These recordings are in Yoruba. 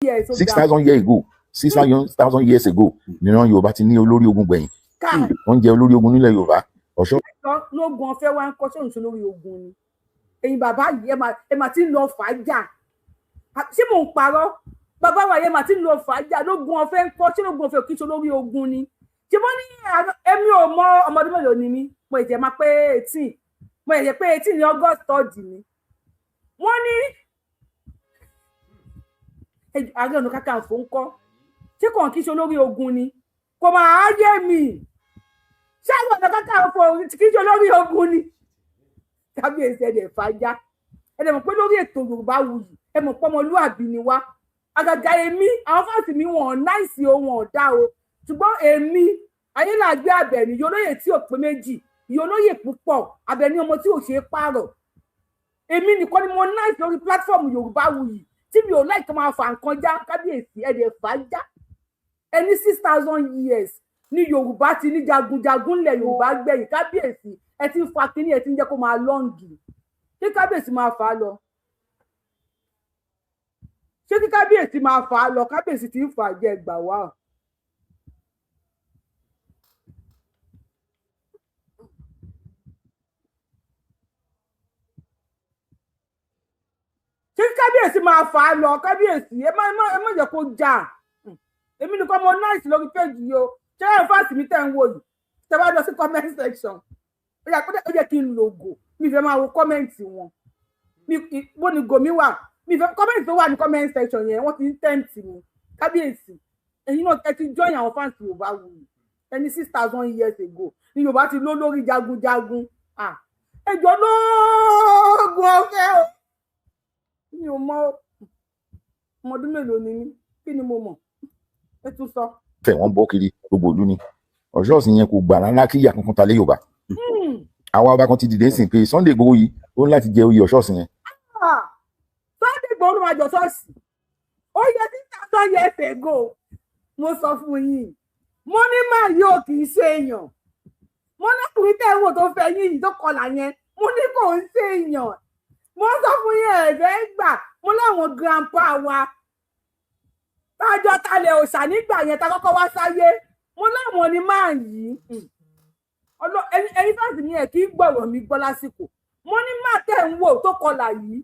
years. Ó six ga. thousand years ago, 6,000 years ago, níran Yorùbá ti ní olórí ogun gbẹ̀yìn. Káì. Wọ́n ń jẹ olórí ogun nílẹ̀ Yorùbá, Ọ̀ṣọ́. Lógun ọ̀fẹ́ wa ń kọ́ sóhun sí lórí ogun ni. Ẹ̀yin bàbá yìí, ẹ máa ti ń lọ fàájà. Ṣé mò ń parọ́? Bàbá wa yẹn máa ti ń lọ fàájà. Lógun ọ̀fẹ́ ń kọ́? Ṣé lógun ọ̀fẹ́ kì í ṣe olórí ogun ni? Ṣé wọ́n ní èmi ò mọ. Ọmọdún mélòó ni mí? Mo ẹ̀jẹ̀ máa pé 18, mo ẹ̀jẹ̀ pé 18 ní August 3 ni. Wọ́n ní Ààrẹ Ọ̀nà Kakanfò ń kọ́? Ṣé kàn kí ṣe olórí ogun ni? Kò máa yé mi. Ṣé Ààrẹ Ọ̀nà Kakanfò kì í ṣe olórí ogun ni? Kábíyèsí, ẹ̀dẹ̀ fàájà. Ẹ̀dẹ̀ mọ̀ pé lórí ètò Yorùbá Wuyì, ẹ mọ̀ pé ọmọlúàbí ni wá. Àgàgà èmi, àwọn fans mi, wọn nice o, wọn ò dá o. Ṣùgbọ́n èmi Ayéláàgbé Àbẹ̀ní, yolóyè tí ò pé méjì, yolóyè púpọ̀, Àbẹ̀ní ọmọ tí ò ṣe é pààrọ̀, èmi nìkan ni mo nice lórí platform Yorùbá Wuyì tí mi ò láì tó máa fà nǹkan já. Kábíyèsí, ẹ̀dẹ̀ fàájà. Ẹni 6,000 years ní Yorùbá ti ní jagunjagun ńlẹ̀ Yorùbá gbẹ̀yìn. Kábíyèsí, ẹ ti ń fa kínní, ẹ ti ń jẹ́ kó máa long. Kí kábíyèsí máa fà á lọ? Ṣé kí kábíyèsí máa fà á lọ? Kábíyèsí ti ń fà á jẹ gbà wá. Ṣé kí kábíyèsí máa fà á lọ? Kábíyèsí, ẹ má jẹ́ kó jà. Èmi nìkan mo nice lórí page yìí o. Ṣé ẹ fans mi tẹ̀ ń wò yìí, tẹ́ bá lọ sí comment section, ó yẹ kí n lògò. Mi fẹ́ máa wo comment wọn. Bó ni gòmí wà? Mi fẹ́ comment tó wà ní comment section yẹn. Wọ́n ti ń tempt mi. Kábíyèsí, ẹ̀yin náà, ẹ ti join àwọn fans Yorùbá Wuyì. Ẹni 6,000 years ago ní Yorùbá ti ló lórí jagunjagun. Ẹjọ́ lóògùn ọ̀fẹ́ o. Mi ò mọ. Ọmọ ọdún mélòó ni mí? Kí ni mo mọ̀? Ẹ tún sọ. Fẹ̀ wọ́n bọ́ kiri gbogbo ìlú ni. Ọ̀ṣọ́ọ̀sì yẹn kò gbà rárá kí ìyà kankan ta lé Yorùbá. Àwa ọba kan ti dìde sìn pé Sunday Igboho yìí, ó ní láti jẹ oyè Ọ̀ṣọ́ọ̀sì yẹn. Sunday Igboho ló máa jọ ṣọ́ọ̀ṣì. Ó yẹ 6,000 years ago, mo sọ fún yín, mo ní máa yóò kì í ṣe èèyàn. Mo lọkùnrin tẹ́ ń wò tó fẹ́ yín yìí tó kọlà yẹn, mo ní kò ń ṣe èèyàn. Mo sọ fún yín, ẹ̀fẹ́ gbà. Mo láwọn grandpa wa tájọ talẹ̀ òòṣà nígbà yẹn tá kọ́kọ́ wá sáyé, mo láwọn ni máa yìí. Ẹ̀yin fans mi, ẹ̀ kí gbọ̀rọ̀ mi gbọ́ lásìkò. Mo ní má tẹ̀ ń wò tó kọlà yìí,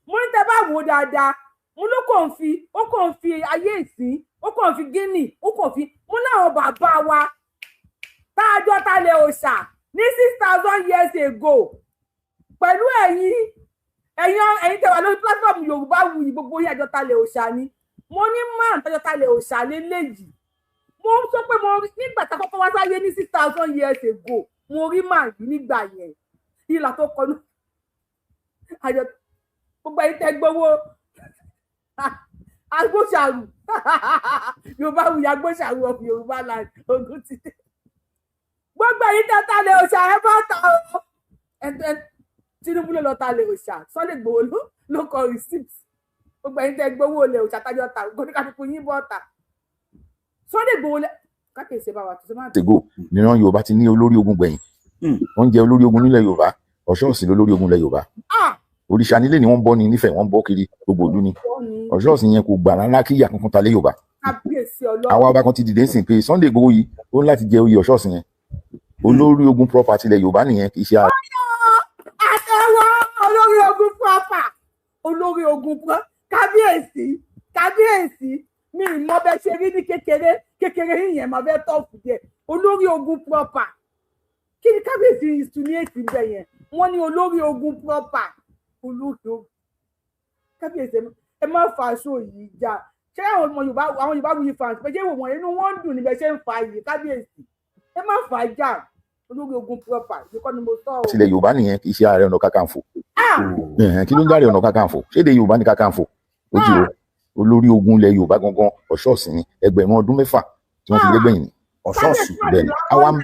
mo ní tẹ́ bá wò dáadáa, mo ló kàn fi, ó kàn fi ayé ìsín, ó kàn fi gíní, ó kàn fi. Mo láwọn bàbá wa tájọ talẹ̀ òòṣà ní 6,000 years ago pẹ̀lú ẹ̀yin tẹ́ wà lórí platform Yorùbá Wuyì, gbogbo yín, àjọ talẹ̀ òòṣà ni. Mo ní máa tọ́jọ́ talẹ̀ òòṣà lélẹ́yìí. Mo ń sọ pé mo rí nígbà tá a kọ́kọ́ wá sáyé ní 6,000 years ago. Mo rí màá yìí nígbà yẹn, ìlà tó kọnu àjọ. Gbogbo ẹ̀yin tẹ́ gbowó agbóṣàrù Yorùbá Wuyì, agbóṣàrù of Yorùbá land, ogun ti dé. Gbogbo ẹ̀yin tẹ́ talẹ̀ òòṣà, ẹ bá ta o. Tinubu ló lọ talẹ̀ òòṣà, Sunday Igboho ló kọ receipt. Gbogbo ẹ̀yin tẹ́ gbowó olè òòṣà tájọ ta, oníkàtúkù yín bọ́ ta. Sunday Igboho lẹ kákèsí bá wa tuntun máa. Ago níran Yorùbá ti ní olórí ogun gbẹ̀yìn. Wọ́n ń jẹ olórí ogun nílẹ̀ Yorùbá, Ọ̀ṣọ́ọ̀sì lólórí ogun ilẹ̀ Yorùbá. Òrìṣà nílé ni wọ́n ń bọ́ ni nífẹ̀ẹ́, wọ́n ń bọ́ kiri gbogbo ìlú ni. Ọ̀ṣọ́ọ̀sì yẹn kò gbà rárá kí ìyà kankan ta lé Yorùbá. Kábíyèsí Ọlọ́run. Àwa ọba kan ti dìde sìn pé Sunday Igboho yìí, ó ní láti jẹ oyè Ọ̀ṣọ́ọ̀sì yẹn. Olórí ogun property ilẹ̀ Yorùbá nìyẹn, kì í ṣe ara. Àtẹwọ́, olórí ogun proper, olórí ogun pro. Kábíyèsí, kábíyèsí, mi ì mọ bẹ ṣe rí ní kékeré. Kékeré yìnyẹn máa fẹ́ tọ́ọ̀fù díẹ̀. Olórí ogun proper, kí ni kábíyèsí insinuate ń bẹ yẹn? Wọ́n ní olórí ogun proper, olórí ogun. Kábíyèsí, ẹ má fa aṣọ yìí já. Ṣé àwọn ọmọ Yorùbá, àwọn Yorùbá Wuyi fans pé ṣé wò wọ́n, inú wọn ń dùn níbẹ̀ ṣé ń fa yìí? Kábíyèsí, ẹ má fa já. Olórí ogun proper, ìkọ́ ni mo sọ o. Tilẹ̀ Yorùbá nìyẹn, kì í ṣe Ààrẹ Ọ̀nà Kakanfò. Kí ló ń jáde Ọ̀nà Kakanfò? Ṣé èdè Yorùbá ní Kakanfò? Ó jì o. Olórí ogun ilẹ̀ Yorùbá gangan, Ọ̀ṣọ́ọ̀sì ni. Ẹgbẹ̀rún ọdún 6 tí wọ́n fi lé gbẹ̀yìn ni. Ọ̀ṣọ́ọ̀sì. Bẹ́ẹ̀ ni.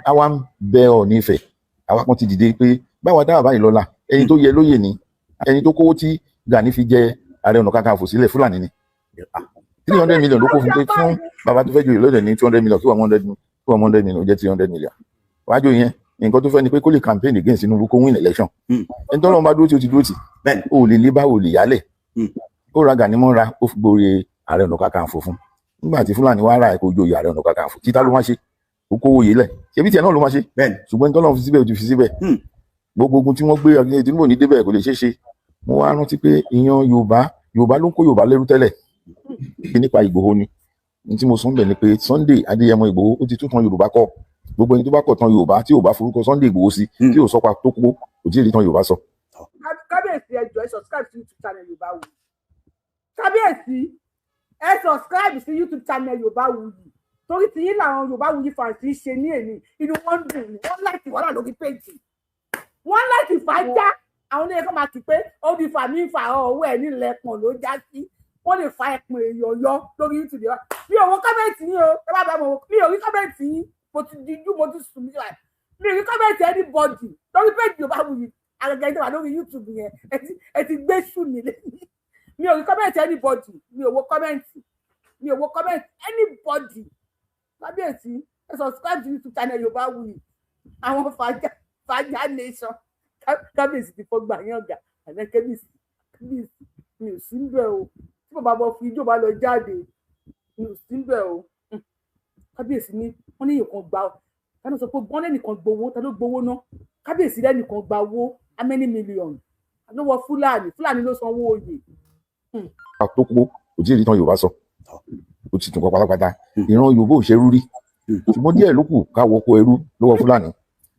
Àwa ń bẹ Ọọ̀ni Ifẹ̀. Àwa kan ti dìde pé báwa dáwà báyìí lọ́la, ẹni tó yẹ lóyè ni ẹni tó kówó tí Gani fi jẹ Ààrẹ Ọ̀nà Kakanfò sílẹ̀. Fúlàní ni. 300 million ló kó fún pé fún bàbá tó fẹ́ joyè lóde ní 200 million, kí 100 million jẹ́ 300 million wájú yẹn. Nǹkan tó fẹ́ ni pé kó lè campaign against Tinubu, kó win election. Ẹni tọ́lọ́run bá dúró tí o ti dúró tì, o lè lé bá o lè yálẹ̀. Ó ra Gani mọ́ra, ó fi gborí Ààrẹ Ọ̀nà Kakanfò fún. Nígbà tí Fúlàní wá ra ẹ̀kọ́ ojú oyè Ààrẹ Ọ̀nà Kakanfò, títà ló máa ṣe, ó kówó yìí lẹ̀, ṣebí tiẹ̀ náà ló máa ṣe. Ṣùgbọ́n tọ́lọ́run fi síbẹ̀, ó ti fi síbẹ̀. Gbogbo ogun tí wọ́n gbé Tinubu ní débẹ̀, kò lè ṣeé ṣe. Mo wá rántí pé ìyan Yorùbá, Yorùbá ló ń kó Yorùbá lẹ́rú tẹ́lẹ̀. Kí nípa Ìgbòho ni ní tí mo sọ ń bẹ̀ ni pé Sunday Adéyẹmọ Ìgbòho, ó ti tún tan Yorùbá kọ. Gbogbo ẹni tó bá kọ̀ tán Yorùbá, tí ò bá forúkọ Sunday Ìgbòho sí, tí ò sọpa tó kó, kò tí ì rí tán Yorùbá sọ. Kábíyèsí, ẹ jọ̀ọ́, ẹ subscribe sí YouTube channel Yorùbáwùyí. Kábíyèsí, ẹ subscribe sí YouTube channel Yorùbáwùyí, torí tí yín làwọn Yorùbáwùyí fans ń ṣe ní èní. Inú wọn ń dùn ní wọn láti wàhálà lórí péjì wọn láti fàájà. Àwọn oníyẹ kan máa kí pé ó di fà mí fà ọwọ́ ẹ̀ nílẹ̀ pọ̀n ló já sí. Wọ́n lè fa ẹ̀pọ̀n èèyàn yọ lórí YouTube wa. Mi ò wo comment yín o. Ẹ bá bá mọ̀, mi ò rí comment yín. Mo ti dijú, mo ti sùn, mi ò rí comment anybody lórí péjì Yorùbáwùyí. Àgàgà ìjọba lórí YouTube yẹn, ẹ ti gbé sùn nílé. Mi ò rí comment anybody, mi ò wo comment, mi ò wo comment anybody. Kábíyèsí, ẹ subscribe to YouTube channel Yorùbáwùyí. Àwọn fàájà fàájà nation, kábíyèsí ti fọgbà yín ọ̀gá àná. Kábíyèsí, kábíyèsí, mi ò sí ń bẹ̀ o. Tí bàbá bọ fi ijó bá lọ jáde, mi ò sí ń bẹ̀ o. Kábíyèsí ní wọ́n ní nǹkan gbà. Ta ló sọ pé wọ́n lẹ́nìkan gbowó? Ta ló gbowó ná? Kábíyèsí lẹ́nìkan gba owó, how many million ló wọ Fúlàní? Fúlàní ló sanwó oyè. Tó kó, kò tí ì rí tán Yorùbá sọ, ó ti tún kọ pátápátá. Ìran Yorùbá ò ṣerú rí, ṣùgbọ́n díẹ̀ ló kù ká wọkọ ẹrú lọ́wọ́ Fúlàní.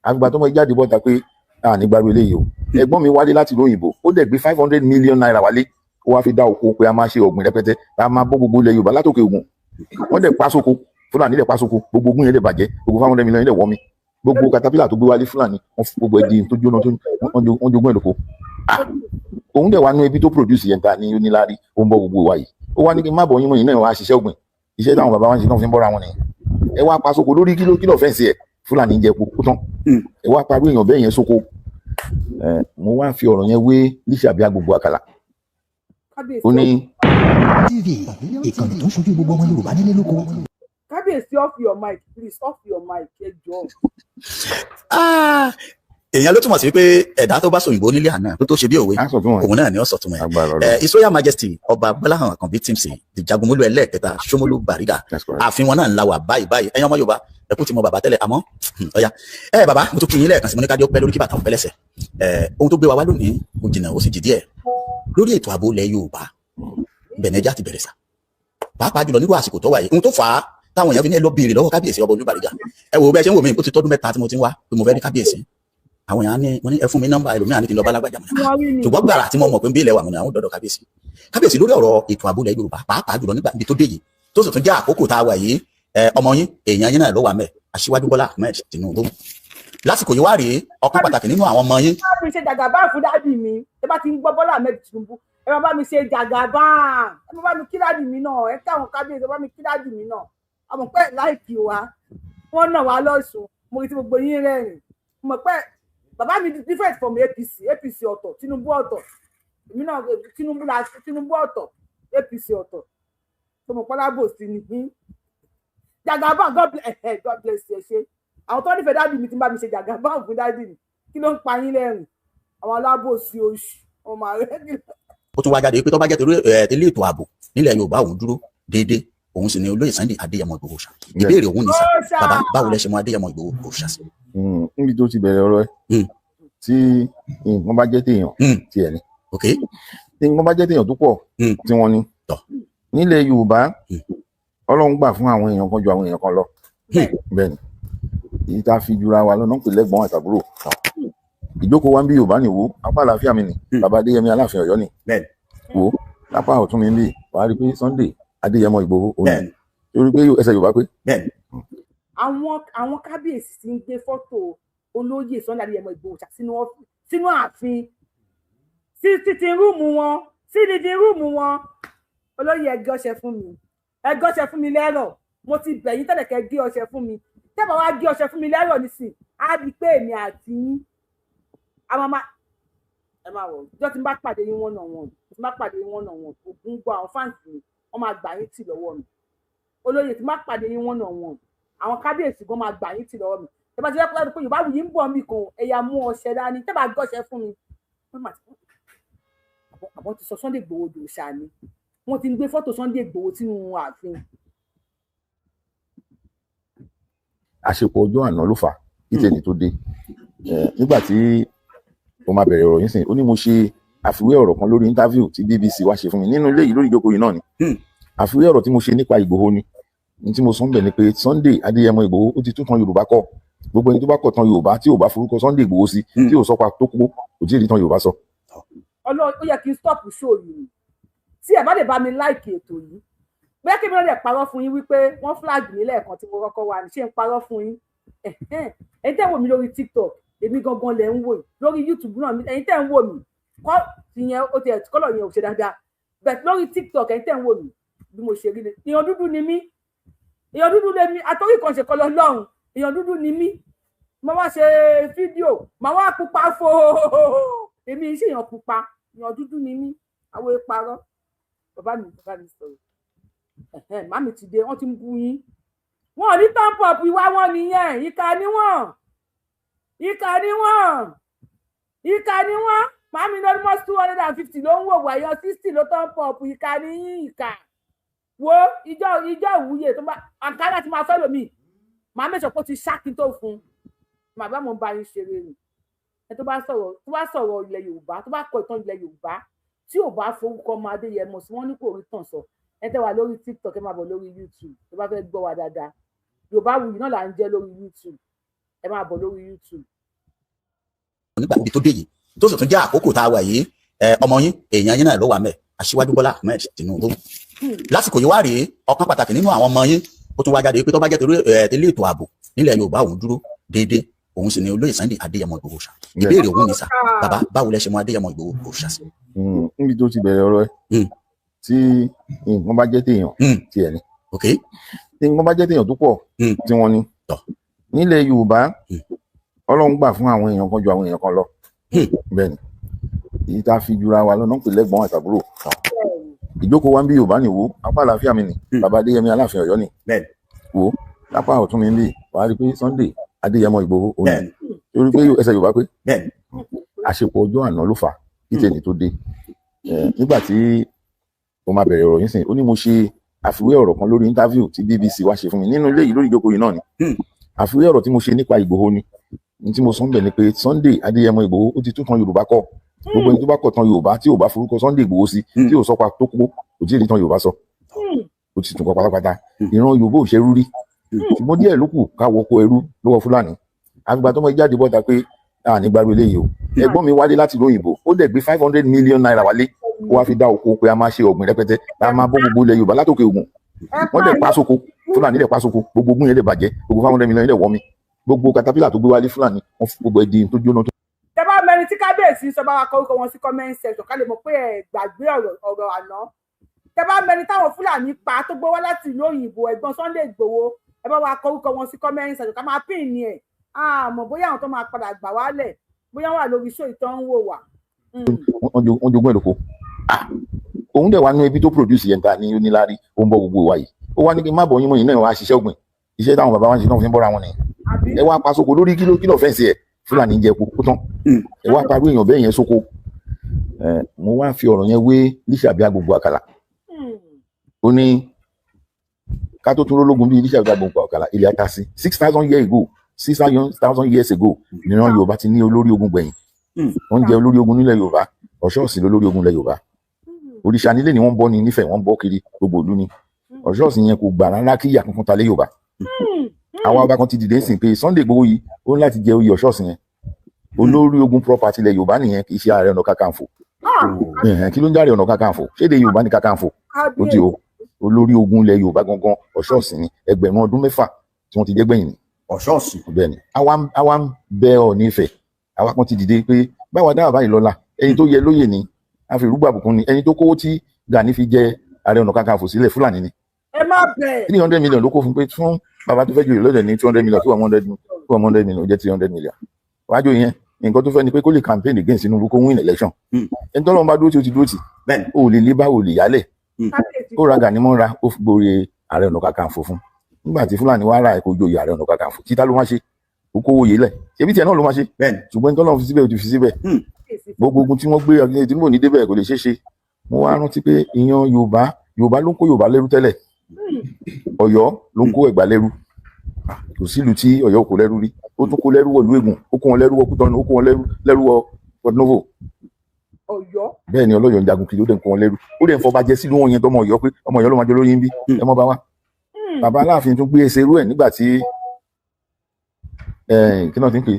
Àgbà tó mọ jáde bọ́ta pé a ní gbárù eléyìí o. Ẹ̀gbọ́n mi wálé láti ìlú òyìnbó, ó dẹ̀ gbé ₦500 million wálé, ó wá fi dá oko pé a máa ṣe ọ̀gbìn rẹpẹtẹ, a máa bọ́ gbogbo ilẹ̀ Yorùbá látòkè Ògùn. Wọ́n dẹ̀ pa sóko, Fúlàní dẹ̀ pa sóko, gbogbo ogun yẹn dẹ̀ bàjẹ́, gbogbo 500 million yẹn dẹ̀ wọ́ mi. Gbogbo katapila tó gbé wálé, Fúlàní wọ́n fi gbogbo ẹ̀ di tó jóná, tó wọ́n jogún ẹ̀ lóko. Òun dẹ̀ wá nú ebi tó produce yẹn ta ní onílárí, ó ń bọ́ gbogbo wa yìí. Ó wá ní kí n má bọ̀ yín mọ́ yín náà, wá ṣiṣẹ́ ọ̀gbìn, iṣẹ́ táwọn bàbá wa ń ṣe náà fi ń bọ́ra wọn nìyẹn. Ẹ wá pa sóko lórí kíló kíló fẹ́ǹsì ẹ̀, Fúlàní ń jẹ epo kó tán. Ẹ wá parú èèyàn bẹ́ẹ̀ yẹn sóko. Ẹ mo wá fi ọ̀rọ̀ yẹn wé Lísàbí Agbègbè Àkàlà. Kábíyèsí. Ó ní TV, ìkànnì tó ń ṣojú gbogbo ọmọ Yorùbá nílé lóko. Kábíyèsí, off your mic, please, off your mic, ẹ jọ̀ọ́. Ah, èèyàn ló túmọ̀ sí pé ẹ̀dá tó bá sòyìnbó nílé àná tó tó ṣe bí òwe, á sọ fún wọn. Òun náà ni ó sọ tún ẹ̀. Agbára Ọlọ́run. His Royal Majesty Ọba Gbọ́láhàn Àkànbí Timson, the Jagunmólú ẹlẹ́ẹ̀kẹta Ṣómólú Bàrígà. That's correct. Ààfin wọn náà ń la wà báyìí báyìí. Ẹ̀yin ọmọ Yorùbá, ẹ kú ti mọ bàbá tẹ́lẹ̀, àmọ́ ọ̀ya ẹ bàbá, mo tún kí yín lẹ́ẹ̀kan sí. Mo ní ká jẹ́ ó pẹ́ lórí kí bàtà ó pẹ́ lẹ́sẹ̀. Ẹ ohun tó gbé wa wá lónìí kò jìnnà, ó sì jì díẹ̀ lórí ètò ààbò ilẹ̀ Yorùbá. Bẹ̀nẹ́jà ti bẹ̀rẹ̀ sà, pàápàá jùlọ nírú àsìkò tó wà yìí, ohun tó fà á táwọn èèyàn fi ní ẹ lọ béèrè lọ́wọ́ kábíyèsí ọba Olúbàrígà. Ẹ wò ó, bẹ́ẹ̀ ṣe ń wò mí, ó ti tọ́dún 3 tí mo ti ń wá pé mo fẹ́ rí kábíyèsí. Àwọn èèyàn á ní, mo ní ẹ fún mi nọ́mbà ẹlòmíràn ní kí n lọ bá lágbàjà. Mo ní Wọ́n rí ni. Ṣùgbọ́n gbàrà tí mo mọ̀ pé ń bí ilẹ̀ wà, mo ní àwọn dọ̀dọ̀ kábíyèsí. Kábíyèsí, lórí ọ̀rọ̀ ètò ààbò ilẹ̀ Yorùbá, pàápàá jùlọ nígbà ibi tó dé yìí, tó sì tún jẹ́ àkókò tá a wà yìí, ẹ, ọmọ yín, èèyàn yín náà ló wà mẹ́, Aṣíwájú Bọ́lá Ahmed Tinubu, lásìkò yìí wá rèé, ọ̀kan pàtàkì nínú àwọn ọmọ yín. Bá mi ṣe jàgàbá fún daddy mi. Ẹ bá ti ń gbọ́ Bọ́lá Ahmed Tinubu, ẹ máa bá mi ṣe jàgàbá, ẹ máa bá mi kí daddy mi náà. Ẹ káwọn kábíyèsí, ẹ bá mi kí daddy mi náà. Àmọ́ pé láìkì wa, wọ́n náà wá lọ́sùn. Mo rí tí gbogbo yín rẹ́rìn. Mo mọ̀ pé bàbá mi different from APC. APC ọ̀tọ̀, Tinubu ọ̀tọ̀. Èmi náà Tinubu la, Tinubu ọ̀tọ̀, APC ọ̀tọ̀. Tó mọ̀ pọ́lábò sí ni jàgàbá. God bless, God bless you. Ẹ ṣe àwọn tó nífẹ̀ẹ́ daddy mi ti ń bá mi ṣe jàgàbá fún daddy mi. Kí ló ń pa yín lẹ́rìn? Àwọn alábòsí oṣù ọmọ rẹ kí ló. Ó tún wá jáde pé tó bá jẹ́ torí ẹ̀ tẹ́lẹ̀ ètò ààbò nílẹ̀ Yorùbá, òun dúró déédéé, òun sì ni olóyè Sunday Adéyẹmọ Ìgbòho ṣá. Ìbéèrè òun ní sà, Òòṣà! bàbá, báwo lẹ ṣe mọ Adéyẹmọ Ìgbòho Òòṣà sí? Níbi tó ti bẹ̀rẹ̀ ọ̀rọ̀ ẹ, tí nǹkan bá jẹ́ téèyàn, tiẹ̀ ni. Tí nǹkan bá jẹ́ téèyàn tó pọ̀, tí wọ́n ní. Nílẹ̀ Yorùbá, Ọlọ́run gbà fún àwọn èèyàn kan ju àwọn èèyàn kan lọ. Bẹ́ẹ̀ ni, èyí tá a fi jura wa lọ́nà ń pè lẹ́gbọ̀n àtàbúrò. Ìjókòó wa ń bí Yorùbá nìwó, apá àlàáfíà mi ni bàbá Adéyẹmí Aláàfin Ọ̀yọ́ ni. Wò lápá ọ̀tún mi ń bì, wàá rí i pé Sunday Adéyẹmọ Ìgbòho òun ni, torí pé ẹsẹ̀ Yorùbá pé. Àwọn kábíyèsí ti ń gbé fọ́tò olóyè Sunday Adéyẹmọ Ìgbòho ṣá sínú ààfin, sí sitting room wọn, sí living room wọn. Olóyè, ẹ gé ọṣẹ fún mi, ẹ gé ọṣẹ fún mi lẹ́rọ̀. Mo ti bẹ̀ yín tẹ́lẹ̀ kẹ́ gé ọṣẹ fún mi. Tẹ́bà wá gé ọṣẹ fún mi lẹ́rọ̀ nísìn, á di pé èmi àti yín a máa máa ẹ máa wọ̀ ọjọ́ tí n bá pàdé yín one on one, tí n bá pàdé yín one on one, ògùn gbọ́. Àwọn fans mi, wọ́n máa gbà yín tì lọ́wọ́ mi. Olóyè, tí n bá pàdé yín one on one, àwọn kábíyèsí gan máa gbà yín tì lọ́wọ́ mi. Tẹ́ bá ti rẹ́ pé Yorùbá wù yín ń bọ̀ mí kan, ẹ̀yà mú ọṣẹ dání. Tẹ́ bá gé ọṣẹ fún mi, àbọ̀ ti sọ Sunday Igboho dòṣà ni. Wọ́n ti ń gbé fọ́tò Sunday Igboho sínú ààfin. Àṣepọ̀ ọjọ́ àná ló fà á kí tèmi tó dé. Nígbà tí mo máa bẹ̀rẹ̀ ọ̀rọ̀ yìí sìn, ó ní mo ṣe àfiwé ọ̀rọ̀ kan lórí interview tí BBC wá ṣe fún mi nínú ilé yìí, lórí ìjókòó yìí náà ni. Àfiwé ọ̀rọ̀ tí mo ṣe nípa Ìgbòho ni ní tí mo sọ ń bẹ̀ ni pé Sunday Adéyẹmọ Ìgbòho, ó ti tún tan Yorùbá kọ. Gbogbo ẹni tó bá kọ̀ tan Yorùbá, tí ò bá forúkọ Sunday Ìgbòho sí, tí ò sọ pa tó kú, kò tí ì rí tan Yorùbá sọ. Ọlọ́run, ó yẹ kí n stop show yìí. Tí ẹ bá lè bá mi like ètò yìí, bóyá kí mi náà lè parọ́ fún yín wípé wọ́n flag mi lẹ́ẹ̀kan tí mo kọ́kọ́ wà ní. Ṣé ń parọ́ fún yín? Ẹ̀yin tẹ́ ń wò mí lórí TikTok, èmi gangan lẹ̀ ń wò yìí. Lórí YouTube náà, ẹ̀yin tẹ́ ń wò mí kọ́ ìyẹn, ó ti ẹ̀ kọ́lọ̀ yẹn ò ṣe dáadáa, but lórí TikTok, ẹ̀yin tẹ́ ń wò mí, bí mo ṣe rí ni, èèyàn dúdú ni mí, èèyàn dúdú lèmi àtọ́rí kan ṣe kọlọ lọ́hùn. Èèyàn dúdú ni mí. Mo wá ṣe fídíò, màá wá pupa fo. Èmi ṣe èèyàn pupa, èèyàn dúdú ni mí. Àwọn ìparọ́ bàbá mi, bàbá mi sọ̀rọ̀. Màmí ti dé, wọ́n ti ń bú yín. Wọn ò ní thumb up, ìwà wọn nìyẹn. Ìkà ni wọ́n, ìkà ni wọ́n, ìkà ni wọ́n. Màmí ní almost 250 ló ń wò wáyọ, 60 ló thumb up. Ìkà ni yín, ìkà wo. Ìjọ ìjọ ìwúyè tó bá àǹkárá ti máa fẹ́ lómi, màá mẹ́sàn pé ó ti ṣákin tó fún un. Màá bá mo bá yín ṣeré ni. Ẹ tó bá sọ̀rọ̀, tó bá sọ̀rọ̀ ilẹ̀ Yorùbá, tó bá kọ ìtàn ilẹ̀ Yorùbá, tí ò bá forúkọ ọmọ Adéyẹmọ sí, wọn ní kò rí tàn sọ. Ẹ tẹ́ wà lórí TikTok, ẹ máa bọ̀ lórí YouTube. Tó bá fẹ́ gbọ́ wa dáadáa, Yorùbá Wuyì náà là ń jẹ́ lórí YouTube. Ẹ máa bọ̀ lórí YouTube. Nígbà ibi tó dé yìí, tó sì tún jẹ́ àkókò tá a wà yìí, ọmọ yín, èèyàn yín náà ló wà mẹ́, Aṣíwájú Bọ́lá Ahmed Tinubu. Lásìkò yìí wá rèé, ọ̀kan pàtàkì nínú àwọn ọmọ yín, ó tún wá jáde pé tó bá jẹ́ torí ẹ tẹ́lẹ̀ ètò ààbò nílẹ̀ Yorùbá, òun dúró déédéé, òun sì ni olóyè Sunday Adéyẹmọ Ìgbòho ṣá. Ìbéèrè òun ni sà, bàbá, báwo lẹ ṣe mọ Adéyẹmọ Ìgbòho ṣá sí? Níbi tó ti bẹ̀rẹ̀ ọ̀rọ̀ ẹ, tí nǹkan bá jẹ́ téèyàn, tiẹ̀ ni. Tí nǹkan bá jẹ́ téèyàn tó pọ̀, tí wọ́n ní nílẹ̀ Yorùbá, Ọlọ́run gbà fún àwọn èèyàn kan ju àwọn èèyàn kan lọ. Bẹ́ẹ̀ ni, èyí tá a fi jura wa lọ́nà ń pè lẹ́gbọ̀n àtàbúrò. Ìjókòó wa ń bí Yorùbá nìwó, apá àlàáfíà mi ni bàbá Adéyẹmí Aláàfin Ọ̀yọ́ ni. Wo lápá ọ̀tún mi ń bì, wàá rí i pé Sunday Adéyẹmọ Ìgbòho òun ni, torí pé ẹsẹ̀ Yorùbá pé àṣepọ̀ ọjọ́ àná ló fà á kí tèmi tó dé. Nígbà tí mo máa bẹ̀rẹ̀ ọ̀rọ̀ yìí sìn, ó ní mo ṣe àfiwé ọ̀rọ̀ kan lórí interview tí BBC wá ṣe fún mi nínú ilé yìí, lórí ìjókòó yìí náà ni. Àfiwé ọ̀rọ̀ tí mo ṣe nípa Ìgbòho ni ní tí mo sọ ń bẹ̀ ni pé Sunday Adéyẹmọ Ìgbòho, ó ti tún tan Yorùbá kọ. Gbogbo ẹni tó bá kọ̀ tan Yorùbá, tí ò bá forúkọ Sunday Ìgbòho sí, tí ò sọ pa tó kú, kò tí ì rí tan Yorùbá sọ. Ó ti tún kọ pátápátá. Ìran Yorùbá ò ṣerú rí, ṣùgbọ́n díẹ̀ ló kù ká wọkọ ẹrú lọ́wọ́ Fúlàní. Àgbà tó mọ jáde bọ́ta pé a ní gbárù eléyìí o. Ẹ̀gbọ́n mi wálé láti ìlú òyìnbó, ó dẹ̀ gbé ₦500 million wálé, ó wá fi dá oko pé a máa ṣe ọ̀gbìn rẹpẹtẹ, a máa bọ́ gbogbo ilẹ̀ Yorùbá látòkè Ògùn. Wọ́n dẹ̀ pa sóko, Fúlàní dẹ̀ pa sóko, gbogbo ogún yẹn dẹ̀ bàjẹ́, gbogbo 500 million yẹn dẹ̀ wọ́ mi. Gbogbo katapila tó gbé wálé, Fúlàní wọ́n fi gbogbo ẹ̀ di tó jóná tó. Tẹ bá mẹni tí kábíyèsí sọ, bá wa kọ orúkọ wọn sí comment section, ká lè mọ̀ pé ẹ gbàgbé ọ̀rọ̀ ọ̀rọ̀ àná. Tẹ bá mẹni táwọn Fúlàní pa tó gbé wá láti ìlú òyìnbó, ẹ̀gbọ́n Sunday Ìgbòho, ẹ bá wa kọ orúkọ wọn sí comment section, ká máa pín ní ẹ. Àmọ́ bóyá àwọn tó máa padà gbà wálẹ̀, bóyá wà lórí show ìtàn ń wò wá. Wọ́n jogún ẹ̀ lóko. Òun dẹ̀ wá ní ibi tó produce yẹn ta ní onílárí, ó ń bọ́ gbogbo wa yìí. Ó wá ní kí n má bọ̀ yín mọ́ yín náà, wá ṣiṣẹ́ ọ̀gbìn, iṣẹ́ táwọn bàbá wa ń ṣe náà fi ń bọ́ra wọn nìyẹn. Ẹ wá pa sóko lórí kíló kíló fẹ́ǹsì ẹ̀, Fúlàní jẹ epo kó tán. Ẹ wá parí èèyàn bẹ́ẹ̀ yẹn sóko. Mo wá fi ọ̀rọ̀ yẹn wé Lísàbí Agbègbè Àkàlà. Ó ní ká tó tún rólógun bíi Lísàbí Agbègbè Àkàlà, ilẹ̀ ata sí 6,000 years ago, 6,000 years ago nìran Yorùbá ti ní olórí ogun gbẹ̀yìn. Wọ́n ń jẹ olórí ogun nílẹ̀ Yorùbá, Ọ̀ṣọ́ọ̀sì lólórí ogun ilẹ̀ Yorùbá. Òrìṣà nílé ni wọ́n ń bọ́ ní nífẹ̀ẹ́, wọ́n ń bọ́ kiri gbogbo ìlú ni. Ọ̀ṣọ́ọ̀sì yẹn kò gbà rárá kí ìyà kankan ta lé Yorùbá. Àwa ọba kan ti dìde sìn pé Sunday Igboho yìí, ó ní láti jẹ oyè Ọ̀ṣọ́ọ̀sì yẹn. Olórí ogun property ilẹ̀ Yorùbá nìyẹn, kì í ṣe Ààrẹ Ọ̀nà Kakanfò. Kí ló ń jáde Ọ̀nà Kakanfò? Ṣéde Yorùbá ní Kakanfò ó ti o. Olórí ogun ilẹ̀ Yorùbá gangan Ọ̀ṣọ́ọ̀sì ni, ẹgbẹ̀rún ọdún 6 tí wọ́n ti jẹ́ gbẹ̀yìn ni. Ọ̀ṣọ́ọ̀sì. Bẹ́ẹ̀ ni, àwa ń bẹ Ọọ̀ni Ifẹ̀. Àwa kan ti dìde pé báwa dáhà báyìí lọ́la, ẹni tó yẹ lóyè ni, a fi rúgbà bùkún ni. Ẹni tó kówó tí Gani fi jẹ Ààrẹ Ọ̀nà Kakanfò sílẹ̀, Fúlàní ni. Ẹ má bẹ̀. 300 million ló kó fún pé fún bàbá tó fẹ́ joyè lọ́dẹ̀ ní 200 million, 200 million, ó jẹ́ 300 million. Wájú yẹn, nǹkan tó fẹ́ ni pé kó lè campaign against Tinubu, kó win election. Ẹni tọ́lọ́run bá dúró tí ó ti dúró tì, ó lè lé bá ò lè yálẹ̀. Ó ra Gani mọ́ra, ó gborí Ààrẹ Ọ̀nà Kakanfò fún. Nígbà tí Fúlàní wá ra ẹ̀kọ́ joyè Ààrẹ Ọ̀nà Kakanfò, títà ló má ṣe, ó kówó yé lẹ̀, ṣebí tiẹ̀ náà ló má ṣe. Ṣùgbọ́n ẹni tọ́lọ́run fi síbẹ̀, ó ti fi síbẹ̀. Gbogbo ogun tí wọ́n gbé Tinubu ní débẹ̀, kò lè ṣeé ṣe. Mo wá rántí pé ìyan Yorùbá, Yorùbá ló ń kó Yorùbá lẹ́rú tẹ́lẹ̀. Ọ̀yọ́ ló ń kó Ẹ̀gbá lẹ́rú. Kò sílùú tí Ọ̀yọ́ kò lẹ́rú rí. Ó tún kó lẹ́rú wọ̀lú Ègùn, ó kó wọn lẹ́rú wọ Kútọ́nù, ó kó wọn lẹ́rú wọ Port Novo. Ọ̀yọ́. Bẹ́ẹ̀ ni, Ọlọ́yọ̀ ń jagun kiri, ó dẹ̀ ń kó wọn lẹ́rú, ó dẹ̀ ń fọba jẹ sílùú wọn yẹn, tọmọ Ọ̀yọ́ pé ọmọ Ọ̀yọ́ ló máa jẹ lórí ń bí ẹ mọ́ bá wa. Bàbá Aláàfin tún gbé ẹsẹ̀ irú ẹ̀ nígbà tí kí náà ti ń pè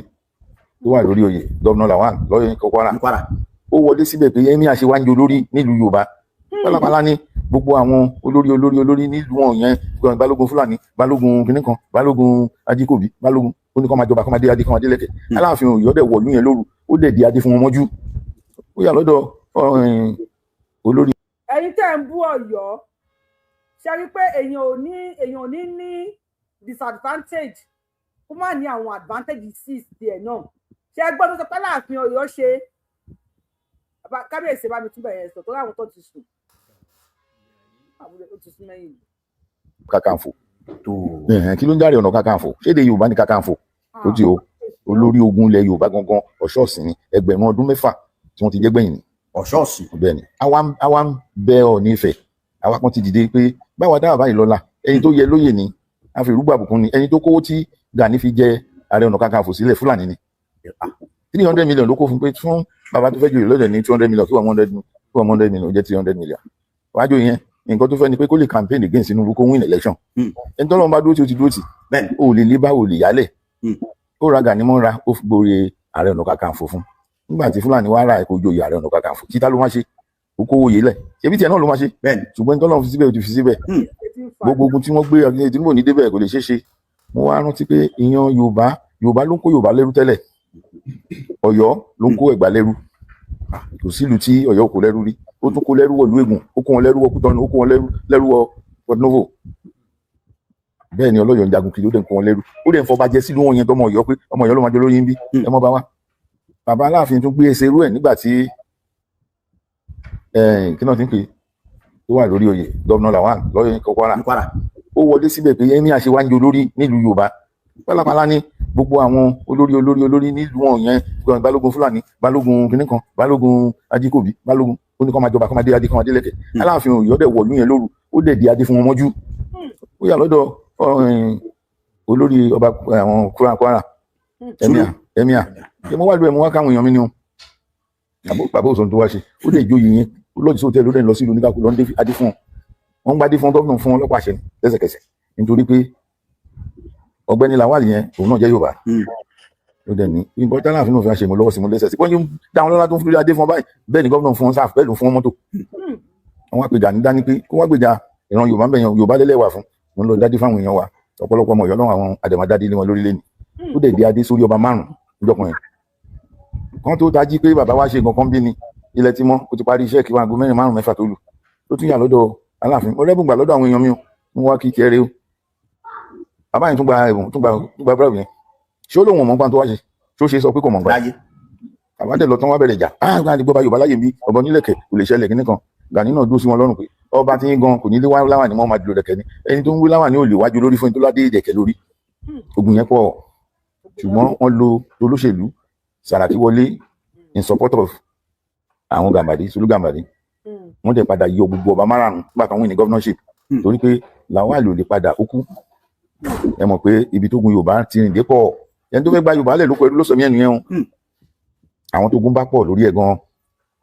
tó wà lórí oyè, Governor Lawal lọ́yọ̀ Kwara. Ní Kwara. Ó wọlé síbẹ̀ pé emir ṣe wá ń jẹ olórí nílùú Yorùbá pálápàlá ní gbogbo àwọn olórí olórí olórí nílùú wọn yẹn, balógun Fúlàní, balógun kìnnì kan, balógun Ajíkòbí, balógun. Ó ní kó máa jọba, kó máa dé adé, kó máa dé lẹ́kẹ̀. Aláàfin Ọ̀yọ́ dẹ̀ wọ̀lú yẹn lóru, ó dẹ̀ di adé fún wọn mọ́jú. Ó yà lọ́dọ̀ olórí. Ẹ̀yin tẹ́ ń bú Ọ̀yọ́, ṣe rí pé èèyàn ò ní ní disadvantage kó má ní àwọn advantage six tiẹ̀ náà? Ṣe gbọ́dọ̀ sọ pé Aláàfin Ọ̀yọ́ ṣe? Kábíyèsí, bá mi túbọ̀ yẹn sọ tó láwọn tó ti sùn, àwọn ó ti sún mẹ́yìn. Kakanfò. Tó. Kí ló ń járe ọ̀nà kakanfò? Ṣéde Yorùbá ní kakanfò ó ti o, olórí ogun ilẹ̀ Yorùbá gangan, ọ̀ṣọ́ọ̀sì ni, ẹgbẹ̀rún ọdún 6 tí wọ́n ti jẹ́ gbẹ̀yìn ni. Ọ̀ṣọ́ọ̀sì. Bẹ́ẹ̀ ni, àwa ń bẹ Ọọ̀ni Ifẹ̀. Àwa kan ti dìde pé báwa dáwà báyìí lọ́la, ẹni tó yẹ lóyè ni, a fi ìrúgbà àbùkún ni. Ẹni tó kówó tí Gani fi jẹ Ààrẹ Ọ̀nà Kakanfò sílẹ̀, Fúlàní ni. 300 million ló kó fún pé fún bàbá tó fẹ́ joyè lọ́dẹ̀ ní 200 million, kí 100 million ó jẹ́ 300 million wájú yẹn. Nǹkan tó fẹ́ ni pé kó lè campaign against Tinubu, kó win election. Ẹni tọ́lọ́run bá dúró tí ó ti dúró tì, o lè lé báwo lè yálẹ̀. Ó ra Gani mọ́ra, ó fi gborí Ààrẹ Ọ̀nà Kakanfò fún. Nígbà tí Fúlàní wá ra ẹ̀kọ́ joyè Ààrẹ Ọ̀nà Kakanfò, títà ló má ṣe, ó kówó yé lẹ̀, ṣebí tiẹ̀ náà ló má ṣe. Ṣùgbọ́n tọ́lọ́run fi síbẹ̀, ó ti fi síbẹ̀. Gbogbo ogun tí wọ́n gbé ọdún Tinubu ní débẹ̀, kò lè ṣeé ṣe. Mo wá rántí pé ìyan Yorùbá, Yorùbá ló ń kó Yorùbá lẹ́rú tẹ́lẹ̀. Ọ̀yọ́ ló ń kó Ẹ̀gbá lẹ́rú. Kò sílùú tí Ọ̀yọ́ kò lẹ́rú rí. Ó tún kó lẹ́rú wọ̀lú Ègùn, ó kó wọn lẹ́rú wọ Kútọ́nù, ó kó wọn lẹ́rú wọ Port Novo. Bẹ́ẹ̀ ni, Ọlọ́yọ̀ ń jagun kiri, ó dẹ̀ ń kó wọn lẹ́rú, ó dẹ̀ ń fọba jẹ sílùú wọn yẹn, tọmọ Ọ̀yọ́ pé ọmọ Ọ̀yọ́ ló máa jẹ lórí ń bí ẹ mọ́ bá wa. Bàbá Aláàfin tún gbé ẹsẹ̀ irú ẹ̀ nígbà tí kí náà ti ń pè tó wà lórí oyè, Governor Lawal lọ́yọ̀ Kwara. Ní Kwara. Ó wọlé síbẹ̀ pé emir ṣe wá ń jẹ olórí nílùú Yorùbá pálápàlá ní gbogbo àwọn olórí olórí olórí nílùú wọn yẹn, balógun Fúlàní, balógun kìnnì kan, balógun Ajíkòbí, balógun. Ó ní kó máa jọba, kó máa dé adé, kó máa dé lẹ́kẹ̀. Aláàfin Ọ̀yọ́ dẹ̀ wọ̀lú yẹn lóru, ó dẹ̀ di adé fún wọn mọ́jú. Ó yà lọ́dọ̀ olórí ọba àwọn Kwara, emir ṣé mo wá lu ẹ̀, mo wá káwọn èèyàn mi ni o. Bàbá òsàn tó wá ṣe, ó dẹ̀ jóyè yẹn, ó lọ́ọ̀dì sóòtẹ́, ló dẹ̀ lọ sí ìlú oníkàkú lọ́n dé adé fún wọn. Wọ́n ń gbadé fún gómìnà, fún wọn lọ́pàá àṣẹ lẹ́sẹ̀kẹsẹ̀, nítorí pé ọ̀gbẹ́ni Lawal yẹn, òun náà jẹ́ Yorùbá. Ó dẹ̀ ní nǹkan tí Aláàfin náà fi ṣe, mo lọ́wọ́ sí, mo lẹ́sẹ̀ sí. Wọ́n yóò dá wọn lọ́lá tó ń fi adé fún ọ báyìí. Bẹ́ẹ̀ ni gómìnà fún wọn sáf, bẹ́ẹ̀ ló fún wọn mọ́tò. Wọ́n wá pe Gani dání pé kó wá gbèjà ìran Yorùbá ń bẹ̀ yẹn. Yorùbá lẹ́lẹ́wà fún wọn lọ dádé fáwọn èèyàn wa. Ọ̀pọ̀lọpọ̀ ọmọ Ọ̀yọ́ lọ́wọ́ àwọn àdèmàdádé lé wọn lórí lẹ́ni. Ó dẹ̀ di adé sórí ọba márùn-ún níjọkùnrin yẹn kan tó tají pé bàbá wa ṣe nǹkan kan bí ni ilẹ̀ tí mọ́, ó ti parí iṣẹ́ kí wọn aago 4, 5, 6 tó lù. Ó tún yà lọ́dọ̀ Aláàfin, mo rẹ́bùn gbà lọ́dọ̀ àwọn èèyàn mi o, mo wá kí tiẹ̀ rẹ o. Bàbá yẹn tún gba ẹ̀bùn, tún gba búrẹ́dì yẹn. Ṣé ó lóun ò mọ̀ nípa tó wá ṣe? Ṣé ó ṣe sọ pé kò mọ̀ nípa? Láyé. Bàbá dẹ̀ lọ tán, wá bẹ̀rẹ̀ jà. Ah, Gani gbọ́ bá Yorùbá láyè mi, ọ̀bọ nílẹ̀kẹ̀ kò lè ṣẹlẹ̀ kíní kan. Gani náà dúró sí wọn lọ́rùn pé ọba tí ń gan kò ní lé wá láwà ní mọ́ máa dúró dẹ̀kẹ́ ni. Ẹni tó ń wí láwà ní ò lè wájú lórí fún ẹni tó ládé ìdẹ̀kẹ̀ lórí. Ogun yẹn pọ̀, ṣùgbọ́n wọ́n lo olóṣèlú. Sàràkí wọlé in support of àwọn Gàmbàrí, Sùlù Gàmbàrí. Wọ́n dẹ̀ padà yọ gbogbo ọba márààrún nígbà kan win ní governorship, torí pé Lawal ò lè padà, ó kú. Ẹ mọ̀ pé ibi tó gun Yorùbá ti rìn dé pọ̀. Ẹni tó fẹ́ gba Yorùbá lẹ̀ ló pẹ̀lú ló sọ mí ẹnu yẹn o. Àwọn tó gun bá pọ̀ lórí ẹ̀ gan,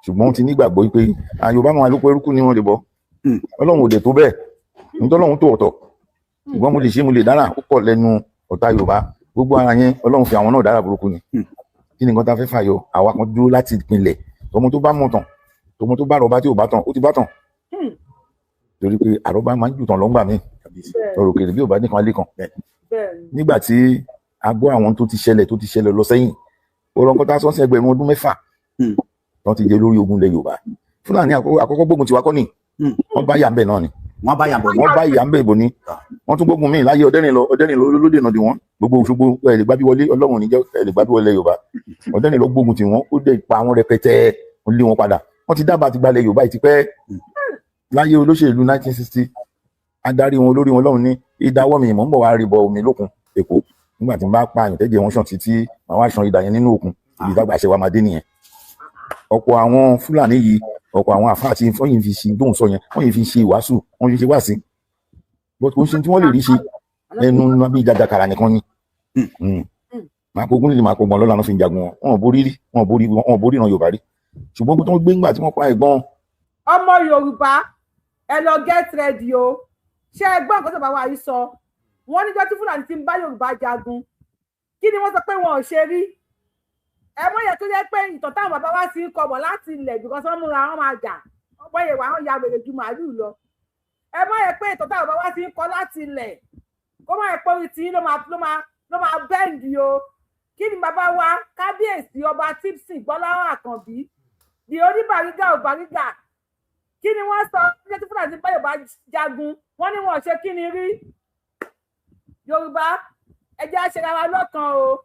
ṣùgbọ́n wọ́n ti nígbàgbọ́ pé àwọn Yorùbá máa ló pẹ̀lú kú ni wọ́n lè bọ́. Ọlọ́run ò dẹ̀ tó bẹ́ẹ̀, nítorí Ọlọ́run tó ọ̀tọ̀, ṣùgbọ́n mo lè ṣe, mo lè dára. Ó pọ̀ lẹ́nu ọ̀tá Yorùbá gbogbo ara yẹn. Ọlọ́run fi àwọn náà dára burúkú ni. Kí ni nǹkan tá a fẹ́ fàyọ? Àwa kan dúró láti ìpìlẹ̀. Tọmọ tó bá mọ̀ tán, tọmọ tó bá rọba tí ò bá tán, ó ti bá tán, torí pé àrọ́bá máa ń jù tán lọ́ngbà míì. Ọ̀rọ̀ òkèèrè bí ò bá nìkan alẹ́ kan. Nígbà tí a gbọ́ àwọn tó ti ṣẹlẹ̀, tó ti ṣẹlẹ̀ lọ sẹ́yìn, ọ̀rọ̀ nǹkan tá a sọ sí ẹgbẹ̀rún ọdún 6 tó ti jẹ́ lórí ogun ilẹ̀ Yorùbá. Fúlàní àkọ́kọ́ gbógun tiwa kọ́ ni. Wọ́n bá yà ń bẹ̀ náà ni. Wọ́n bá yàbọ̀ ní. Wọ́n bá ìyá ń bẹ̀ ìbò ni. Wọ́n tún gbógun míì láyé Ọ̀dẹ́rìn lọ. Ọ̀dẹ́rìn lọ ló dènà dì wọ́n. Gbogbo Òṣogbo ẹ̀ lè gbábí wọlé, Ọlọ́run níjẹ́ ẹ̀ lè gbábí wọlé Yorùbá. Ọ̀dẹ́rìn lọ gbógun tì wọ́n, ó dẹ̀ pa àwọn rẹpẹtẹ, ó lé wọn padà. Wọ́n ti dábàá ti gbalẹ̀ Yorùbá yìí ti pẹ́. Láyé olóṣèlú 1960, adarí wọn, olórí wọn lọ́run ní ìdáwọ́ mi, mò ń bọ̀ wá rí bọ omi lókun Èkó. Nígbà tí n bá pa àyàn tẹ́jẹ̀ wọn ṣàn títí, màá wá ṣan idà yẹn nínú òkun. Ibi ìdàgbà àṣẹ wa máa dé nìyẹn. Ọ̀pọ̀ àwọn Fúlàní yìí Ọ̀pọ̀ àwọn àfáà tí wọ́n yìí fi ṣe tóun sọ yẹn, wọ́n yìí fi ṣe ìwàásù, wọ́n fi ṣe wáàsí, but kò ń ṣe tí wọ́n lè rí ṣe ẹnu bí jàjàkàrà nìkan ni. Màá kó ogún líle, màá kó gbọ́n lọ́la náà fi ń jagun wọn. Wọn ò borí rí, wọn ò borí, wọn ò borí ìran Yorùbá rí, ṣùgbọ́n tó ń gbé ńgbà tí wọ́n pa ẹ̀gbọ́n. Ọmọ Yorùbá, ẹ lọ get ready o. Ṣé ẹ gbọ́ nǹkan tó bá wa yìí sọ? Wọ́n níjọ́ tí Fúlàní ti ń bá Yorùbá jagun, kí ni wọ́n sọ pé wọn ò ṣe rí? Ẹ mọ̀ yẹn tó jẹ́ pé ìtàn táwọn bàbá wa ti ń kọ bọ̀ láti ilẹ̀, because wọ́n múra wọn máa jà, wọ́n yẹ wà wọ́n ya wèrè ju màálù lọ. Ẹ mọ̀ yẹn pé ìtàn táwọn bàbá wa ti ń kọ láti ilẹ̀, kó má yẹ pé orí tí ló máa bend o. Kí ni bàbá wa Kábíyèsí Ọba Tipson Gbọ́láhàn Àkànbí, di oníbàrígà ò bàrígà, kí ni wọ́n sọ ní tí Fúlàní bá Yorùbá jagun? Wọ́n ní wọn ò ṣe kí ni rí. Yorùbá, ẹ jẹ́ á ṣera wa lọ́kan o.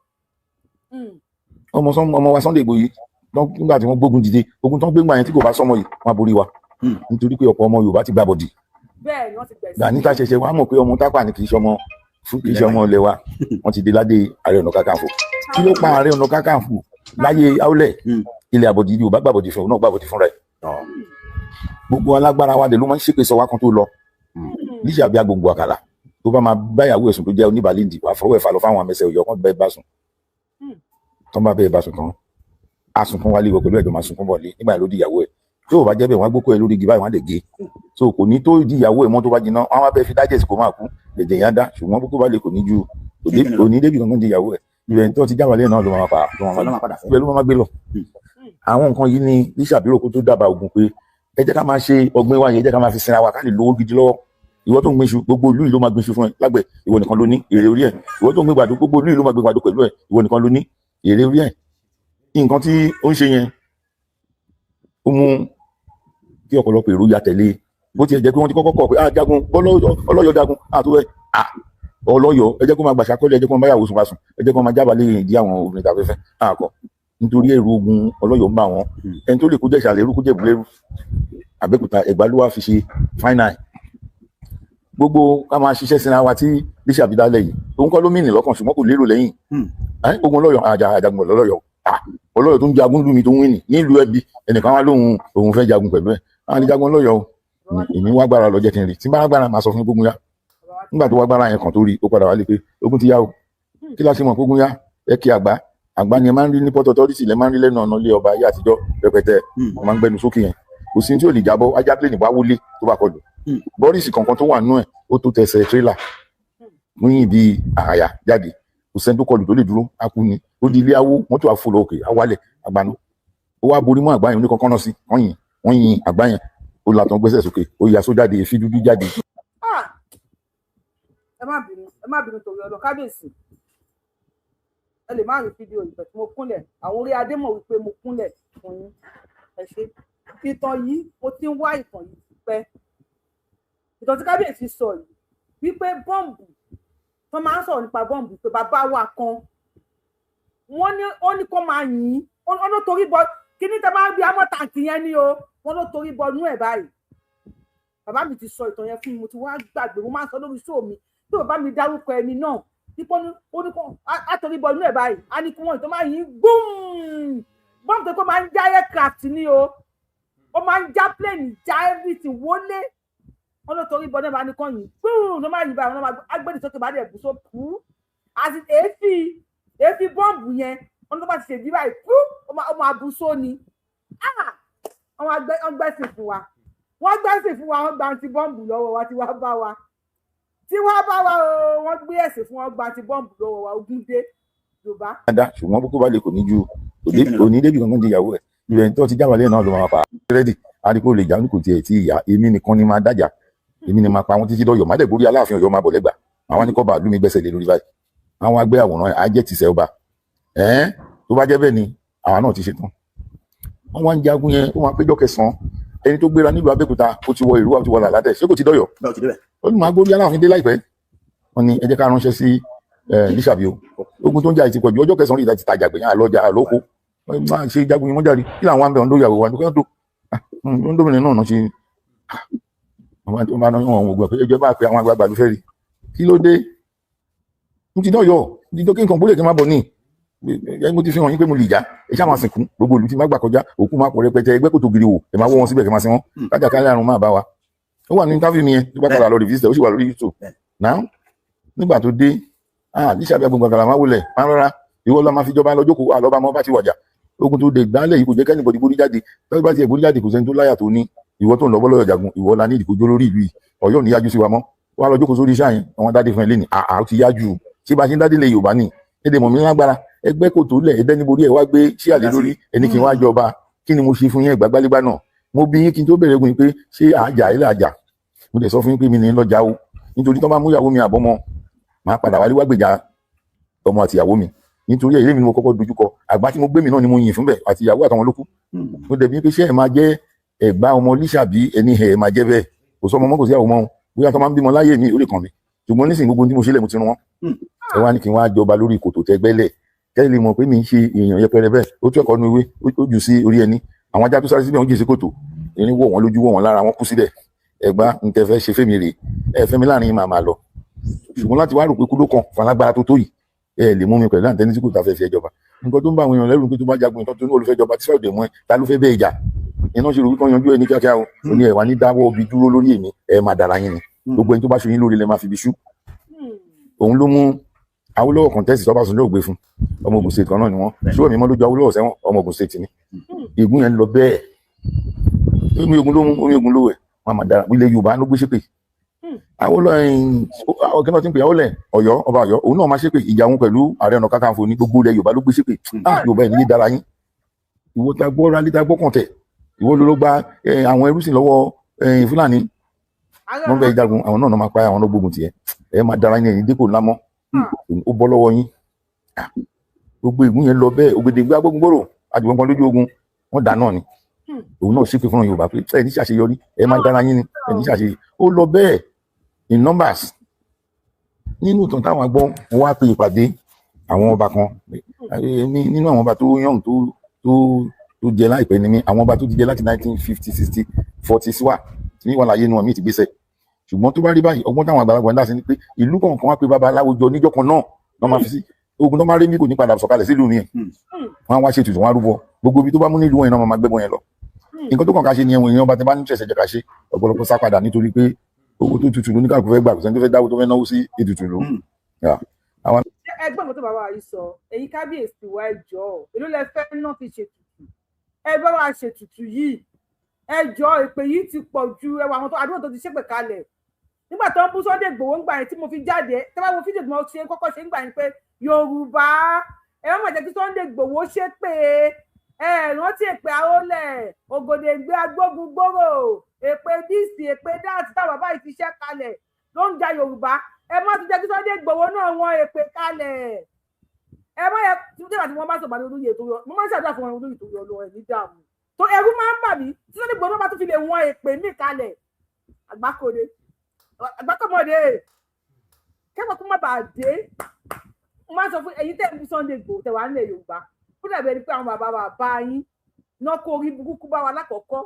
Ọmọ ọmọ wa Sunday Igboho yìí, nígbà tí wọ́n gbógun dìde, ogun tó ń gbé ńgbà yẹn, tí kò bá sọmọ yìí, wọ́n á borí wa, nítorí pé ọ̀pọ̀ ọmọ Yorùbá ti gbà bọ̀dì. Bẹ́ẹ̀ ni, wọ́n ti gbẹ̀sìn. Gani tá ṣẹ̀ṣẹ̀ wàá mọ̀ pé ọmọ Tápà ni, kì í ṣe ọmọ, kì í ṣe ọmọ ilẹ̀ wa. Wọ́n ti dé ládé Ààrẹ Ọ̀nà Kakanfò. Kí ló pa Ààrẹ Ọ̀nà Kakanfò láyé Aulẹ̀? Ilẹ̀ àbọ̀dì, Yorùbá gbàbọ̀dì fún òun náà, gbàbọ̀dì fúnra ẹ̀. Gbogbo alágbára wa dẹ̀ ló máa ń ṣépè sọ wá kan tó lọ níṣẹ́ àbí agbòǹgbò àkàlà tó bá máa báyàwó ẹ̀sùn tó jẹ́ oníbàálẹ̀ndì, wàá fọwọ́ ẹ̀fà lọ fáwọn amẹsẹ̀ òyọ̀ kan bẹ́ẹ̀ bá sùn tán, bá bẹ́ẹ̀ bá sùn tán, á sunkún wálé, ìwọ pẹ̀lú ẹ̀jọ̀ máa sunkún bọ̀ lé. Nígbà yẹn ló di ìyàwó ẹ̀. Tó o bá jẹ́ bẹ́ẹ̀, wọ́n á gbókò ẹ lórí igi báyìí, wọ́n á lè gé so kò ní tó di ìyàwó ẹ̀ mọ́. Tó bá jiná, wọ́n á wá bẹ́ẹ̀ fi dájẹ́sì kó máa kú jẹ̀jẹ̀ yẹn á dá, ṣùgbọ́n kókó bá lè kò ní ju kò ní débi kankan di ìyàwó ẹ̀. Ibẹ̀ tó ti jáwálé náà ló máa pa, ló máa padà fẹ́. Ibẹ̀ ló máa gbé lọ. Àwọn nǹkan yìí ni Lísàbírò kó tó dábàá ogun pé ẹ jẹ́ ká máa ṣe ọgbìn wa yẹn, ẹ jẹ́ ká máa fi sinra wa, ká lè lówó gidi lọ́wọ́. Ìwọ tó ń gbin iṣu, gbogbo ìlú yìí ló máa gbin iṣu fún ẹ lágbẹ̀, ìwọ nìkan ló ní èrè orí ẹ̀. Ìwọ tó ń gbin gbàdo, gbogbo ìlú yìí ló máa gbin gbàdo pẹ̀lú ẹ, ìwọ nìkan ló ní èrè orí ẹ̀. Nǹkan tí ó ń ṣe yẹn, ó mú kí ọ̀pọ̀lọpọ̀ èrò ya tẹ̀lé. Bó tiẹ̀ jẹ́ pé wọ́n ti kọ́kọ́ kọ̀ pé ah, jagun ọlọ́yọ̀, jagun àtúwẹ̀ ah, ọlọ́yọ̀, ẹ jẹ́ kó máa gbàṣà kọ́lé, ẹ jẹ́ kó máa báyàwó sùn bá sùn, ẹ jẹ́ kó máa jábàálẹ̀ ìdí àwọn obìnrin tàbí fẹ́ àkọ́, nítorí ẹ̀rù ogun ọlọ́yọ̀ ń bà wọ́n. Ẹni tó lè kó jẹ̀ṣà lérú, kó jẹ̀bú lérú. Àbẹ́òkúta, Ẹ̀gbá ló wá fi ṣe final. Gbogbo ká máa ṣiṣẹ́ síra wa tí Lísàbí dálẹ̀ yìí, òun kọ́ ló mìnì lọ́kàn, ṣùgbọ́n kò lérò lẹ́yìn. Ogun ọlọ́yọ̀, àjàgun ọlọ́yọ̀, ọlọ́yọ̀ tó ń jagun lù mí, tó ń win nílùú ẹbí ẹnìkan wá lóhun òun fẹ́ jagun pẹ̀lú ẹ̀. Àwọn àlè jagun ọlọ́yọ̀ o, èmi wá gbára lọ, jẹ́ kí n rí tí n bá gbára máa sọ fún gbógun yá. Nígbà tó wá gbára yẹn kàn tó rí, ó padà wálé pé ogun ti yá o. Kí la ṣe mọ̀ ogun yá? Ẹ kí àgbá àgbá ni ẹ máa ń rí ní Port Authority, lẹ máa ń rí lẹ́nu ọ̀nà ilé ọba ayé àtijọ́ rẹpẹtẹ. Wọ́n máa ń gbẹnu sókè yẹn, kò sí tí ò lè jábọ́, ajá plane wá wọlé tó bá kọlù. Bọ́rìsì kankan tó wà nínú ẹ̀, ó tó tẹsẹ̀ tírélà níyìn bíi àyà jáde. Kò sẹ́ni tó kọlù tó lè dúró, á kú ni. Ó di ilé awó, mọ́tò àfọlọ́ òkè awálẹ̀ àgbànú. Ó wá borí mọ́ àgbá yẹn, oníkankan náà sí wọ́n yìn, wọ́n yin àgbá yẹn, ó làtàn gbẹ́sẹ̀ sókè, ó yà sójáde, èéfín dúdú jáde. Ah! Ẹ má bínú, ẹ má bínú torí ọlọ. Kábíyèsí, ẹ lè má rí fídíò yìí bẹ̀ tí mo kúnlẹ̀. Àwọn orí adé mọ̀ wípé mo kúnlẹ̀ fún yín. Ẹ ṣe. Ìtàn yìí, mo ti ń wá ìtàn yìí pẹ́. Ìtàn tí kábíyèsí sọ yìí wípé bọ́ǹbù tó máa ń sọ̀rọ̀ nípa bọ́ǹbù, pé bàbá wa kan, wọ́n ní ó ní kó máa yìn ín, ó ló torí bọ kíní tẹ máa ń bí amọ̀ tàǹkì yẹn ni o, wọ́n ló torí bọ inú ẹ̀ báyìí. Bàbá mi ti sọ ìtàn yẹn fún mi, mo ti wá gbàgbé. Mo máa ń sọ lórí show mi tí bàbá mi dárúkọ ẹni náà dípò ó ní kó á torí bọ inú ẹ̀ báyìí, á ní kí wọ́n ìtàn máa yìn gbúm. Bọ́ǹbù tó kó máa ń já aircraft ni o, ó máa ń já plane, já everything wọlé. Wọn ló torí bọ náà, bá ní kàn yìn gbúm, ló máa yìn báyìí, wọn máa agbẹ́ni sókè bá dẹ̀ bù so pú àti èéfì èéfì bọ́ǹbù yẹn. Wọn tó bá ti ṣèdí báyìí pú, ó máa bu só ni. Wọ́n gbẹ́sìn fún wa, wọ́n gbẹ́sìn fún wa, wọ́n gba ti bọ́ǹbù lọ́wọ́ wa, tí wàá bá wa, tí wàá bá wa o. Wọ́n gbé ẹ̀sìn fún wọn, gba ti bọ́ǹbù lọ́wọ́ wa. Ogun dé, Yorùbá. Dá ṣùgbọ́n bó kó bá lè kò ní ju kò ní débi kankan di ìyàwó ẹ̀. Ibẹ̀ tó ti jábàálẹ̀ náà ló máa pa ready, àdìpọ̀ lè jà ní kò tiẹ̀ tí ìyá èmi nìkan ni máa dájà, èmi ni máa pa wọn títí dọ̀yọ̀, má dẹ̀ borí Aláàfin Ọ̀yọ́, máa bọ̀ lẹ́gbàá. Àwọn ní kọ́ bá lùmí gbẹ́sẹ̀ lé lórí báyìí, àwọn agbẹ́ àwòrán ẹ̀ á jẹ́ tìṣẹ́ ọba ẹ̀ẹ́n. Tó bá jẹ́ bẹ́ẹ̀ ni àwa náà ti ṣe tán. Wọ́n wá ń jagun yẹn, ó máa péjọ kẹsàn-án. Ẹni tó gbéra nílùú Abẹ́òkúta, ó ti wọ ìlú, ó ti wọ Làlátẹ̀, ṣé kò ti dọ̀yọ̀? Bẹ́ẹ̀, ó ti débẹ̀. Ó ní máa gbórí Aláàfin dé láìpẹ́. Wọ́n ní ẹ jẹ́ ká ránṣẹ́ sí Lísàbí o, ogun tó ń jà yìí ti pọ̀jù. Ọjọ́ kẹsàn-án rí ti tajà gbẹ̀yìn àlọ́jà àlóko máa ṣe jagun yìí. Wọ́n jáde kí làwọn àbẹ̀ ọ̀ndó ìyàwó wa ní kí wọ́n tó ń náà ṣe. Wọ́n bá náà wọ́n gbọ́ pé ẹjọ́ bá pe àwọn àgbààgbà ló fẹ́ rí. Kí ló dé? N ti dọ̀yọ̀, n ti dọ́ kí nǹkan gbólẹ̀ kí n má bọ̀ ní. Mo ti fi hàn yín pé mo lè jà, ẹ ṣáà máa sìnkú gbogbo ìlú tí má gbà kọjá, òkú máa pọ̀ rẹpẹtẹ, ẹgbẹ́ kòtò gidi wò, ẹ máa wọ́ wọn síbẹ̀ kẹ́ máa sin wọn. Kájàkálẹ̀ àrùn máa bá wa. Ó wà ní interview mi yẹn tó bá padà lọ revisit, ó sì wà lórí YouTube náà. Nígbà tó dé, ah, níṣàbí agbègbè àkàlà máa wọlé máa rọra, ìwọ lọ máa fi jọba lọ jókòó àlọ́ba mọ́ bá ti wàjà. Ogun tó dé gbálẹ̀ yìí kò jẹ́ kẹ́nìbọ̀dì borí jáde. Tọ́jú bá tiẹ̀ borí jáde, kò sẹ́ni tó láyà tó ní ìwọ tó ń lọ bọ́ lọ́yọ̀ jagun. Ìwọ la ní ìdíkójó lórí ìlú yìí. Ọ̀yọ́ ò ní yájú sí wa mọ́. Wà lọ jókòó sórí iṣẹ́ yẹn, àwọn dádé fún ẹ lẹ́nìí. Àá, ó ti yájú. Ṣé bá ṣe ń dádé lè Yorùbá ni èdè mọ̀mí lágbára ẹgbẹ́ kò tó lẹ̀ ẹdẹ́ níborí ẹ̀ wá gbé síàlẹ̀ lórí ẹni kí n wá jọba. Kí ni mo ṣe fún yín? Ẹgbàgbálégbá náà mo bí yín kí n tó bẹ̀rẹ̀ ogun yìí pé ṣé àjà ilé àjà. Mo dẹ̀ sọ fún yín pé mi ní lọ́jà o, nítorí tó bá mú ìyàwó mi àbọ́mọ, máa padà wálé wá gbèjà ọmọ àti ìyàwó mi. Nítorí èyí mi ni mo kọ́kọ́ dojúkọ. Àgbà tí mo gbé mi náà ni mo yìn fún bẹ̀ àti ìyàwó àtàwọn olókù. Mo dẹ̀ bí pé ṣé ẹ máa jẹ́ ẹ̀gbá ọmọ lísàbí ẹni ẹ̀ máa jẹ́ bẹ́ẹ̀? Kò sọ ọmọ mọ́, kò sí àwọn ọmọ bóyá tó máa ń bímọ láyé mi, ó lè kàn mí. Ṣùgbọ́n nísìnyí, gbogbo tí mo ṣe lẹ̀, mo ti rún wọn. Ẹ wá ní kí n wá jọba lórí kòtò tẹgbẹ́lẹ̀, kẹ́ lè mọ̀ pé mi ń ṣe èèyàn yẹpẹrẹ bẹ́ẹ̀. Ó tún ẹ̀kọ́ nu ewé, ó jù sí orí ẹni. Àwọn ajá tó sáré síbẹ̀, ó jù sí kòtò, erin wọ̀ wọ́n lójú, wọ̀ wọ́n lára, wọ́n kú síbẹ̀. Ẹ̀gbá ń tẹ fẹ́ ṣe fẹ́mi rè ẹ fẹ́mi láàrin màá máa lọ. Ṣùgbọ́n láti wá rò pé kú ló kàn falágbára tó tó yìí, ẹ lè mú mi pẹ̀lú àǹtẹ́ni tí kò ta fẹ́ fi ẹjọba. Nǹkan tó ń bá àwọn èèyàn lẹ́rù pé tó bá jagun nǹkan tó ní olùfẹ́ jọba tí sọ̀dẹ̀ mọ́ ẹ, ta ló fẹ́ bẹ́ẹ̀ jà iná ṣe rò wípé yanjú ẹ ní kíákíá o. Ó ní ẹ wà ní dáwọ́ ibi dúró lórí èmi, ẹ máa dára yín ni. Gbogbo ẹni tó bá ṣe yín lórí lẹ máa fi ibi ṣú. Òun ló mú Awólọ́wọ̀ contest, Ọbásanjọ́ ògbé fún. Ọmọ Ògùn State kan náà ni wọ́n. Ṣùgbọ́n mi mọ́ lójú Awólọ́wọ̀ sẹ́wọ̀n, ọmọ Ògùn State ni. Ègún yẹn lọ bẹ́ẹ̀, omi ogun ló mú omi ogun ló wẹ̀, wọn máa dára. Ilẹ̀ Yorùbá ló gbé ṣépè. Awólọ́wọ̀ kí wọ́n ti ń pè Awólẹ̀ Ọ̀yọ́, ọba Ọ̀yọ́, òun náà máa ṣépè. Ìjà òun pẹ̀lú Ààrẹ Ọ̀nà Kakanfò ní gbogbo ilẹ̀ Yorùbá ló gbé ṣépè. Ah, Yorùbá ẹ̀ nílé dára yín. Ìwọ ta gbọ́ ra létà gbọ́ kọ̀ǹtẹ̀, ìwọ ló gba àwọn ẹrúsìn lọ́wọ́ Fúlàní. Wọ́n bẹ jagun, àwọn náà máa pa àwọn náà gbógun tiẹ̀. Ẹ máa dára yín, ẹ̀yìn dípò ńlá mọ́, ó bọ́ lọ́wọ́ yín. Gbogbo ìgún yẹn lọ bẹ́ẹ̀. Ògèdèngbé agbógungbòrò àjùmọ̀ kan lójú ogun, wọ́n dà náà ni. Òun náà ṣépè fún Yorùbá pé ẹ ní ṣàṣeyọrí, ẹ máa dára yín ni, ẹ ní ṣàṣeyọrí. Ó lọ bẹ́ẹ̀ in numbers. Nínú ìtàn táwọn agbọ́n, wọ́n wá pe ìpàdé àwọn ọba kan nínú àwọn ọba tó yàn tó jẹ láìpẹ́ ni mí. Àwọn ọba tó ti jẹ láti 1950, 60, 40 síwá tí wọ́n láyé inú wọn míì ti gbéṣẹ́. Ṣùgbọ́n tó bá rí báyìí, ọgbọ́n táwọn àgbàlagbà ń dá sí ni pé ìlú kọ̀ọ̀kan wá pé babaláwo jọ níjọ́ kan náà lọ́ máa fi sí ogun tó máa rí mi kò ní padà sọ̀kalẹ̀ sílùú mi. Wọ́n á wá ṣètùtù, wọ́n á rúbọ. Gbogbo ibi tó bá mú nílùú wọn yẹn náà máa gbẹ́bọ yẹn lọ. Nǹkan tó kàn ká ṣe ni ẹ̀wọ̀n èèyàn bá ti bá ní tẹ̀sẹ̀ jẹ́ ká ṣe. Ọ̀pọ̀lọpọ̀ sá padà nítorí pé owó tó tutù lóníkàkú fẹ́ gbà, kò sẹ́ni tó fẹ́ dáwó tó fẹ́ náwó sí ètùtù ló. Ẹgbọ́n mi tó bàbá yìí sọ, èyí kábíyèsí wa, ẹ jọ̀ọ́, èló lẹ fẹ́ náà fi ṣètùtù? Ẹ bá wa ṣètùtù yìí, ẹ jọ̀ọ́. Èpè yìí ti pọ̀ ju ẹwà àwọn tó àdúgbò tó ti ṣépè kalẹ̀ nígbà tó ń bú Sunday Igboho ńgbà yẹn tí mo fi jáde. Tẹ́ bá wo fídíò tí mo ṣe kọ́kọ́ ṣe ńgbà yẹn pé Yorùbá, ẹ má jẹ́ kí Sunday Igboho ṣépè. Ẹ rántí èpè Àrólẹ̀, Ògòdèǹgbé agbógun gbòòrò, èpè díìsì, èpè dáàtì táwọn bàbá yìí ti ṣẹ́ kalẹ̀ ló ń ja Yorùbá. Ẹ má tún jẹ́ kí Sunday Igboho náà wọn èpè kalẹ̀. Ẹ má yẹ tí wọ́n bá sọ̀rọ̀ olóyè tó yọ, mo máa ń ṣàdúrà fún wọn, olóyè tó yọ lọ ẹ̀ ní dààmú tó ẹrú máa ń bà mí tí Sunday Igboho náà bá tún fi lè wọn èpè mí kalẹ̀. Àgbákòde, àgbákòmọdé kẹ́kọ̀ọ́ kó má bàa dé. Mo máa ń sọ fún ẹ̀yin tẹ́ ń bú Sunday Igboho, tẹ́ wà nílẹ̀ Yorùbá, ó dàbí ẹni pé àwọn bàbá bàbá yín náà kó orí burúkú bá wa lákọ̀ọ́kọ́,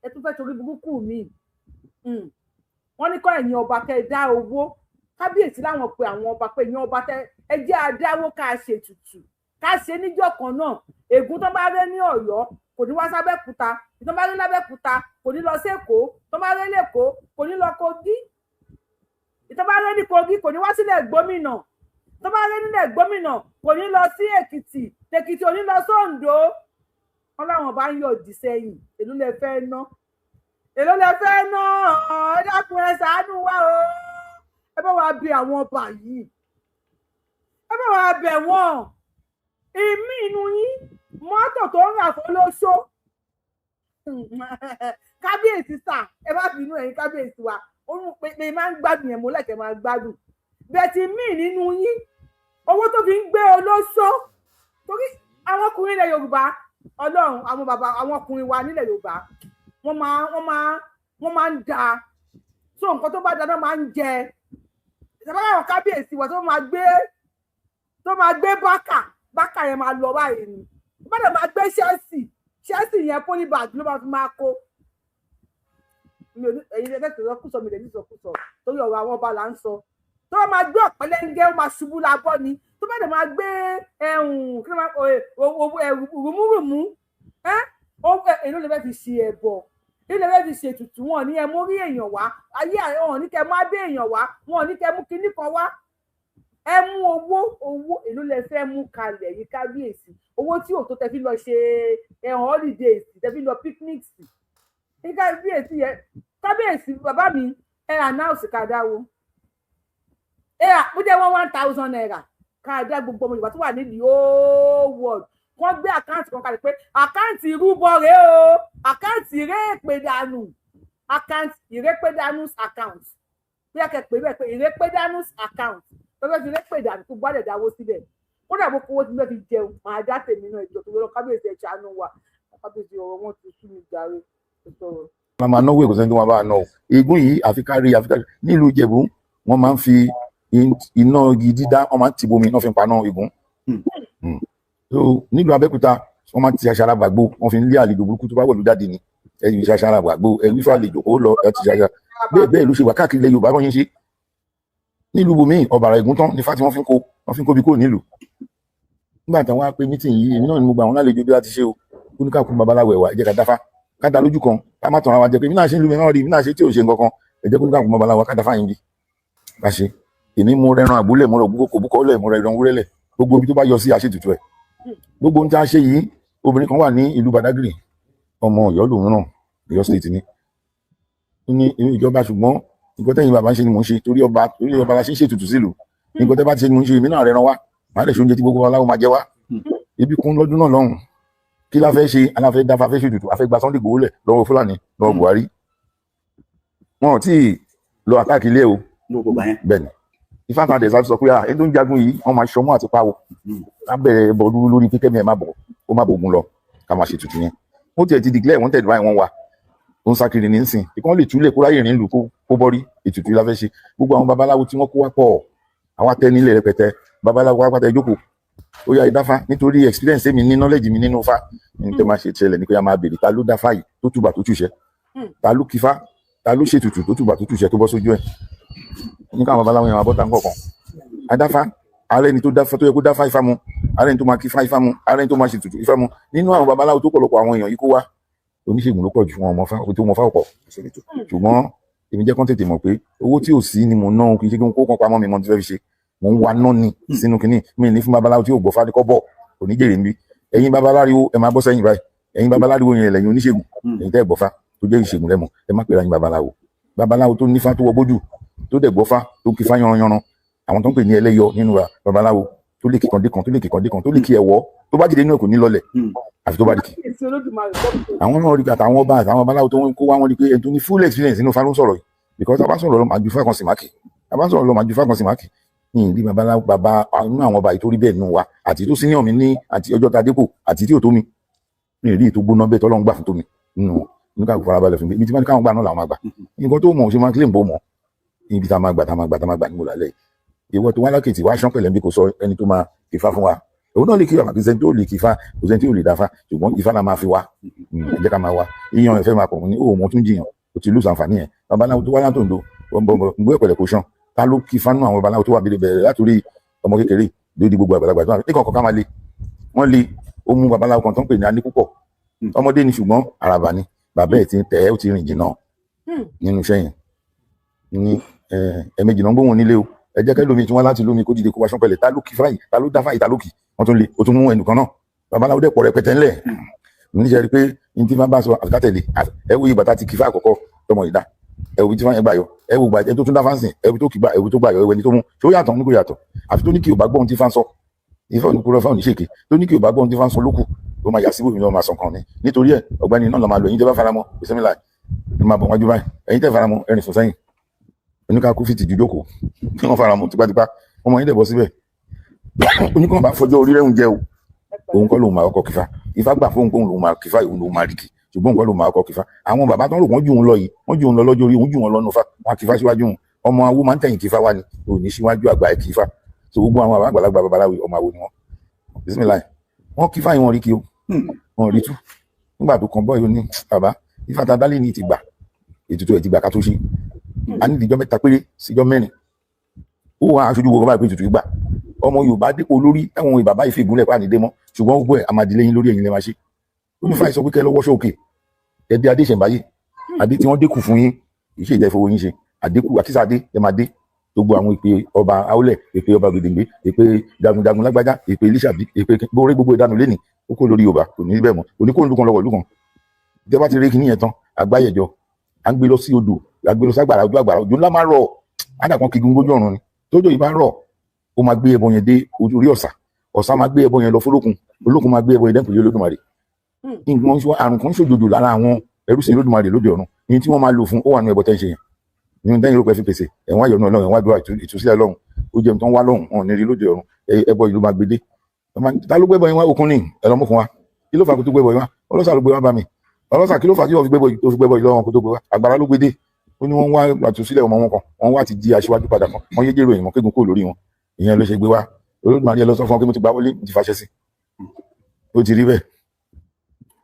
ẹ tún fẹ́ torí burúkú mi. Wọ́n ní kọ́ ẹ̀yin ọba kẹ́ ẹ dá owó. Kábíyèsí láwọn pe àwọn ọba pé ẹ̀yin ọba tẹ́ ẹ jẹ́ adáwó ká ṣètùtù, ká ṣe níjọ́ kan náà. Ègún tó bá ré ní Ọ̀yọ́ kò ní wá sábẹ́kúta, tó bá ré lábẹ́kúta kò ní lọ sékòó, tó bá ré lẹ́kọ̀ọ́ kò ní lọ Kogi, tó bá ré ní Kogi kò ní wá sílẹ̀ gómìnà, tó bá ré nílẹ̀ gómìnà kò ní lọ sí Èkìtì, tèkìtì ò ní lọ sóńdó. Wọn láwọn bá ń yọ̀dí sẹ́yìn. Èló lẹ fẹ́ ná? Èló lẹ fẹ́ ná? Ẹ dákun, ẹ ṣàánú wa o. Ẹ bá wa bẹ̀ àwọn ọba yìí, ẹ bá wa bẹ̀ wọ́n. Ìmí inú yín, mọ́tò tó ń rà fọlọ́ṣọ́. Kábíyèsí sà, ẹ má bínú. Ẹ̀yin kábíyèsí wa, orun pé máa ń gbádùn yẹn, mo lẹ́kẹ̀ẹ́ máa gbádùn bẹ́ẹ̀ tí mí nínú yín, owó tó fi ń gbé olóṣó. Torí àwọn ọkùnrin ilẹ̀ Yorùbá, Ọlọ́run, àwọn bàbá, àwọn ọkùnrin wa nílẹ̀ Yorùbá, wọ́n máa ń da so nǹkan tó bá dáná máa ń jẹ. Ìjọba àwọn kábíyèsí wa tó máa gbé bákà, bákà yẹn máa lọ báyìí ni. Bá dẹ̀ máa gbé Chelsea, Chelsea yẹn polybag ló máa fi máa kó. Mi ò ní ẹ̀yin ẹgbẹ́ tó sọkúsọ, mi lè ní sọkúsọ torí ọ̀rọ̀ àwọn ọba là ń sọ. Tó bá máa gbé ọ̀pẹ́lẹ́ngẹ́, ó máa ṣubú lábọ́ ni. Tó bá dẹ̀ máa gbé ẹ̀hún kí ló máa rùmúrùmú, èló lè fẹ́ fi ṣe ẹbọ, èló lè fẹ́ fi ṣe ètùtù? Wọn ní ẹ mú rí èèyàn wá ayé, wọn ní kẹ mú abẹ́ èèyàn wá, wọn ní kẹ mú kinní kan wá. Ẹ mú owó, owó èló lẹ fẹ́ mú kalẹ̀ yìí, kábíyèsí? Owó tí ò tó tẹ fi lọ ṣe ẹ̀hún holidays, tẹ fi lọ picnics ní kábíyèsí yẹ. Kábíyèsí, bàbá mi, ẹ announce ká dáwó. Ẹ bó jẹ́ wọ́n ₦1,000 ká dá, gbogbo ọmọ Yorùbá tó wà nídìí whole world, wọ́n gbé account kan kalẹ̀ pé account ìrúbọ rèé o, account ìrépèdànù, account ìrépèdànù, account bí a kẹ pè bẹ́ẹ̀ pé ìrépèdànù account, pẹ́pẹ́ fi répèdànù kó gbọ́dọ̀ dáwó síbẹ̀. Ó dàbò kówó tí wọ́n fi jẹun, màá dá tèmi náà. Ìjọ tó lọ, kábíyèsí, ẹ̀ ṣàánú wa. Kábíyèsí, ọ̀rọ̀ wọn ti sú mi jàre, sọ̀rọ̀. Wọ́n máa náwó, èkó sẹ́ni tó máa bá a ná o. Eégún yìí àfikárí àfikárí nílùú Ìjẹ̀bú, wọ́n máa ń fi iná igi dídá, wọ́n máa ń tìbomi iná fi ń paná eégún. So nílùú Abẹ́òkúta, wọ́n máa ń ti aṣara gbàgbó, wọ́n fi ń lé àlejò burúkú tó bá wọ̀lú jáde ni. Ẹ̀yìn ìṣaṣara gbàgbó, ẹ̀wí fún àlejò kó lọ, ẹ̀ ti ṣaṣara bẹ́ẹ̀ bẹ́ẹ̀ ló ṣe wà káàkiri ilẹ̀ Yorùbá. Wọ́n yẹn ṣe nílùú bòmíì, ọ̀bàrà ègún tán ní fáti, wọ́n fi ń kó, wọ́n fi ń kó bí kò nílùú. Nígbà táwọn á pe meeting yìí, èmi náà ni mo gbà wọn lálejò bí láti ṣe o. Oníkàkùn babaláwo ẹ̀wà, ẹ jẹ́ ká dáfá, ká dá lójú kan, ká má tàn ara wa jẹ pé èmi náà ṣe ń lu mi náà rí, èmi náà ṣe tí ò ṣe nǹkan kan. Ẹ jẹ́ kó oníkàkùn babaláwo ká dáfá yín bí bá ṣe. Èmi mú rẹran àgbólẹ̀, mú rẹ òbúkọ òbúkọ lẹ̀, mú rẹ ìran wúrẹ́lẹ̀, gbogbo ibi tó bá yọ sí àṣetutù ẹ̀. Gbogbo ohun tí a ṣe yìí, obìnrin kan wà ní ìlú Badagry, ọmọ Ọ̀yọ́ lòun náà, Ọ̀yọ́ State ni. Ó ní ìjọba, ṣùgbọ́n nǹkan tẹ́yìn bàbá ń ṣe ni mò ń ṣe, torí ọba, torí ọba la ṣe ń ṣètùtù sílùú. Nǹkan tẹ́ bá ti ṣe ni mò ń ṣe. Èmi náà rẹran wá, màá lè ṣe oúnjẹ tí gbogbo aláwọ̀ máa jẹ wá. Ibi kún lọ́dún náà lọ́hùn. Kí la fẹ́ ṣe? Aláfẹ́ dáfà, fẹ́ ṣètùtù, àfẹ́ gba Sunday Igboho lẹ̀ lọ́wọ́ Fúlàní, lọ́wọ́ Buhari. Wọn ò tí ì lọ attack ilé o. Ní gbogbo gbà yẹn. Bẹ́ẹ̀ ni ifá kan dẹ̀ sọ pé ẹni tó ń jagun yìí, wọ́n máa ṣọmọ́ àti pawó á bẹ̀rẹ̀ ẹbọ dúró lórí pípẹ́ mi ẹ̀ má bọ̀, ó má bògùn lọ, ká máa ṣètùtù yẹn. Wọ́n tiẹ̀ ti declare wanted báyìí, wọ́n wà ó ń sá kiri ní sìn ìkan lè túlẹ̀ kó ráyè rìn lù kó bọ́rí. Ètùtù yìí la fẹ́ ṣe. Gbogbo àwọn babaláwo tí wọ́n kó wá pọ̀, àwọn atẹ nílẹ̀ rẹpẹtẹ. Babaláwo wá pátá, ìjókòó, ó yá, ìdáfá. Nítorí experience mi ní, knowledge mi nínú Ifá ní tẹ́ máa ṣe ṣẹlẹ̀ ní pé a máa bèrè ta ló dáfá yìí tó túbà tó túṣẹ, ta ló kífá, ta ló ṣètùtù tó túbà tó túṣẹ tó bọ́ sójú ẹ̀. Ní káwọn babaláwo yẹn máa bọ́ tá nǹkan adáfá, ààrẹ ni tó dáfá tó yẹ kó dáfá ifá mu, ààrẹ ni tó máa kífá ifá mu, ààrẹ ni tó máa ṣètùtù ifá mu. Nínú àwọn babaláwo tó pọ̀lọpọ̀ àwọn èèyàn yìí kó wá, oníṣègùn ló pọ̀ jù, wọn mọ̀ fá tó mọ̀ fá ọ̀pọ̀. Ṣùgbọ́n èmi jẹ́ kán tètè mọ̀ pé owó tí ò sí ni mò ń ná, kì í ṣe kí n kó kan pamọ́ mi mọ́ tí fẹ́ fi ṣe. Mò ń wa ná ni sínú kínní mi ní fún babaláwo tí ò gbọ́ fádíkọ́ bọ̀ kò ní jèrè níbí. Ẹ̀yin babaláwo, ẹ máa bọ́ sẹ́yìn báyìí. Ẹ̀yin babaláwo yẹn, lẹ́yìn oníṣègùn, ẹ̀yin tẹ́ ẹ̀ gbọ́fá tó jẹ́ ìṣègùn lẹ́mọ̀, ẹ má pera yín babaláwo. Babaláwo tó nífá tó wọ bójú, tó dẹ̀ gbọ́fá, tó kífá yanranyanran, àwọn tó ń pè ní ẹlẹ́yọ nínú wa, babaláwo tó lè kíkan dé kan, tó lè kíkan dé kan, tó lè kí ẹ̀wọ́, tó bá jìde inú ẹ̀ kò ní lọlẹ̀ àfi tó bá di kì. Kábíyèsí Olódùmarè gbọ́ mi. Àwọn náà rí àtàwọn ọba àtàwọn babaláwo tó ń kó wá, wọn rí pé ẹni tó ní full experience nínú Ifá ló ń sọ̀rọ̀ yìí, because a bá sọ̀rọ̀ lọ, màá ju fákan sí máàkì, a bá sọ̀rọ̀ lọ, màá ju fákan sí máàkì ní ìrí babaláwo bàbá inú àwọn ọba yìí tó rí bẹ́ẹ̀ nù wa, àti tó senior mi ní, àti ọjọ́ ta dépò, àti tí ò tó mi ní ìrí tó gbóná bẹ́ẹ̀ tọ́lọ́run gbà fún tó mi nínú wọn. Ní ká farabalẹ̀ fún mi, ibi tí wọ́n ní káwọn gbà náà làwọn máa gbà. Nǹkan tó mọ̀ ṣe máa claim bó mọ̀ ibi tá a máa gbà, tá a máa gbà, tá a máa gbà ní mo lálẹ́ yìí. Ìwọ tó wá lákìtì wá ṣán pẹ̀lẹ́ bí kò sọ ẹni tó máa kífá fún wa, òun náà lè kí wà, kò sẹ́ni tó lè kífá, kò sẹ́ni tó lè dáfá, ṣùgbọ́n ifá la máa fi wá. Ẹ jẹ́ ká máa wá yíyan ẹ̀fẹ́ máa pọ̀ ní òun mọ̀ tún jiyàn, ó ti lùsàn àǹfààní ẹ̀. Babaláwo tó wá látòǹdó gbé ẹ̀pẹ̀lẹ̀ kò ṣan, ta ló kífá nú àwọn babaláwo tó wà bíi bẹ̀rẹ̀ látòrí ọmọ kékeré lórí gbogbo àgbàlagbà tó wà ní kọ̀ọ̀kan ká máa le wọ́n le. Ó mú babaláwo kan tó ń pè ní anípúpọ̀, ọmọdé ni ṣùgbọ́n àràbà ni bàbá ẹ̀ ti ń tẹ̀ ẹ́, ó ti rìn jìnnà nínú iṣẹ́ yẹn ní ẹ̀ẹ̀mejì náà ń gbóhùn nílé o. Ẹ jẹ́ kẹ́ lómi tí wọ́n láti lómi kó dìde kó wá ṣánpẹ̀lẹ̀. Ta ló kí fáyì? Ta ló dá fáyì? Ta ló kì? Wọ́n tún lè ó tún mú ẹnìkan náà. Babaláwo dẹ̀ pọ̀ rẹpẹtẹ ńlẹ̀ níṣẹ́ rí pé ní tí wọ́n bá sọ àfikátẹ̀lé. Ẹ wo ìgbà tá ti kí fá àkọ́kọ́ tọmọ ìdá, ẹ wo tí wọ́n yẹn gbà yọ, ẹ wo gbà ẹ tó tún dá fáǹsìn, ẹ wo tó kì gbà, ẹ wo tó gbà yọ, ẹ wo ẹni tó mú ṣé ó yàtọ̀ ní kò yàtọ̀. Àfi tó ní kí ò bá gbọ́ ohun tí fá ń sọ. Ifá òní kúrò, ifá òní ṣèké. Tó ní kí ò bá gbọ́ ohun tí fá ń sọ lókù, ó máa yà síbò mi lọ́wọ́, máa sọ nǹkan mi. Nítorí ẹ ọ̀gbẹ́ni náà lọ́ máa lò. Ẹ̀yin tẹ́ bá faramọ́, bisimilá, ẹ máa bọ̀ wájú báyìí. Ẹ̀yin tẹ́ faramọ́, ẹ rìn sùn sẹ́yìn. Oníkàkú fìtì ju jókòó kí wọ́n faramọ́ tipátipá. Ọmọ yín dẹ̀ bọ́ síbẹ̀. Oníkàn bá fọjọ́ orí rẹ̀ ń jẹ́ o, òun kọ́ lòun máa kọ́kọ́ kífá. Ifá gbà fóun kóun lòun máa kífá, òun lòun máa rìkì, ṣùgbọ́n òun kọ́ lòun máa kọ́kọ́ kífá. Àwọn bàbá tó ń rò wọ́n jù òun lọ yìí, wọ́n jù òun lọ lọ́jọ́ orí, òun jù wọn lọ́nu fá, wọn kífá síwájú òun. Ọmọ awo máa ń tẹ̀yìn kífá wá ni, òun ní síwájú àgbà ẹ̀ kífá. So gbogbo àwọn bàbá àgbàlagbà babaláwo, ọmọ awo ni wọn. Bisimilayi, wọn kífá yìí, wọn rí kí o, wọn rí tú. Nígbà tó kan bọ́ọ̀yì, ó ní bàbá, ifá ta dálé ní ti gbà, ètùtù ẹ̀ ti gbà, ká tó ṣe a ní ìdíjọ́ 3 péré síjọ́ 4. Ó wà aṣojú wo báyìí pé ètùtù gbà. Ọmọ Yorùbá dípò lórí táwọn bàbá yìí fi ìgúnlẹ̀ pàdé dé mọ́, ṣùgbọ́n gbogbo ẹ̀ àmàdílé yín lórí, ẹ̀yin lè máa ṣe. Ó ní fáì sọ pé kẹ́ lọ́wọ́ sókè ẹbí adé ìṣẹ̀ǹbáyé adé tí wọ́n dínkù fún yín, kì í ṣe ìjẹ́ fowó yín ṣe àdínkù àkísà adé ẹ máa dé. Gbogbo àwọn ìpè ọba Aólẹ̀, ìpè ọba Gbèdégbé, ìpè jagunjagun lágbájá, ìpè Lísàbí, ìpè gbórí, gbogbo ìdánù lẹ́nì ó kó lórí Yorùbá, kò ní bẹ́ẹ̀ mọ́, kò ní kó ìlú kan lọ́wọ́ ìlú kan. Tẹ́ bá ti rí kíní yẹn tán, àgbáyẹ̀jọ à ń gbé lọ sí odò, à ń gbé lọ ságbàrá ojú àgbàrá. Òjò ńlá máa rọ̀, àdàkàn kígun lójú ọ̀run ni. Tójò yìí bá rọ̀, ó máa gbé ẹbọ yẹn dé orí ọ̀sà, ọ̀sà máa gbé ẹbọ yẹn lọ fọlókun, olókun máa gbé ẹbọ yẹn dẹ́kun lé Olódùmarè. Nǹkan àrùn kan ṣòjòjò lára àwọn ẹrúsìn Olódùmarè lóde ọ̀run ní tí wọ́n máa lò fún ó wà nínú ẹbọ tẹ́ ń ṣe yẹn nínú tẹ́yìn ló pẹ́ fi pèsè ẹ̀wọ̀n ayọ̀nù Ọlọ́run, ẹ̀wọ̀n àdúrà ìtúsílẹ̀ Ọlọ́run. Ó jẹun tó ń wá lọ́hùn wọn ní rí lóde ọ̀run. Ẹbọ ìlú máa gbé dé. Ta ló gbẹ́bọ yẹn wá? Òkun ní ẹlọmọkùn wa. Kí ló fà kó tó gbẹ́bọ yẹn wá? Ọlọ́sà ló gbé wá bá mi. Ọlọ́sà, kí ló fà tí wọ́n fi gbẹ́bọ tó fi gbẹ́bọ yìí lọ́wọ́ kó tó gbé wá? Àgbàrá ló gbé dé. Ó ní wọ́n wá àtúnṣílẹ̀ ọmọ wọn kan, wọ́n wá ti di aṣíwájú padà kan, wọ́n yé jèrò ìmọ̀ kégun kúrò lórí wọn. Ìyẹn ló ṣe gbé wá. Olódùmarè, ẹ lọ sọ fún wọn pé mo ti gbá wọlé, mo ti fàṣẹ sí. Ó ti rí bẹ́ẹ̀.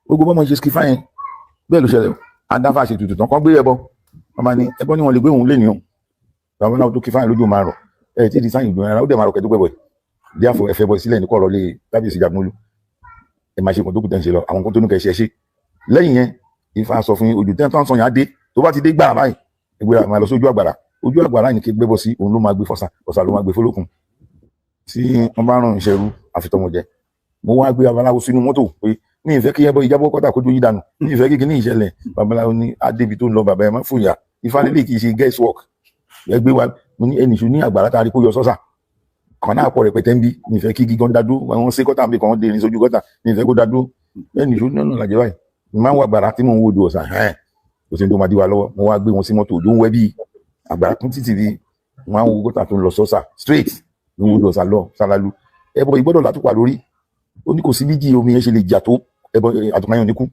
Gbogbo bọ́mọ ṣe skifa yẹn, bẹ́ẹ̀ ló ṣẹlẹ̀. Adáfà ṣe tutù tán kán gbé ẹbọ, wọ́n máa ní ẹbọ ní wọn lè gbé òun lé ní òun. Bàbá náà tó kífà yẹn lójú máa rọ̀ ẹ tí di sáyìn ìgbìmọ̀ ara ó dẹ̀ máa rọ̀ kẹ́ tó gbẹ̀bọ̀ ẹ̀. Díàfọ̀ ẹ̀fẹ̀ bọ̀ sílẹ̀ ní kọ̀ọ̀rọ̀ lé kábíyèsí Jagunmólú. Ẹ máa ṣe nǹkan tó kù tẹ́ ń ṣe lọ, àwọn nǹkan tó ní kẹ́ ṣe ṣe. Lẹ́yìn yẹn, Ifá sọ fún yín, ojú tẹ́ ń sọ yẹn á dé. Tó bá ti dé gbàrà báyìí, ẹgbẹ́ máa lọ sí ojú àgbàrá. Ojú àgbàrá yìí kí gbẹ́bọ sí, òun ló máa gbé fọ́sà, ọ̀sà ló máa gbé fólókun. Tí wọ́n bá rán ìṣẹ́rú àfitọ́mọjẹ, mo wá gbé babaláwo sínú mọ́tò pé mi ì fẹ́ kí ẹbọ ìjábọ̀ kọ́tà kójú yí dànù, mi ì fẹ́ kí kíní ìṣẹ̀lẹ̀. Babaláwo ní adébi tó ń lọ, bàbá ẹ má fòyà, Ifá lélẹ̀ kì í ṣe guess work. Ẹ gbé wa. Mo ní ẹnìṣó ní àgbàrá tá a rí kó yọ sọ́sà kan náà pọ̀ rẹpẹtẹ ń bí. Mi ì fẹ́ kí gígan dá dúró, àwọn ṣé kọ́tà mi kàn dé ní sójú kọ́tà, mi ì fẹ́ kó dá dúró. Ẹnìṣó náà làjẹ́ báyìí, mo máa ń wọ àgbàrá tí mò ń wo odò ọ̀sà ẹ̀, kò sí ní tó máa dí wa lọ́wọ́. Mo wá gbé wọn sí mọ́tò, òjò ń wẹ́ bí àgbàrá kún títì bí. Mo máa ń wo gọ́tà tó ń lọ sọ́sà straight ní wo odò ọ̀sà lọ sálálú. Ẹbọ ìgbọ́dọ̀ látùpà lórí. Ó ní kò sí bíjì omi yẹn ṣe lè jà tó, ẹbọ àtùpà ní kú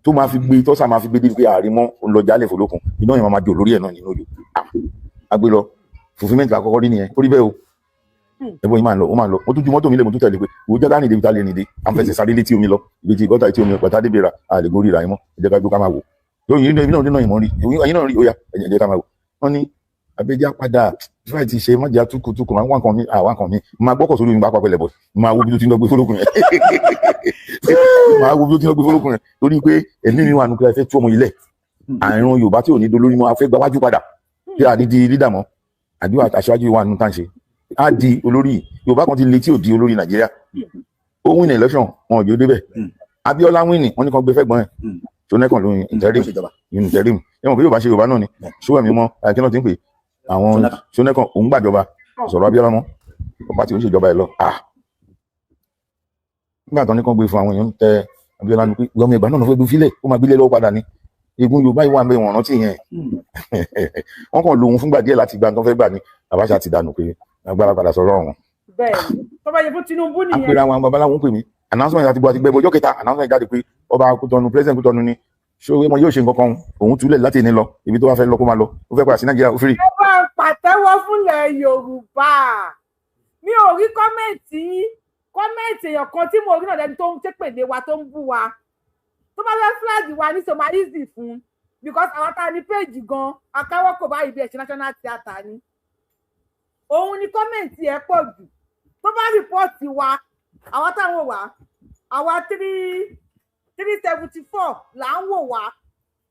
tó máa fi gbé tọ́sà máa fi gbé débi pé àrímọ́ ńlọjálẹ̀ fòlókun, iná yẹn máa jò lórí ẹ̀ náà nínú òjò agbé lọ. Fulfilment àkọ́kọ́ rí nìyẹn, ó rí bẹ́ẹ̀ o. Ẹbọ yìí máa ń lọ, ó máa ń lọ. Mo tún ju mọ́tò mi lé, mo tún tẹ̀lé pé wò ó jẹ́ ká rìn débi tá a lè rìn dé. À ń fẹsẹ̀ sáré létí omi lọ ibi tí gọ́tà etí omi pàtà débi rà á lè gorí ra yín mọ́. Ẹ jẹ́ ká gbó ká máa wò lóyún yìí náà nínú ìmọ̀ rí ẹ̀yin náà rí. Ó yá, ẹ jẹ́ ká máa wò. Wọ́n ní abẹ́já padà fúláì ti ṣe mọ́jà túkùtùkù máa ń wá nǹkan mi, àwọn nǹkan mi máa gbọ́kọ̀ sórí mi pápá pẹ̀lẹ́ bọ̀, máa wo bí tó ti ń lọ gbé fólókùn yẹn, máa wo bí tó ti ń lọ gbé fólókùn yẹn, torí pé ẹ̀mí mi wà nù kí ẹ fẹ́ tú ọmọ ilẹ̀ àrùn Yorùbá tí ò ní dolórí mọ́, a fẹ́ gba wájú padà bí a ní di lídà mọ́. Àdúrà aṣáájú wà nù tá à ń ṣe á di olórí Yorùbá kan ti le tí ò di olórí Nàìjíríà. Ó win election, wọn ò jẹ́ ó débẹ̀. Abíọ́lá win, wọn ní kan gbé fẹ́gbọ́n ẹ̀ Ṣónẹ́kàn lóyún interim interim. Ẹ mọ̀ pé Yorùbá ṣe Yorùbá náà ni ṣówẹ̀mí mọ́ kí náà ti ń pè àwọn Ṣónẹ́kàn, òun gbàjọba sọ̀rọ̀ Abíọ́lá mọ́ ọba tí ó ń ṣèjọba ẹ̀ lọ. Nígbà tó ní kàn gbé fún àwọn èèyàn tẹ Abíọ́lá ní pé ọmọ ìgbà náà ló fẹ́ gbé fílẹ̀, ó máa gbélé lọ́wọ́ padà ní egun Yorùbá yìí wà ń bẹ, wọ̀n rántí yẹn. Wọ́n kàn lòun fúngbà díẹ̀ láti gba nǹkan fẹ́ gbà ní Abacha ti dànù pé agbára padà sọ̀rọ̀ ọ̀hún. Bẹ́ẹ̀ni, tó bá yẹ fún Tinubu nìyẹn. Àpèrè àwọn babaláwo ń pè mí, announcement àti gbọ́ àti gbẹ́bọ̀ ọjọ́ kẹta, announcement jáde pé ọba Kútọ́nù, president Kútọ́nù ni ṣé wọn yóò ṣe nǹkan kan, òun túlẹ̀ láti ní lọ ibi tó bá fẹ́ lọ kó máa lọ, ó fẹ́ padà sí Nàìjíríà, ó fìrì. Ẹ bá ń pàtẹ́wọ́ fúnlẹ̀ Yorùbá. Mi ò rí comment yín. Comment èèyàn kan tí mo rí náà lẹni tó ń ṣépèlé wa, tó ń bú wa, tó bá fẹ́ flag wa ní sọ máa easy fún, because àwọn tá a ní péjì gan akáwọ́ kò báyìí bí ẹ̀ṣẹ̀ National Theatre ni. Òun ni comment ẹ̀ pọ̀ jù. Tó bá report wa, àwọn táwọn wà, àwa 3 374 là ń wò wá.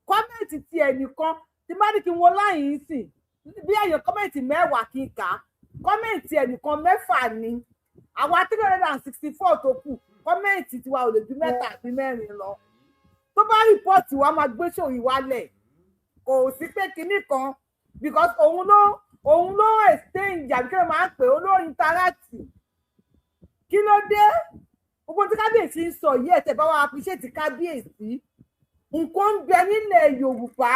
Comment ti ẹnìkan tí má ní kí n wo láyìn sìn bí èèyàn comment 10 kí n kà á, comment ẹnìkan 6 ni. Àwa 364 tó kù, comment tiwa ò lè ju 3 àbí 4 lọ. Tó bá report wa, máa gbé sòrí wálẹ̀. Kò sí pé kinní kan, because òun ló exchange àbí kí ló máa ń pè, òun ló interact. Kí ló dé? Gbogbo tí kábíyèsí ń sọ yìí, ẹ̀tẹ̀ bá wa appreciate kábíyèsí. Nǹkan ń bẹ nílẹ̀ Yorùbá.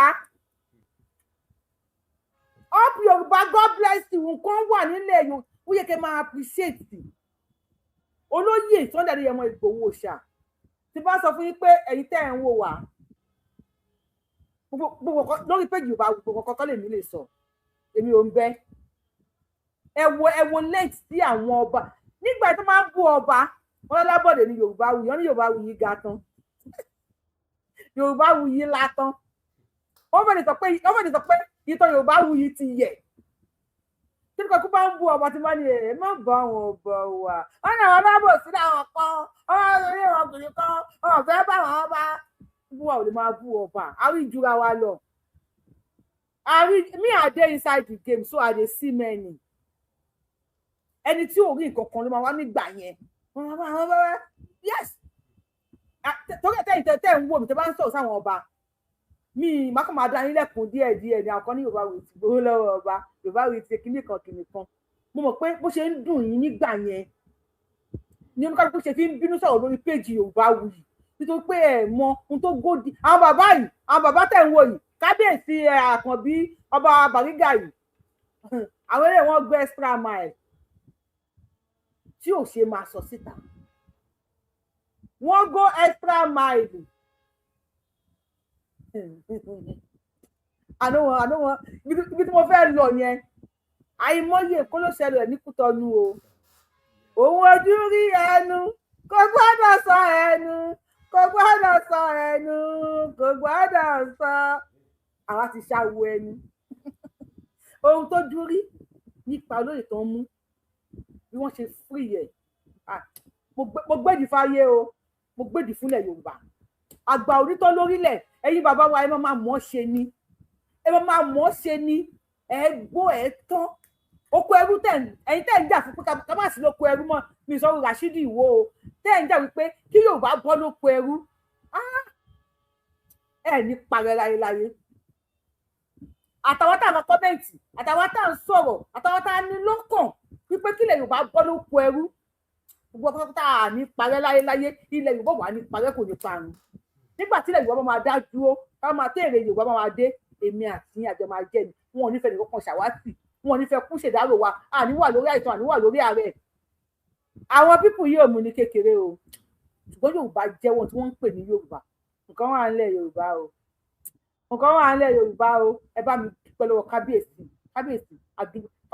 Up Yorùbá, God bless you. Nǹkan wà nílẹ̀ Yorùbá, ó yẹ kẹ́ máa appreciate olóyè Sunday Adéyẹmọ Ìgbòho ṣá. Tí bá sọ fún yín pé ẹ̀yin tẹ́ ẹ̀ ń wò wá gbogbo lórí péjì Yorùbá, gbogbo kọ́kọ́ lèmi lè sọ, èmi ò ń bẹ. Ẹ wo late sí àwọn ọba nígbà tó máa ń bú ọba wọn lábọ̀dé ní Yorùbá wuyì, wọn ní Yorùbá wuyì ga tán, Yorùbá wuyì la tán. Wọ́n fẹ́ẹ́ sọ pé ìtàn Yorùbá wuyì ti yẹ̀ kí ni. Kọ́kọ́ bá ń bu ọba tí wọ́n ní ẹ̀ má bá wọn bọ̀ wá, wọn náà wọn bá bò sí àwọn kan, wọn rí ọkùnrin kan, wọn fẹ́ bá wọn bá bú wa, ò lè máa bú ọba. Àrí ìjura wa lọ. Àrí me, I dey inside the game, so I dey see many. Ẹni tí ò rí nǹkan kan ló máa wá nígbà yẹn. Yes, torí ẹ̀ tẹ́yìn tẹ́ ń wò mí, tẹ́ bá ń sọ̀rọ̀ sáwọn ọba mi, má kàn máa dá yín lẹ́kùn díẹ̀ díẹ̀ ní. Àwọn kan ní Yorùbá wò ti gbowó lọ́wọ́ ọba, Yorùbá wò ti kíní kan kíní kan. Mo mọ̀ pé bó ṣe ń dùn yín nígbà yẹn ní oníkálukú ṣe fi ń bínú sọ̀rọ̀ lórí péjì Yorùbá Wuyì, nítorí pé ẹ mọ ohun tó gòdì. Àwọn bàbá yìí, àwọn bàbá tẹ̀ ń wò yìí, kábíyèsí Àkànbí, ọba Bàrígà yìí, àwọn eré wọn gbé extra mile tí ò ṣe máa sọ síta. Wọ́n go extra mile. Àná wọn, àná wọn, ibi tí mo fẹ́ lọ yẹn, àìmọye kó ló ṣẹlẹ̀ ní Kútọ́nù o. Òun ojú rí, ẹnu kò gbọ́dọ̀ sọ, ẹnu kò gbọ́dọ̀ sọ, ẹnu kò gbọ́dọ̀ sọ. Àwa ti ṣàwọ ẹnu ohun tó dúrí nípa olóyè tó ń mú bí wọ́n ṣe free ẹ̀. Mo gbèdì fáyé o, mo gbèdì fúnlẹ̀ Yorùbá. Àgbà onítọ́ lórílẹ̀, ẹ̀yin bàbá wa, ẹ máa máa mọ̀ ọ́ ṣe ni, ẹ máa máa mọ̀ ọ́ ṣe ni. Ẹ gbó ẹ tán oko ẹrú tẹ̀, ẹ̀yin tẹ̀ ń jà fún pé ká má sí lóko ẹrú mọ́. Mi sọ Rashidi Ìwó o, tẹ̀ ń jà wípé kí Yorùbá bọ́ lóko ẹrú, ẹ ní parẹ́ láyéláyé. Àtàwọn tá à ń comment, àtàwọn tá à ń sọ̀rọ̀, àtàwọn tá à ní lọ́kàn wípé kílẹ̀ Yorùbá bọ́ lóko ẹrú, gbogbo pátápátá, à ní parẹ́ láyéláyé. Ilẹ̀ Yorùbá wà ní parẹ́, kò ní parun. Nígbà tí ilẹ̀ Yorùbá bá máa dá dúró, ká máa tẹ̀rẹ̀ Yorùbá bá máa dé, èmi àti yín àjọ máa jẹ́ ni. Wọn ò ní fẹ́ nìkan kan ṣàwátì, wọn ò ní fẹ́ kú ṣèdárò wa, àní wà lórí àìsàn, àní wà lórí ààrẹ. Àwọn people yìí ò mú ní kékeré o, ṣùgbọ́n Yorùbá jẹ́wọ́ tí wọ́n ń pè ní Yorùbá. Nǹkan wà nílẹ̀ Yorùbá o, nǹkan wà nílẹ̀ Yorùbá o. Ẹ bá mi dúpẹ́ lọ́wọ́ kábíyèsí, kábíyèsí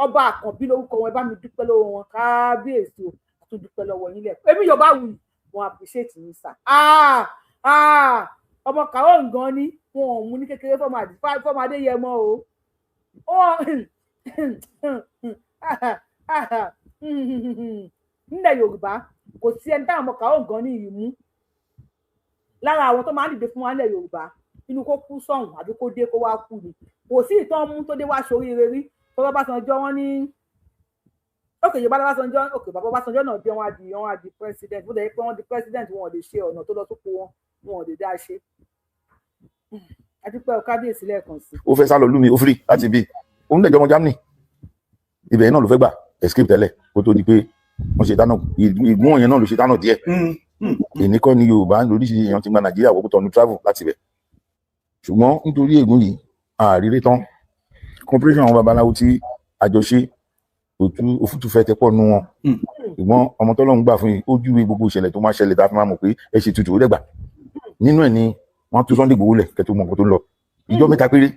ọba Àkànbí lórúkọ wọn. Ẹ bá mi dúpẹ́ lọ́wọ́ wọn, kábíyèsí o. Àtún dúpẹ́ lọ́wọ́ yín lẹ̀. Èmi Yorùbá wù wọn, appreciate yín sà. Ọmọ kàwọ́ nǹkan ni wọn ò mú ní kékeré fọmọ Adéyẹmọ o. Nílẹ̀ Yorùbá, kò sí ẹni táwọn ọmọ kàwọ́ nǹkan ní ìmú lára àwọn tó máa ń dìde fún wa nílẹ̀ Yorùbá, inú kó kú sọ̀hún àbí kó dé kó wá kú ni. Kò sí ìtàn mú tó dé wá sóríire rí. Tọ́lá Ọbásanjọ́, wọn ní òkè Yorùbá Ọbásanjọ́, òkè bàbá Ọbásanjọ́ náà dé, wọn á di president. Bó dẹ̀ yẹ pé wọ́n di president, wọn ò lè ṣe ọ̀nà tó lọ sóko wọn, wọn ò lè dá ṣe. Adúpẹ́ o, kábíyèsí, lẹ́ẹ̀kan sí. Ó fẹ́ sá lọ lú mi, ó free láti bí òun lè jọmọ Germany, ibẹ̀ náà ló fẹ́ gbà escape tẹ́lẹ̀ kó tó di pé wọ́n ṣe dáná. Ìgún yẹn náà ló ṣe dáná díẹ̀. Èní kọ́ ni Yorùbá lóríṣiríṣi èèyàn ti gba Nàìjíríà wọ́pọ̀ tọ́nu travel láti ibẹ̀, ṣùgbọ́n nítorí ègún yìí àrírí tán cooperation àwọn babaláwo tí àjọṣe òfútù fẹ́ tẹ́ pọ̀ nù wọn. Ṣùgbọ́n ọmọ tọ́lọ́run gbà fún yìí, ó júwe gbogbo ìṣẹ̀lẹ̀ tó máa ṣẹlẹ̀ tá a fi máa mọ̀ pé ẹ ṣe tutù, ó dẹ̀gbà nínú ẹ̀ ni wọ́n tú Sunday Igboho lẹ̀ kẹ́tọ́ mọ̀ nǹkan tó ń lọ. Ìjọ 3 péré,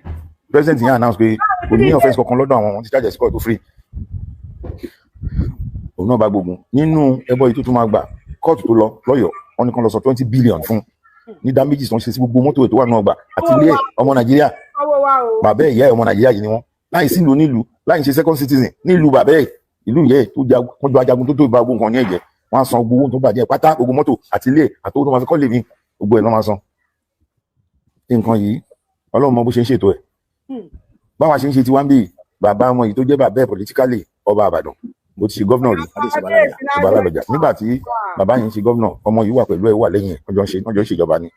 president yẹn announce pé kò ní offence kankan lọ́dọ̀ àwọn, wọn ti charge sí court, tó free. Òun náà bá gbógun nínú ẹbọ yìí tó tún máa gbà kóòtù tó lọ lọ́yọ̀ọ́. Wọ́n ní kán lọ sọ 20 billion fún ní damages tó ń ṣe sí gbogbo mọ́tò tó wà nínú ọgbà àti ilé ẹ̀. Ọmọ Nàìjíríà, bàbá ẹ̀, ìyá ẹ̀, ọmọ Nàìjíríà yìí ni wọ́n, láì sí ìlú nílùú, láì ṣe second citizen nílùú bàbá ẹ̀, ìlú ìyá ẹ̀ tó jagun ajagun tó tó ìbá gbogbo nǹkan ní ẹ̀jẹ̀. Wọ́n á san gbogbo owó tó bàjẹ́ pátá, gbogbo mọ́tò àti ilé àti owó tó máa fi kọ́ lè ní, gbogbo ẹ̀ lọ́ máa san. Nǹkan yìí, Ọlọ́run mọ bó ṣe ń ṣètò ẹ̀. Báwa ṣe ń ṣe tiwa ń bì, bàbá wọn yìí tó jẹ́ bàbá ẹ̀ politically, ọba Àbàdàn, bó ti ṣe governor rí, ọba Ládọjà. Nígbà tí bàbá yìí ń ṣe governor, ọmọ yìí wà pẹ̀lú ẹ̀, wà lẹ́yìn ẹ̀, wọ́n jọ ń ṣèjọba ni.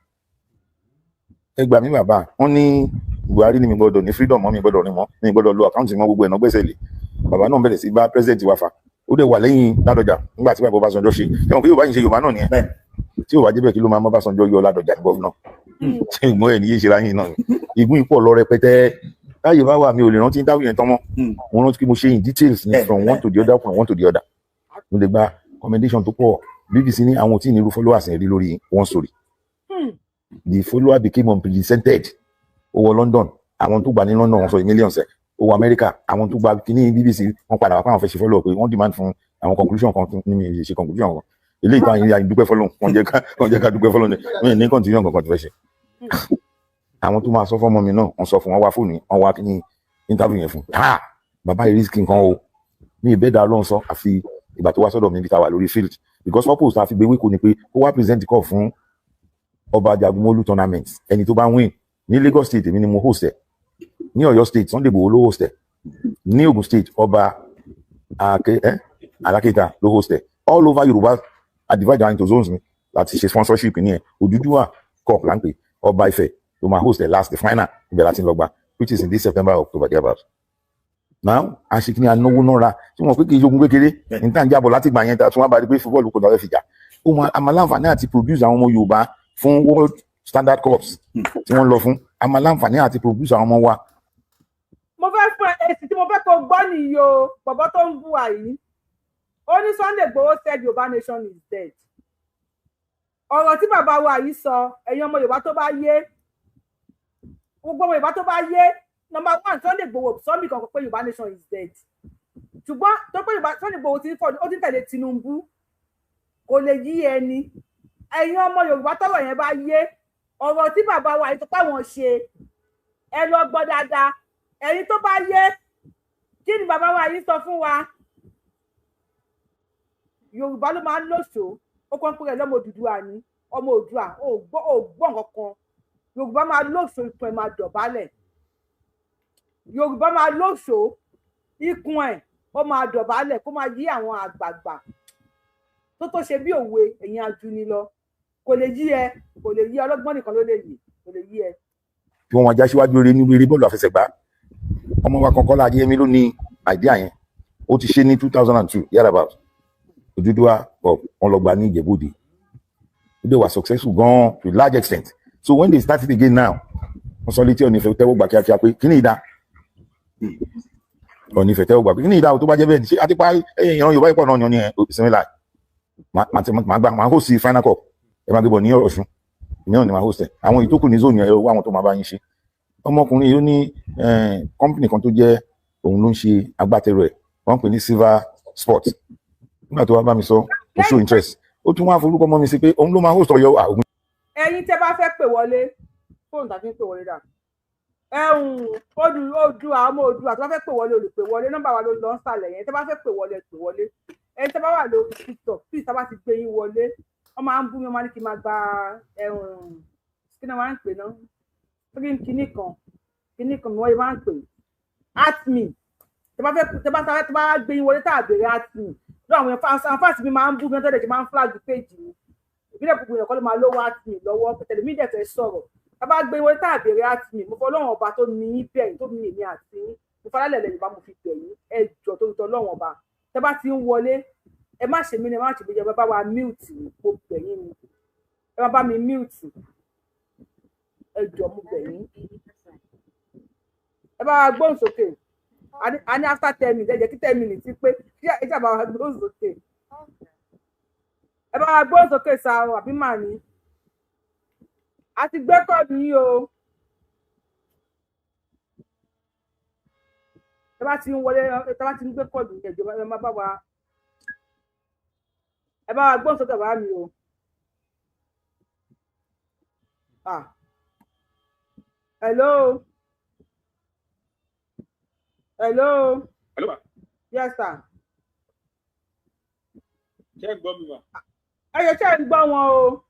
Ẹ gbà mí bàbá, wọn ní Buhari ní mi gbọ́dọ̀ ní freedom mọ́, mi gbọ́dọ̀ rìn mọ́, mi gbọ́dọ̀ lo account mọ́, gbogbo ẹ̀ náà gbẹ́sẹ̀ lé. Bàbá náà bẹ̀rẹ̀ sí bá president wa fà, ó dẹ̀ wà lẹ́yìn Ládọjà nígbà tí bàbá Ọbásanjọ́ ṣe. Ẹ̀wọ̀n pé Yorùbá yìí ṣe Yorùbá náà nìyẹn. Tí Yorùbá jẹ́ bẹ́ẹ̀, kí ló máa mọ́ Ọbásanjọ́ yọ Ládọjà ní governor? Ìgbọ́n ẹ̀ ní yé ṣe láyìn náà, ìgún ìpọ̀ lọ rẹpẹtẹ. Láyé bá wà, mi ò lè rántí dáhùn yẹn tán mọ́. Mo rántí pé mo ṣe in details ni, from one to the other, from one to the other. Mo lè gba commendation tó pọ̀. BBC ní àwọn ò tí ì ní irú followers yẹn rí lórí one story. The follower became unprecedented. Ó wọ London, àwọn tó gbà ní London, wọ́n sọ millions ẹ̀. Ó wọ America, àwọn tó gba kíní BBC, wọ́n padà wá pé àwọn fẹ́ ṣe follow pé wọ́n demand fún àwọn conclusion kan ní mi ṣe conclusion kan. Eléyìí tó àyìn dúpẹ́ fọlọ́n, wọ́n jẹ́ ká dúpẹ́ fọlọ́n ní ní continuation kankan tó fẹ́ ṣe. Àwọn tó máa sọ fọ́mọ mi náà, wọ́n sọ fún wọn, wá fóònù, wọ́n wá kíní interview yẹn fún. Ha, bàbá yìí risk nǹkan o. Mi ì bẹ́ẹ̀ dá Ọlọ́run sọ àfi ìgbà tó wá sọ́dọ̀ mi níbi tá a wà lórí field, because purpose tá a fi gbé wíkú ni pé ó wá present cup fún Ọba Jagunmólú tournament. Ẹni tó bá win ní Lagos State, èmi ni mo host ẹ̀. Ní Ọ̀yọ́ State, Sunday Igboho ló host ẹ̀. Ní Ogun State, Ọba Ake Alákéta ló host ẹ̀. All over Yorùbá, I divide down into zones mi láti ṣe sponsorship ní ẹ̀. Odùduwà Cup là ń pè. Ọba Ifẹ̀ ló máa host ẹ̀ last, the final. Ibẹ̀ láti lọ gbà, which is in this September, October, thereabout. Now àṣekínní anáwó náà ra tí wọn pé kì í ṣogun kékeré ní tá à ń jábọ̀ láti gbà yẹn, tá a tún wá bá di pé football kò náà fi jà. Ó máa a máa láǹfààní àti produce àwọn ọmọ Yorùbá fún world standard cups tí wọ́n lọ fún. A máa láǹfààní àti produce àwọn ọmọ wa. Mo fẹ́ fún ẹ, èsì tí mo fẹ́ kó gbọ́ nìyí o. Bọ̀bọ̀ tó ń bú wa yìí, ó ní Sunday Igboho said Yorùbá nation is dead. Ọ̀rọ̀ tí bàbá wa yìí sọ, ẹ̀yin ọmọ Yorùbá tó bá yé, gbogbo ọmọ Yorùbá tó bá yé, number one, Sunday Igboho sọ́nbì kankan pé Yorùbá nation is dead. Ṣùgbọ́n tó pé Yorùbá, Sunday Igboho ti ń fọ, ó ti ń tẹ̀lé Tinubu, kò lè yí ẹni. Ẹ̀yin ọmọ Yorùbá tọ́rọ̀ yẹn bá yé, ọ̀rọ̀ tí bàbá wa yìí tó pàwọn ṣe, ẹ lọ gbọ́ dáadáa. Ẹ̀yin tó bá yé, kí ni bàbá wa yìí sọ fún wa? Yorùbá ló máa ń lòṣó. Ó kàn ń pè é lọ́mọ Odùduwà ní ọmọ Oòduà. Ó gbọ́, ó gbọ́ nǹkan kan. Yorùbá máa lóṣó, ikùn ẹ̀ máa dọ̀bálẹ̀. Yorùbá máa lóṣó, ikùn ẹ̀ ó máa dọ̀bálẹ̀, kó máa yí àwọn àgbààgbà tó ṣe bí òwe. Ẹ̀yin ajuni lọ, kò lè yí ẹ, kò lè yí. Ọlọ́gbọ́n nìkan ló lè yí, kò lè yí ẹ. Kí wọ́n máa já síwájú eré nínú eré bọ́ọ̀lù àfẹsẹ̀gbá. Ọmọ wa kan, Kọ́lá Ajéyẹmí, ló ní idea yẹn. Ó ti ṣe ní 2002 yàrá. Odùduwà Cup, wọn lọ gbà ní Ìjẹ̀bú-Òde. Ó dẹ̀ wà successful gan to a large extent. So when they start it again now, wọ́n sọ létí Ọọ̀ni Ifẹ̀ tẹ́wọ́ gbà kíákíá pé kí ni ìdá Ọọ̀ni Ifẹ̀ tẹ́wọ́ gbà pé kí ni ìdá o. Tó bá jẹ́ bẹ́ẹ̀, ṣé àti pa ẹ̀yìn ìran Yorùbá ìpọ̀ náà ni ẹ̀ ìsinmi láì máa gbà, máa host final cup. Ẹ máa gbé bọ̀ ní Ọ̀ṣun, ìmíràn ni máa host ẹ̀. Àwọn ìtókù ní zone yẹn, ẹ wá àwọn tó máa bá yín ṣe. Ọmọkùnrin yìí, ó ní company kan tó jẹ́ òun ló ń ṣe agbátẹrù ẹ̀, wọ́n ń pè ní Silver Sport. Nígbà tó wá bá mi sọ, ó show interest, ó tún wá forúkọ mọ́ mi sí pé òun ló máa host Ọ̀yọ́ àwọn. Ẹ̀yin tẹ́ bá fẹ́ pè wọlé, fóònù tàbí pè wọlé dà ẹ̀hún odù odù àwọn ọmọ Oòduà tó bá fẹ́ pè wọlé, olùpè wọlé, nọ́mbà wa ló lọ ń sàlẹ̀ yẹn. Tẹ́ bá fẹ́ pè wọlé, pè wọlé. Ẹ̀yin tẹ́ bá wà lórí TikTok, please, tá bá ti gbé yín wọlé, wọ́n máa ń bú mi, wọ́n máa ní kí n máa gba ẹ̀hún, kí ni wọ́n máa ń pè náà, three kinní kan kinní kan ni wọ́n máa ń pè, at me. Tẹ́ bá fẹ́, tẹ́ bá gbé yín wọlé, tá a béèrè at me lọ́wọ́ àwọn fans, fans mi máa ń bú mi, wọ́n tẹ́lẹ̀ kí n máa ń flag page mi. Ìbílẹ̀ gbogbo èèyàn kọ́ ló máa lówó at me lọ́wọ́ tẹ̀lé mi dẹ̀ fẹ́ sọ̀rọ̀. Tá bá gbé wọlé, tá a béèrè at me, mo fọ Ọlọ́run ọba tó ní yín bẹ̀yìn, tó ní èmi àti yín, mo fọlá lẹ̀lẹ̀ Yorùbá, mo fi bẹ̀ yín, ẹ jọ tó tọ́ Ọlọ́run ọba, tẹ́ bá ti ń wọlé, ẹ má ṣe mí ni, ẹ má ṣe mí jẹ, ẹ bá wa mute, mo bẹ̀ yín ni, ẹ má bá mi mute, ẹ jọ, mo bẹ̀ yín, ẹ bá wa gbóhùn sókè. A ní after 10 minutes, ẹ jẹ́ kí 10 minutes pé kí ẹ ṣàbá wa gbóhùn sókè. Ẹ bá wa gbóhùn sókè sa o, àbí màá ní a ti gbé kọ́ọ̀dù yín o. Ẹ bá ti ń wọlé, ẹ bá ti ń gbé kọ́ọ̀dù yín, ẹjọ, ẹ má bá wa, ẹ bá wa gbóhùn sókè bá mi o. Ah, hello, hello. Hello, ma. Yes sir. Ṣé ń gbọ́ mi, ma? Ẹ yẹ, ṣe ń gbọ́ wọn o?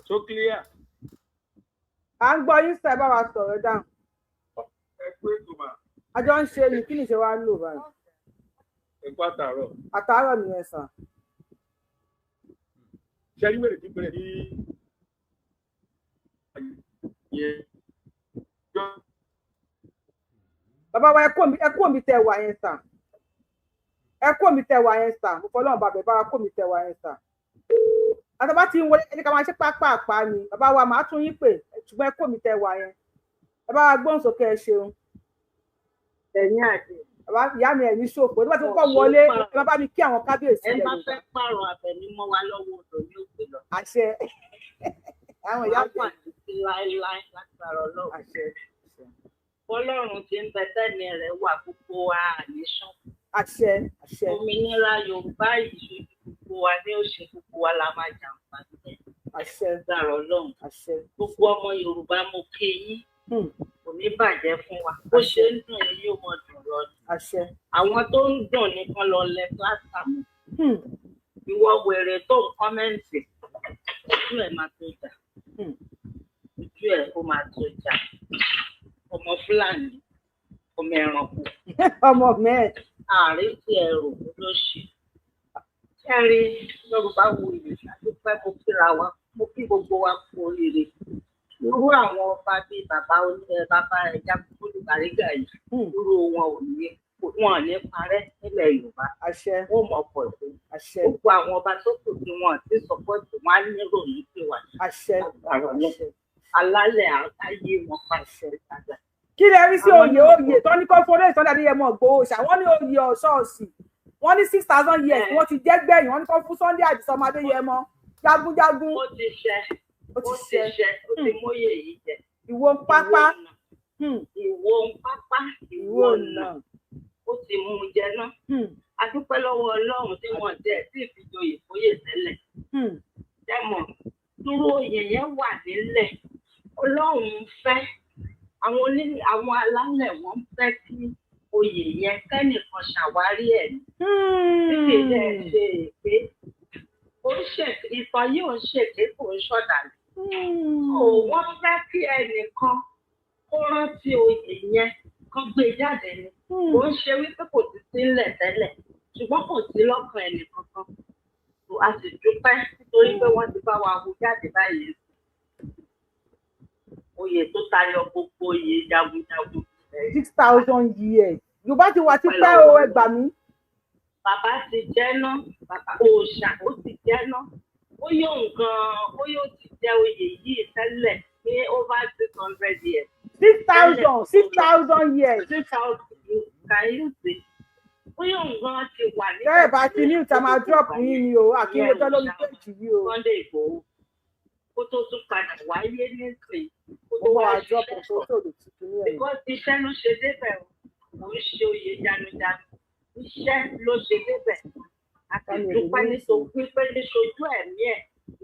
So clear. À ń gbọ́ yín sir, ẹ bá wa sọ̀rọ̀ dáhùn. Ẹ kú ètò, ma. A jọ ń ṣe ni, kí ni ìṣe wa ń lò báyìí? Ẹ kú àtàárọ̀. Àtàárọ̀ nìyẹn sir. Ṣé rí wèrè tí ń pèrè ní yẹn? Bàbá wa, ẹ kú omi tẹ wà yẹn sir, ẹ kú omi tẹ wà yẹn sir. Mo fọlọ́run bàbá, ẹ bá wa kú omi tẹ wà yẹn sir. Àtàbá tí ń wọlé, ẹni ká máa ṣe pápápá ni. Bàbá wa, màá tún yín pè, ṣùgbọ́n ẹ kú omi tẹ wà yẹn, ẹ bá wa gbóhùn sókè. Ẹ ṣeun. Ẹ̀yin àdè. Bàbá ìyá mi, ẹ̀ ní ṣòfò nígbà tí wọ́n kọ́ wọlé, ẹ bá bá mi kí àwọn kábíyèsí. Ẹ ilẹ̀ má Yorùbá. Fẹ́ pààrọ̀ abẹ̀mí mọ́ wa lọ́wọ́, odò ní òkè lọ. Àṣẹ, àwọn ìyá Wọ́n mi. wà títí láéláé lágbára Ọlọ́run. Àṣẹ, àṣẹ. Ọlọ́run ti ń bẹ tẹ́ni rẹ̀ wà, gbogbo wa àníṣán. Àṣẹ, àṣẹ. Òmìnira Yorùbá yìí ṣojú gbogbo wa ní òṣè, gbogbo wa la máa jàǹfààní ẹ̀. Àṣẹ. Lágbára Ọlọ́run. Àṣẹ. Gbogbo ọmọ Yorùbá, mo kí yín. Kò ní bàjẹ́ fún wa. Bó ṣe ń dùn yín yóò mọ dùn lọ ni. Àṣẹ. Àwọn tó ń dùn nìkan lọ lẹ plásítà mọ́. Ìwọ wèrè tó ń comment, ojú ẹ̀ máa tó jà. Ojú ẹ̀ ó máa tó jà. Ọmọ Fúlàní, ọmọ ẹranko. Ọmọ mẹ́ẹ̀. Ààrẹ tí ẹ rò ló ṣe. Kẹ́rí Yorùbá wo ìlú àdúpẹ́, mo kíra wa, mo kí gbogbo wa kú oríire. Irú àwọn ọba bíi bàbá bàbá Jagunmólú Bàrígà yìí, irú wọn ò ní wọn ò ní parẹ́ nílẹ̀ Yorùbá. Àṣẹ. Wọ́n mọ̀ pọ̀ sí. Àṣẹ. Gbogbo àwọn ọba tó kù tí wọn ti support wọn á nírò ní tiwa. Àṣẹ. Alálẹ̀ àtàyè wọn pàṣẹ padà. Kí lẹ rí sí oyè tó ní kó fọlọ́ Sunday Adéyẹmọ Ìgbòho ṣá? Wọ́n ní oyè ọ̀ṣọ́ọ̀ṣì, wọ́n ní 6,000 years wọ́n ti jẹ́ gbẹ̀yìn, wọ́n ní kó fún Sunday Àdìsá ọmọ Adéyẹmọ jagunjagun. Ó ti ṣe, ó ti ṣe, ó ti móyè yìí jẹ. Ìwọ ń pápá. Ìwọ ń pápá, ìwọ nà. Ó ti mú un jẹ náà. A dúpẹ́ lọ́wọ́ Ọlọ́run tí wọ́n jẹ́ tí ìfijoyè fóyè tẹ́lẹ̀. Dẹ́mọ̀ dúró, oyè yẹn wà nílẹ̀. Ọlọ́run ń fẹ́ àwọn alálẹ̀, wọ́n fẹ́ kí oyè yẹn kẹ́nìkan ṣàwárí ẹ̀ ní. Tí kì í dẹ̀ ṣe èké, ó ń ṣe ìtàn yìí, ò ń ṣèké, kò ń ṣọ̀dàlẹ̀. Wọ́n fẹ́ kí ẹnìkan kó rántí oyè yẹn, kán gbé jáde ni. Kò ń ṣe wípé kò ti sílẹ̀ tẹ́lẹ̀, ṣùgbọ́n kò sí lọ́kàn ẹnì kankan. A sì dúpẹ́ nítorí pé wọ́n ti bá wa wú jáde báyìí, oyè tó tayọ gbogbo oyè jagunjagun. 6,000 years, Yorùbá ti wà tipẹ́ o, ẹ gbà mí. Bàbá ti jẹ́ ná, bàbá òòṣà ó ti jẹ́ ná, ó yóò nǹkan, ó yóò ti jẹ́ oyè yìí tẹ́lẹ̀ ní over 600 years. 6,000, 6,000 years. 6,000, can you see? Ó yóò nǹkan ti wà ní. Tẹ́ ẹ̀ bá ti ní ìta máa drop yín ni o, àkínyẹjọ́ lórí péjì yìí o. Sunday Igboho kó tó tún padà wáyé nísìnyí, kó tó Ó wá wá drop ṣiṣẹ́ tó tó lè tuntun ní ẹ̀yìn. Because iṣẹ́ ló ṣe débẹ̀ o, kò ń ṣe oyè jagunjagun, iṣẹ́ ló ṣe débẹ̀. A sì dúpẹ́ nítorí pé níṣojú ẹ̀mí ẹ̀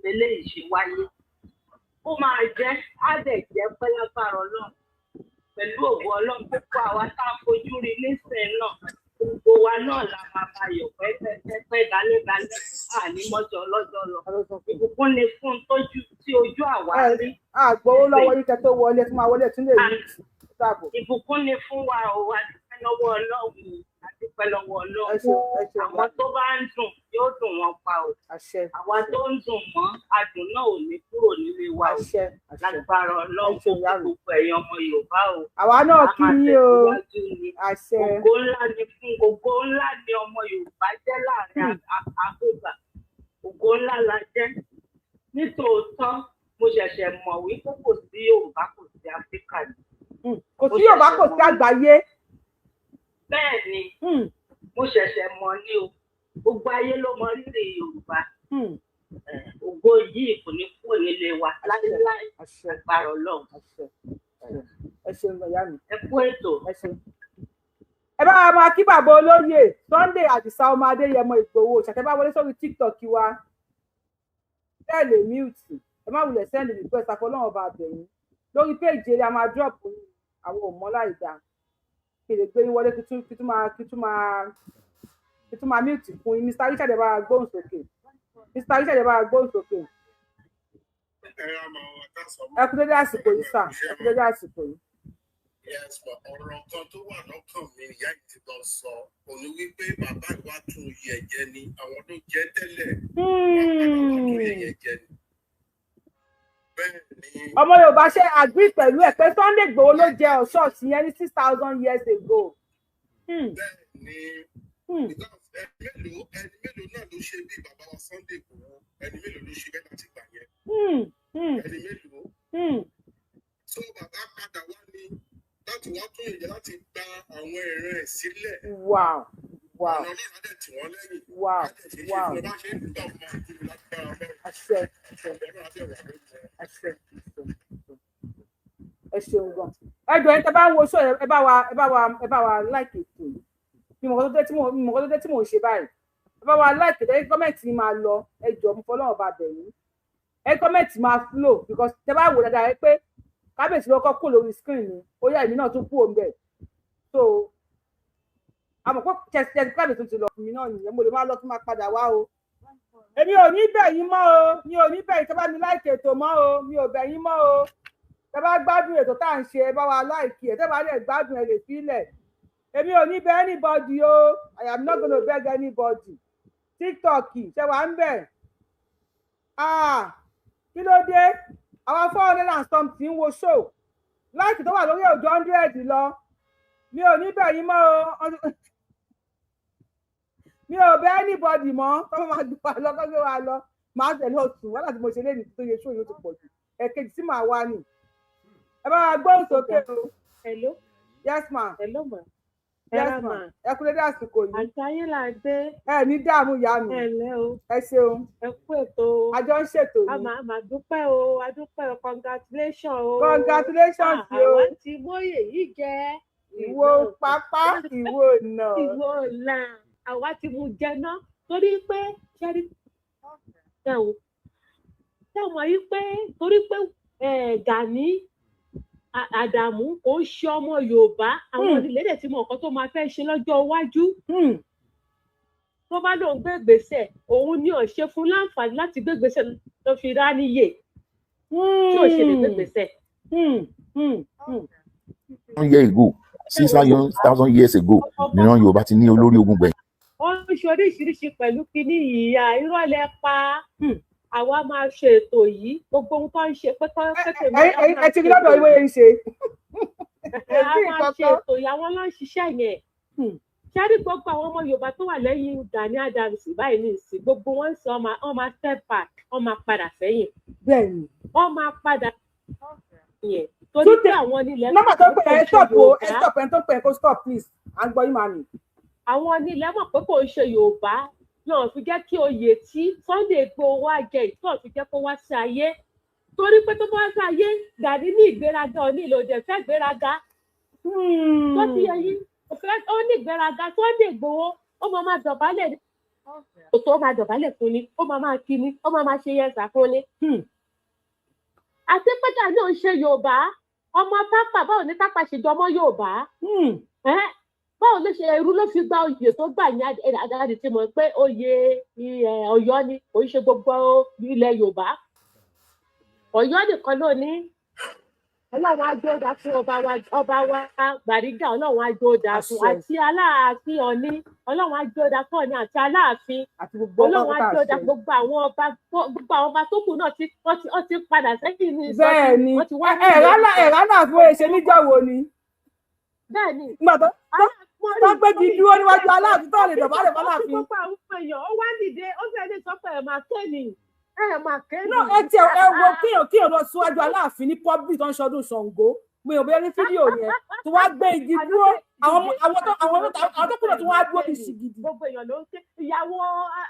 lélẹ́yìí ṣe wáyé. Ó máa jẹ́, á dẹ̀ jẹ́ pẹ́ lágbára Ọlọ́run, pẹ̀lú ògo Ọlọ́run. Púpọ̀ àwa tá a fojú rí nísìnyí náà, gbogbo wa náà la máa bá yọ̀ pẹ́pẹ́pẹ́ dalẹ́dalẹ́, àní mọ́jọ lọ́jọ́ lọ. Ìbùkún ni fún tójú tí ojú àwa rí. Àgbowó lọ́wọ́ yín kẹ́ tó wọlé, tó máa wọlé tún lè rí dàbò. Ìbùkún ni fún wa o, a dúpẹ́ lọ́wọ́ Ọlọ́run, a dúpẹ́ lọ́wọ́ Ọlọ́run. Ẹ ṣeun, ẹ ṣeun. Àwọn tó bá ń dùn yóò dùn wọn pa o. Àṣẹ. Àwa tó ń dùn mọ́ adùn náà ò ní kúrò nílé wa o. Àṣẹ, àṣẹ. Lágbára Ọlọ́run, Ẹ ṣeun, ìyá mi. gbogbo ẹ̀yin ọmọ Yorùbá o. Àwa náà A kí máa yín o. tẹ̀síwájú ni. Àṣẹ. Ògo ńlá ni fún, ògo ńlá ni ọmọ Yorùbá jẹ́ láàrin Áfíríkà. Ògo ńlá la jẹ́. Nítòótọ́, mo ṣẹ̀ṣẹ̀ mọ̀ wípé kò sí Yorùbá, kò sí Áfíríkà ni. Kò sí Yorùbá, kò sí àgbáyé. Bẹ́ẹ̀ ni, mo ṣẹ̀ṣẹ̀ mọ̀ ní o. Gbogbo ayé ló mọ rírì Yorùbá. Ògo yìí kò ní kúrò nílé wa láéláé, agbára Ọlọ́run. Ẹ ṣeun, ìyá mi. Ẹ kú ètò. Ẹ ṣeun. Ẹ bá wa máa kí bàbá olóyè Sunday Àdìsá ọmọ Adéyẹmọ Ìgbòho. Ṣàtẹ́bá wọlé sórí TikTok wa, tẹ́lẹ̀ mute, ẹ má wulẹ̀ send request, àfọlọ́wọn ọba àbẹ̀yìn lórí péjì eré a máa drop yín. Àwọn ò mọ́ láì dáa kí lè gbé yín wọlé, kí tún máa mute fún yín. Mr Richard, ẹ bá wa gbóhùn sókè. Mr Richard, ẹ bá wa gbóhùn sókè. Ẹ kú dédé àsìkò yìí sà, ẹ kú dédé àsìkò yìí. Yes, but ọ̀rọ̀ kan tó wà lọ́kàn mi, ìyá yìí ti lọ sọ òní wípé bàbá ìwà tún oyè ẹ̀jẹ̀ ni àwọn tó jẹ́ tẹ́lẹ̀, wọ́n padà wá tún oyè ẹ̀jẹ̀ ni. Bẹ́ẹ̀ ni. Ọmọ Yorùbá, ṣe agree pẹ̀lú ẹ̀ pé Sunday Igboho ló jẹ ọ̀ṣọ́ọ̀ṣì yẹn ní 6,000 years ago? Bẹ́ẹ̀ ni, because ẹni mélòó náà ló ṣe bí bàbá wa Sunday Igboho? Ẹni mélòó ló ṣe bẹ́ẹ̀ láti gbà yẹn? Ẹni mélòó? So bàbá padà wá ní láti wá tún ìyẹn, láti gba àwọn ìran ẹ̀ sílẹ̀. Ọ̀nà Ọlọ́run á dẹ̀ tì wọ́n lẹ́yìn. Á dẹ̀ ṣe é ṣe fún wọn bá ṣe ń dùn bá wọn máa dúró lágbára Ọlọ́run. Àṣẹ, àṣẹ. Ọlọ́run á dẹ̀ wà lórí wọn. Àṣẹ, àṣẹ. Ẹ ṣeun gan. Ẹ jọ̀ọ́, ẹni tẹ́ bá ń wo show, ẹ bá wa like ètò yìí. Mi mọ̀ kó tó dé tí mò ń ṣe báyìí. Ẹ bá wa like ètò, ẹ comment máa lọ. Ẹ jọ̀ọ́, mo fọlọ́run bá bẹ̀ yín, ẹ comment máa flow, because tẹ́ bá wò dáadáa, ẹ pé kábíyèsí ló kọ́ kúrò lórí screen ni, ó yá, èmi náà tún kúrò ńbẹ̀. So Ṣẹ̀ṣẹ̀ tó ti lọ fún mi náà nìyẹn, mo lè má lọ kí n máa padà wá o. Èmi ò ní bẹ̀ yín mọ́ o, mi ò ní bẹ̀ yín. Tó bá mi like ètò mọ́ o, mi ò bẹ̀ yín mọ́ o. Tẹ́ bá gbádùn ètò tá à ń ṣe, ẹ bá wa like ẹ̀. Tẹ́ bá lè gbádùn ẹ lè sílẹ̀. Èmi ò ní bẹ̀ anybody o. I am not gonna beg anybody. TikTok ṣe wà ń bẹ̀. Ah, kí ló dé? Àwọn 400 and something wo show, like tó wà lórí òjò 100 lọ. Mi ò ní bẹ̀ yín mọ́ o, mi ò bẹ̀ anybody mọ́. Tó máa gbé wa lọ, kó gbé wa lọ. Màá tẹ̀lé oṣù wàhálà tí mo ṣe léyìí tó yẹ show yóò ti pọ̀ jù. Ẹ̀kejì tí màá wá nì, ẹ bá wa gbóhùn sókè o. Hello. Yes ma. Hello ma. Yes ma, ẹ kú dédé àsìkò yìí. Àti ayé là ń gbé. Ẹ ní dààmú, ìyá mi. Ẹ ǹlẹ́ o. Ẹ ṣeun. Ẹ kú ètò. Àjọ ń ṣètò A yìí. máa dúpẹ́ o, a dúpẹ́ o, congratulations o. Congratulations o. Àwa ti mọ́yè yìí jẹ́. Ìwọ pápá, ìwọ nà. Ìwọ là, àwa ti mú jẹ ná, torí pé ṣẹ́rí ẹ o, ṣé mọ̀ yí pé torí pé Gani Àdàmú kò ń ṣe ọmọ Yorùbá, àwọn ìdílé dẹ̀ ti mọ nǹkan tó máa fẹ́ ṣe lọ́jọ́ iwájú. Tó bá lóun gbé ìgbésẹ̀, òun ni ò ṣe fún láǹfààní láti gbé ìgbésẹ̀ ló fi rá níyè tí ò ṣe lè gbé ìgbésẹ̀. 1 year ago, 6,000 years ago, níran Yorùbá ti ní olórí ogun gbẹ̀yìn. Ó ń ṣe oríṣiríṣi pẹ̀lú kínní ìyá irọ́ lẹ pa. Àwa máa ṣe ètò yìí, gbogbo ohun tó ń ṣe pé kọ́ pé Ẹ ti rí lọ́dọ̀ ìwé yẹn ṣe. A máa ṣe ètò yìí, àwọn ló ń ṣiṣẹ́ yẹn. Ṣáàrí gbogbo àwọn ọmọ Yorùbá tó wà lẹ́yìn Gani Adams báyìí ní ìsìn, gbogbo wọn ń sọ wọn máa step back, wọn máa padà sẹ́yìn. Wọn máa padà yẹn torí pé àwọn nílẹ̀ Nọ́mbà tó pè é, stop o, ẹ stop. Ẹ tó pè é, kó stop please. À ń gbọ́ yín, màmí. Àwọn nílẹ̀ mọ̀ pé kò ń ṣe Yorùbá náà fi jẹ́ kí oyè tí Sunday Igboho wá jẹ ìtọ́ fi jẹ́ kó wá sí ayé, torí pé tó bá wá sí ayé, Gani ní ìgbéraga, òní ìlòdì ẹ̀fẹ́ ìgbéraga tó ti yẹ yín, ó ní ìgbéraga. Sunday Igboho ó máa dọ̀bálẹ̀ tó máa dọ̀bálẹ̀ fún ni, ó máa kí ni, ó máa ṣe yẹsà fún ni. Àti pé Gani ò ń ṣe Yorùbá, ọmọ Tápà, báwo ni Tápà ṣe jọmọ Yorùbá? Báwo ló ṣe irú ló fi gba oyè tó gbà ní àdáàdì tí mo pé oyè Ọ̀yọ́ ni, kò ń ṣe gbogbo ilẹ̀ Yorùbá, Ọ̀yọ́ nìkan ló ní. Ọlọ́run á jó dáa fún ọba wa, ọba wa Gbàrígà, Ọlọ́run á jó dáa fún àti Aláàfin Ọ̀ní, Ọlọ́run á jó dáa fún Ọ̀ní àti Aláàfin, Ọlọ́run á jó dáa gbogbo àwọn ọba, gbogbo àwọn ọba tó kù náà tí wọ́n ti padà sẹ́yìn ní ìsọjí. Bẹ́ẹ̀ni, ẹ̀rá náà fún ẹ̀ṣẹ̀ níjọ́ wo ni. Bẹ́ẹ̀ni. Nígbà tó tó gbé di dúró níwájú Aláàfin tó lè dọ̀bálẹ̀ fọláàfin. Gbogbo àwọn èèyàn ó wá dìde, ó fẹ́ẹ́ lè sọ pé ẹ̀ máa ké ni, ẹ máa ké ni. No, ẹ tiẹ̀ ẹ wo kéèyàn lọ síwájú Aláàfin ní public tó ń ṣọdún Ṣàngó, mi ò bẹ́ẹ̀ ní fídíò yẹn tó wá gbé igi dúró, àwọn tó kúrò tó wá dúró bí ṣìgìdì. Gbogbo èèyàn ló ń ké. Ìyàwó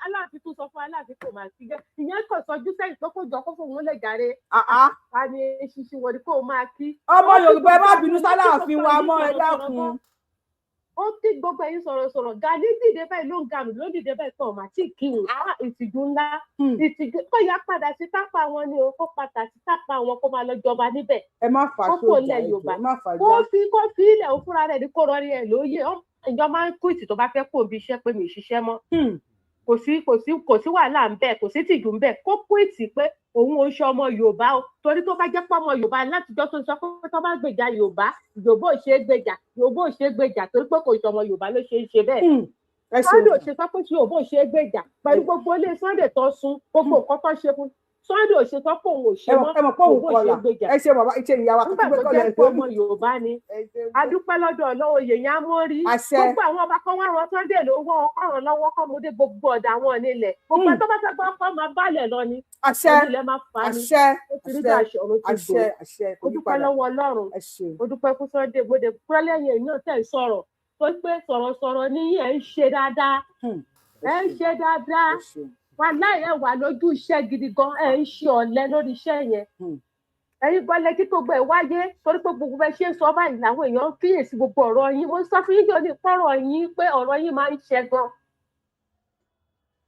Aláàfin tún sọ fún Aláàfin kò máa sí jẹ, ìyẹn kò sọjú sẹ́yìn pé kó jọ kó fóun lè jàre. A ní ṣíṣí wọn ni kó máa kí. Ọmọ Yorùbá, ẹ má bínú sáláàfin wa mọ́, ẹ dákun. Ó kí gbogbo ẹ̀yin sọ̀rọ̀sọ̀rọ̀. Gani dìde báyìí ló ń gàmù, ló dìde báyìí tó ọ̀mà tí kì í ìtìjú ńlá, ìtìjú. Kó yá padà sí Tápà wọn ni o, kó padà sí Tápà wọn, kó máa lọ jọba níbẹ̀. Ẹ má fà kó kò sójà lẹ̀ ẹjọ Yorùbá ẹ má fà kó já. fi ilẹ̀ òun fúnra rẹ̀ ní kó rọrí ẹ̀ lóye. Ìjọ máa ń quit tó bá fẹ́ kó ibi iṣẹ́ pé mi ì ṣiṣẹ́ mọ́, kò sí wàhálà ń bẹ, kò sí tìjú ń bẹ. Kó quit pé òun ò ń ṣe ọmọ Yorùbá o, torí tó bá jẹ́ pé ọmọ Yorùbá látijọ́ tó ń sọ pé tó bá gbèjà Yorùbá, Yorùbá ò ṣe é gbèjà, Yorùbá ò ṣe é gbèjà, torí pé kò ṣe ọmọ Yorùbá ló ṣe é ṣe bẹ́ẹ̀. Ẹ ṣeun. Sunday ò ṣe sọ pé tí Yorùbá ò ṣe é gbèjà pẹ̀lú gbogbo ilé Sunday tó sun, gbogbo nǹkan tó ṣe fún Sunday, ò ṣe sọ pé òun ò ṣe Ẹ mọ̀ mọ́, ẹ mọ̀ pé òun Yorùbá ò ṣe é kọlà. gbèjà. Ẹ ṣe bàbá, iṣẹ́ ìyá wa Nígbà kàtí pé tó kọlà jẹ́ ẹ pé ọmọ Yorùbá ni, adúpẹ́ lọ́dọ̀ Ọlọ́run, oyè yẹn á mọ́ rí. Àṣẹ. Gbogbo àwọn ọba kan wá ran Sunday lọ́wọ́, ọ̀ràn lọ́wọ́ kọ́mọdé, gbogbo ọ̀dà àwọn onílẹ̀, gbogbo tó bá fẹ́ gbọ́ kọ́ máa bálẹ̀ lọ ni. Àṣẹ. Onílẹ̀ máa fà á ni. Àṣẹ. Ó ti rí Àṣẹ. bí àṣẹ ọ̀run ti Àṣẹ. gbò. Àṣẹ, kò Ó ní dúpẹ́ padà. lọ́wọ́ Ọlọ́run. Ẹ ṣeun. Ó dúpẹ́ fún Sunday gbòde kúrẹ́lẹ́ yẹn náà tẹ̀ ń sọ̀rọ̀ tó pé sọ̀rọ̀sọ̀rọ̀ ní ẹ̀ ń ṣe dáadáa, ẹ̀ ń ṣe dáadáa. Wàláì, ẹ wà lójú iṣẹ́ gidi gan, ẹ̀ ń ṣe ọ̀lẹ lórí iṣẹ́ yẹn. Ẹ̀yin gbọ́lẹ̀ kí gbogbo ẹ̀ wáyé, torí pé gbogbo ẹ ṣe ń sọ báyìí làwọn èèyàn ń kíyèsí gbogbo ọ̀rọ̀ yín. Mo ń sọ fún yín jọ ní pọ́rọ̀ yín pé ọ̀rọ̀ yín máa ń ṣẹ gan,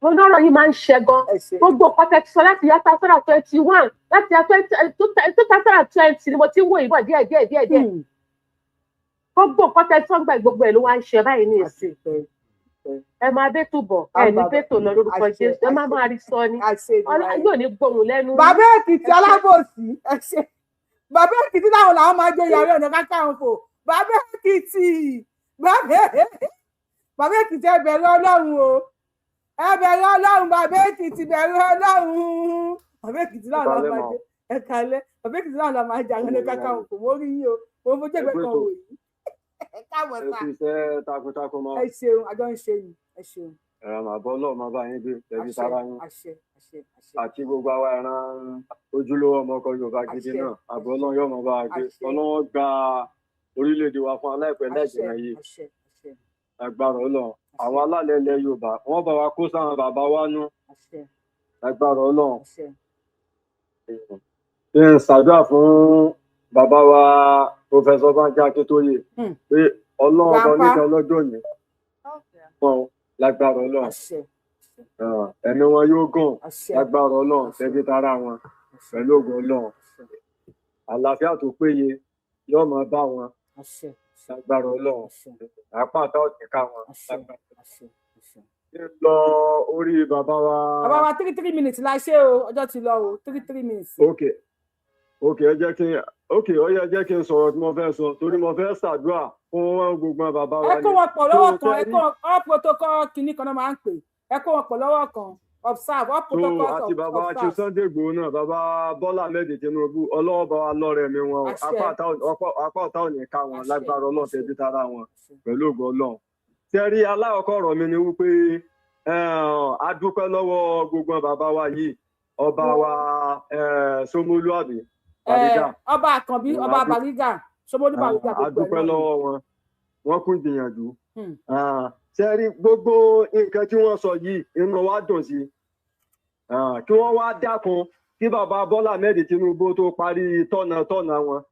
mo ní ọ̀rọ̀ yín máa ń ṣẹ gan. Gbogbo nǹkan tẹ́ ti sọ láti yá 2021, láti yá 2020 ni mo ti ń wò ìbọ̀ díẹ̀ díẹ̀ díẹ̀ díẹ̀. Gbogbo nǹkan tẹ́ ti sọ gbà, gbogbo ẹ̀ ló wá ń ṣe báyìí ní ìsìn. Ẹ máa bẹ́tò bọ̀, ẹ ní bẹ́tò lọ lórúkọ Jésù. Ẹ má máa rí sọ ni, Ọlá yóò ní gbóhùn lẹ́nu. Bàbá Èkìtì alábòsí, ẹ ṣe. Bàbá Èkìtì láwọn làwọn máa jó Ààrẹ Ọ̀nà Kakanfò. Bàbá Èkìtì, bàbá Èkìtì, ẹ bẹ̀rù Ọlọ́run o, ẹ bẹ̀rù Ọlọ́run. Bàbá Èkìtì, bẹ̀rù Ọlọ́run. Bàbá Èkìtì láwọn làwọn máa jó, ẹ kalẹ̀. Bàbá Èkìtì láwọn làwọn máa jẹ Ààrẹ Ọ̀nà Kakanfò. Mo rí yín o, mo fojú ẹgbẹ́ kan wò yìí. Ẹ káàbọ̀ sá. Ẹ kú iṣẹ́ takuntakun mọ́. Ẹ ṣeun, àjọ ń ṣe yìí, ẹ ṣeun. Ẹ̀rọ màbọ́ náà máa bá yín gbé ẹbí sára yín. Àṣẹ, àṣẹ, àṣẹ. Àti gbogbo àwa ẹran ojúlówó ọmọ ọkọ Yorùbá gidi náà, àbọ̀ náà yóò máa bá wa gbé. Ọlọ́wọ́ gba orílẹ̀-èdè wa fún aláìpẹ́ láìjìnà yìí. Agbára Ọlọ́run, àwọn alálẹ̀ ilẹ̀ Yorùbá wọ́n bá wa kó sáwọn bàbá wa nú. Agbára Ọlọ́run. Kí n ṣàdúrà fún bàbá wa Professor Banji Akintoye pé Ọlọ́run ọba oníkan lọ́jọ́ yìí fún lágbára Ọlọ́run, ẹ̀mí wọn yóò gùn lágbára Ọlọ́run, tẹbí tará wọn pẹ̀lú ògo Ọlọ́run, àlàáfíà tó péye yóò máa bá wọn lágbára Ọlọ́run, apá àtàwọn òkè wọn lágbára Ọlọ́run. Lọ orí bàbá wa. Bàbá wa 3 minutes la ṣe o, ọjọ́ ti lọ o, 3 minutes. Ok ok, ẹ jẹ́ kí n ok, ó yẹ jẹ́ kí n sọ̀rọ̀ tí mo fẹ́ sọ, torí mo fẹ́ ṣàdúrà fún gbogbo bàbá wa ni. Ẹ kó wọn pọ̀ lọ́wọ́ kan, ẹ kó all protocol kìíní kan náà máa ń pè, ẹ kó wọn pọ̀ lọ́wọ́ kan, observe all protocol. So àti bàbá àti Sunday Igboho náà, bàbá Bọ́lá Ahmed Tinubu, Ọlọ́wọ́ bá wa lọ́rẹ̀ mi wọn o, apá ọ̀tá ò ní ká wọn lágbára Ọlọ́run, tẹ̀bí tara wọn pẹ̀lú ògo Ọlọ́run. Tẹ́rí aláwọ̀kọ́ ọ̀rọ̀ mi ni wípé a dúpẹ́ lọ́wọ́ gbogbo bàbá wa yìí, ọba wa Ṣómólú àbí Bàrígà, ọba Àkànbí, ọba Bàrígà, Ṣómólú Bàrígà, a dúpẹ́ lọ́wọ́ wọn, wọ́n kún ìgbìyànjú. Tẹ́rí gbogbo nǹkan tí wọ́n sọ yìí, inú wa dùn sí. Kí wọ́n wá dákun kí bàbá Bọ́lá Ahmed Tinubu tó parí tọ̀nà wọn,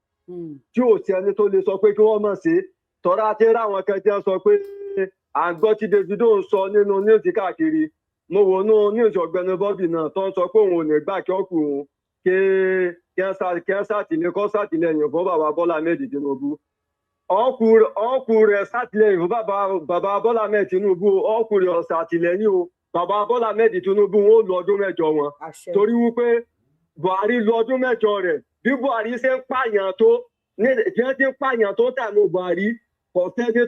tí ò sí ẹni tó lè sọ pé kí wọ́n mọ̀ sí tọ́ra tí ń ráwọn kan tí wọ́n sọ pé à ń gbọ́ tí Davido ń sọ nínú news káàkiri. Mo wò nú news ọ̀gbẹ́ni Bobby náà tó ń sọ pé òun ò ní gbà kí ọkùnrin kí kọ́ sàtìlẹ́yìn fún bàbá Bọ́lá Ahmed Tinubu. Ọkù rẹ̀ sàtìlẹ́yìn fún bàbá Bọ́lá Ahmed Tinubu, ọkù rẹ̀ ọ̀sàtìlẹ́yìn o. Bàbá Bọ́lá Ahmed Tinubu wọn ò lo ọdún mẹ́jọ wọn, torí wípé Buhari lo ọdún mẹ́jọ rẹ̀. Bí Buhari ṣe ń pààyàn tó ní ti ń pààyàn tó tànú Buhari, kò sẹ́ni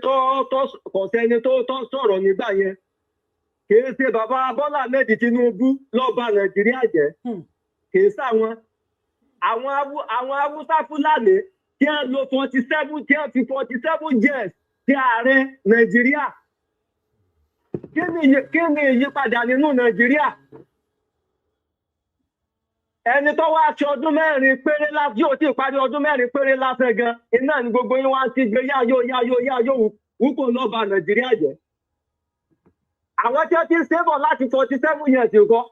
tó sọ̀rọ̀ nígbà yẹn. Kìí ṣe bàbá Bọ́lá Ahmed Tinubu ló bà Nàìjíríà jẹ́, kìí sáwọn àwọn Haúsá Fúlàní tí wọ́n lo 47, tí wọ́n fi 47 years ti ààrẹ Nàìjíríà. Kí ni ìyípadà nínú Nàìjíríà? Ẹni tó wá ṣe ọdún mẹ́rin péré lásán, yóò ti parí ọdún mẹ́rin péré lásán gan, iná ní gbogbo yín wá sí gbé yáyó yáyó yáyó wúkọ ló bà Nàìjíríà jẹ́. Àwọn tí wọ́n ti ń sébọ̀ láti 47 years nǹkan,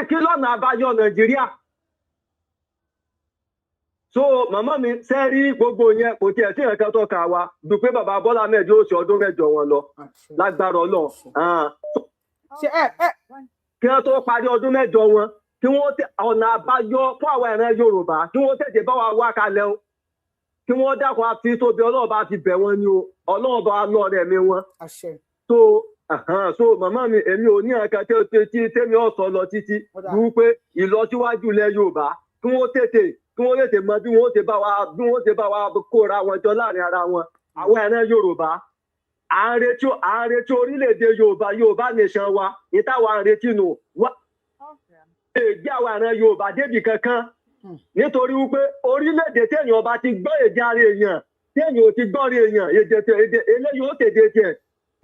kí lọ́nà àbáyọ Nàìjíríà? So màmá mi ṣe rí gbogbo yẹn, kò tiẹ̀ sí nǹkan tó kà wá dùn pé bàbá Bọ́lá Ahmed yóò ṣe ọdún mẹ́jọ wọn lọ lágbára Ọlọ́run. Kí wọ́n tó parí ọdún mẹ́jọ wọn, kí wọ́n ọ̀nà àbáyọ fún àwọn ìran Yorùbá, kí wọ́n tètè bá wa wá kalẹ̀ o, kí wọ́n dákun àti tóbi Ọlọ́run bá ti bẹ̀ wọ́n ni o, Ọlọ́run bá lọ́ọ̀rẹ́ mi wọn. So màmá mi, èmi ò ní nǹkan tí tèmi ọ̀sán lọ títí wípé ìlọsíwájú ilẹ̀ Yorùbá, kí wọ́n tètè mọ bí wọ́n ti bá wa kóra wọn jọ láàrin ara wọn. Àwọn ìran Yorùbá à ń retí orílẹ̀-èdè Yorùbá, Yorùbá nation wa ní táwa ń retí nù wá lè gbé àwọn ìran Yorùbá débì kankan, nítorí wípé orílẹ̀-èdè téèyàn bá ti gbọ́ èdè ara èèyàn, téèyàn ò ti gbọ́ rí èèyàn, èdè eléyìí ó tèdè tiẹ̀,